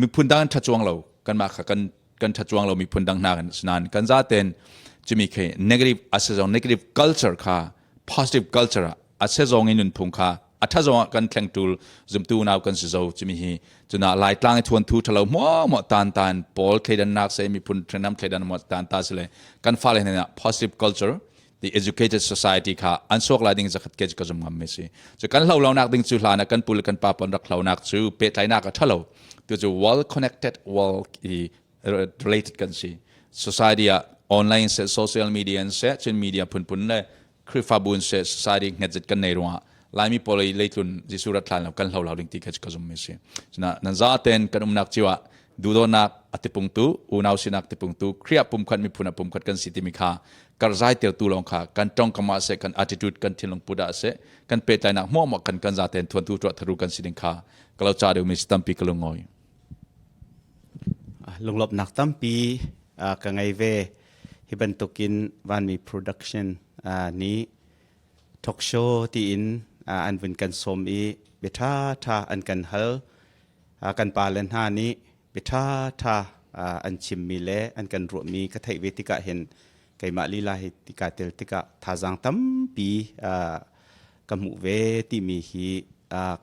miphun dang an ṭha cuang lo kanmah kha kan kan ṭha cuang lo miphun dang hna kan sinan kan zaten cumi khi negative asezong negative culture kha positive culture ah asezong in nunphung kha a ṭha zong ah kan thleng tul zumtu nau kan si zo cumi hi cuna laitlang i thuan thu ṭhalo mo mo tan tan paul thleidan nak se miphun thenam thleidan mo tan ta sile kan fale hna positive culture the educated society kha an suak lai ding zakhat ke ka zum ngam mi si chu kan hlo lo nak ding chu hla na kan pul kan pa pon rak hlo nak chu petlai nak a thalo tu chu well connected well i related kan si society a online se social media se chin media phun phun le khrifabu se society nget zet kan nei ruwa laimi pol i leitlun jesu rat thlan lo kan hlo lo ding ti kha ka zum mi si chuna nan za ten kan umnak chiwa duhdonak a tipungtu unau sinak tipungtu Khrih pumkhat miphun a pumkhat kan si timi kha karzai tirtu lawng kha kan tongkam ah seh kan attitude kan thinlung put ah seh kan pehtlainak hmuahmuah kan kan zaten thuantu tuah tharu kan si ding kha kalo cha deuh mi si tampi ka lungoi Lunglawmhnak tampi ka ngei ve. Hi bantukin Vanmi Production nih talk show tiin an vun kan sawm i bia ṭhaṭha an kan hal. Kan pale hna nih bia ṭhaṭha an chimmi le an kan ruahmi ka theih ve tikah hin keimah lila hi tika tel tikah thazaang tampi ka hmuh ve timi hi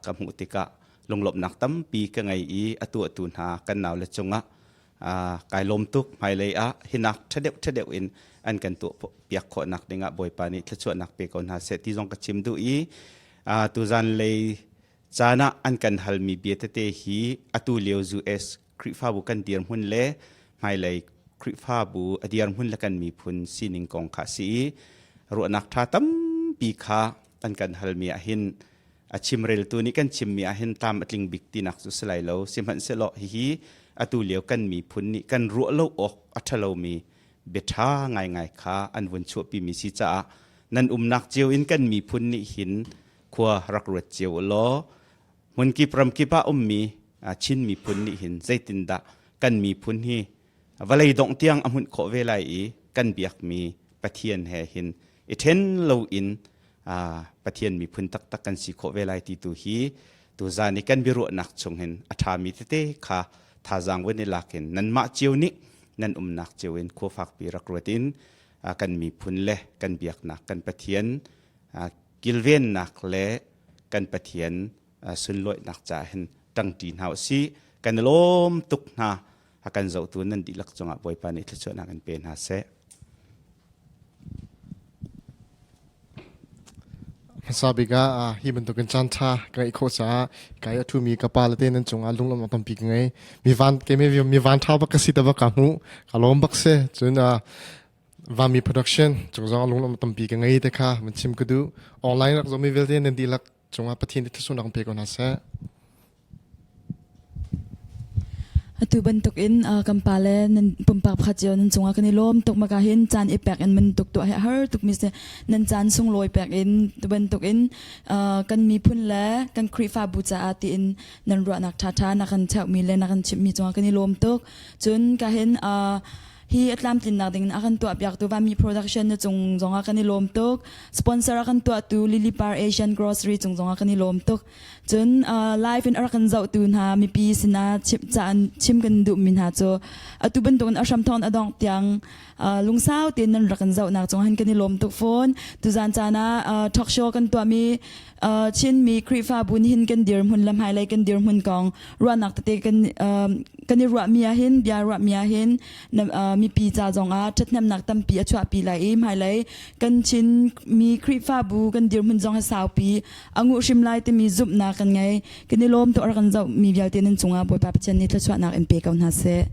ka hmuh tikah lunglawmhnak tampi ka ngei i a tuahtu hna kan naule cungah kai lawm tuk. Hmailei ah hinak ṭha deuh ṭha deuh in an kan tuah piak khawhnak dingah Bawipa nih thluachuahnak pe ko hna seh ti zong ka chim duh i tuzan lei caan ah an kan halmi bia tete hi atu lio US Khrihfabu kan dirhmun le hmailei Khrihfabu a dirhmun le kan miphun sining kong kha si i ruahnak ṭha tampi kha an kan halmi ahhin a chimreltu nih kan chimmi ahhin tlam a tling bik tinak cu si lai lo. Sihmanhsehlaw hihi atu lio kan miphun nih kan ruah lo awk a ṭhalomi biaṭha ngaingai kha an vun chuahpimi si caah nan umnak cio in kan miphun nih hin khua rak ruat cio u law hmunkip ramkip ah ummi Chin miphun nih hin zeitindah kan miphun hi vawlei dongh tiang a hmunh khawh ve lai i kan biakmi Pathian he hin i ṭhen loin Pathian miphun taktak kan si khawh ve lai ti tu hi tuzan i kan biaruahnak chung hin a ṭhami tete kha thazaang vun i lak in nanmah cio nih nan umnak cio in khua fakpi rak ruat in kan miphun le kan biaknak kan Pathian kilvennak le kan Pathian sunlawihnak caah hin ṭangṭi hna usih. Kan i lawm tuk hna. A kan zohtu nan dihlak cungah Bawipa nih thluachuahnak in pe hna seh. Hmasa bik ah hi bantukin caan ṭha ka ngeih khawh caah kai a ṭhumi ka pa le te nan cungah lunglawmhnak tampi ka ngei. Mi van ke mi van ṭha bak ka si te bak ka hmuh. Ka lawm bak si. Cun Vami production cung zong lunglawm tampi ka ngei te kha van chim ka duh. Online rak zohmi vialte nan dihlak cungah Pathian nih thluachuahnak pe ko hna seh. Atu bantukin kan pale nan pumpak pakhat cio nan cungah kan i lawm tuk maka hin caan i pek in bantuk tuah hi a har tuk mi si nan caan sunglawi pek in tu bantukin kan miphun le kan Khrihfabu caah tiin nan ruahnak ṭhaṭha na kan cheuhmi le na kan chimhmi cungah kan i lawm tuk cun ka hin. Hi a tlamtlinnak ding in a kan tuahpiaktu Vanmi Production na cung zongah kan i lawm tuk. Sponsor a kan tuahtu Lily Par Asian Grocery cung zongah kan i lawm tuk. Cun live in a rak kan zohtu hna mipi sinah chim caan chim kan duhmi hna cu atu bantukin a hramthawk in a dongh tiang lungsau tein nan rak kan zohnak cung hin kan i lawm tuk fawn. Tuzan caan ah talk show kan tuahmi Chinmi Khrihfabu nih hin kan dirhmun le hmailei kan dirhmun kong ruahnak tete kan kan i ruahmi ah hin bia ruahmi ah hin mipi ca zongah ṭhathnemnak tampi a chuahpi lai i hmailei kan Chinmi Khrihfabu kan dirhmun zong hi saupi a nguh hrim lai timi zumhnak kan ngei. Kan i lawm tuk a rak kan zohmi vialte nan cungah Bawipa Pathian nih thluachuahnak in pe ko hna seh.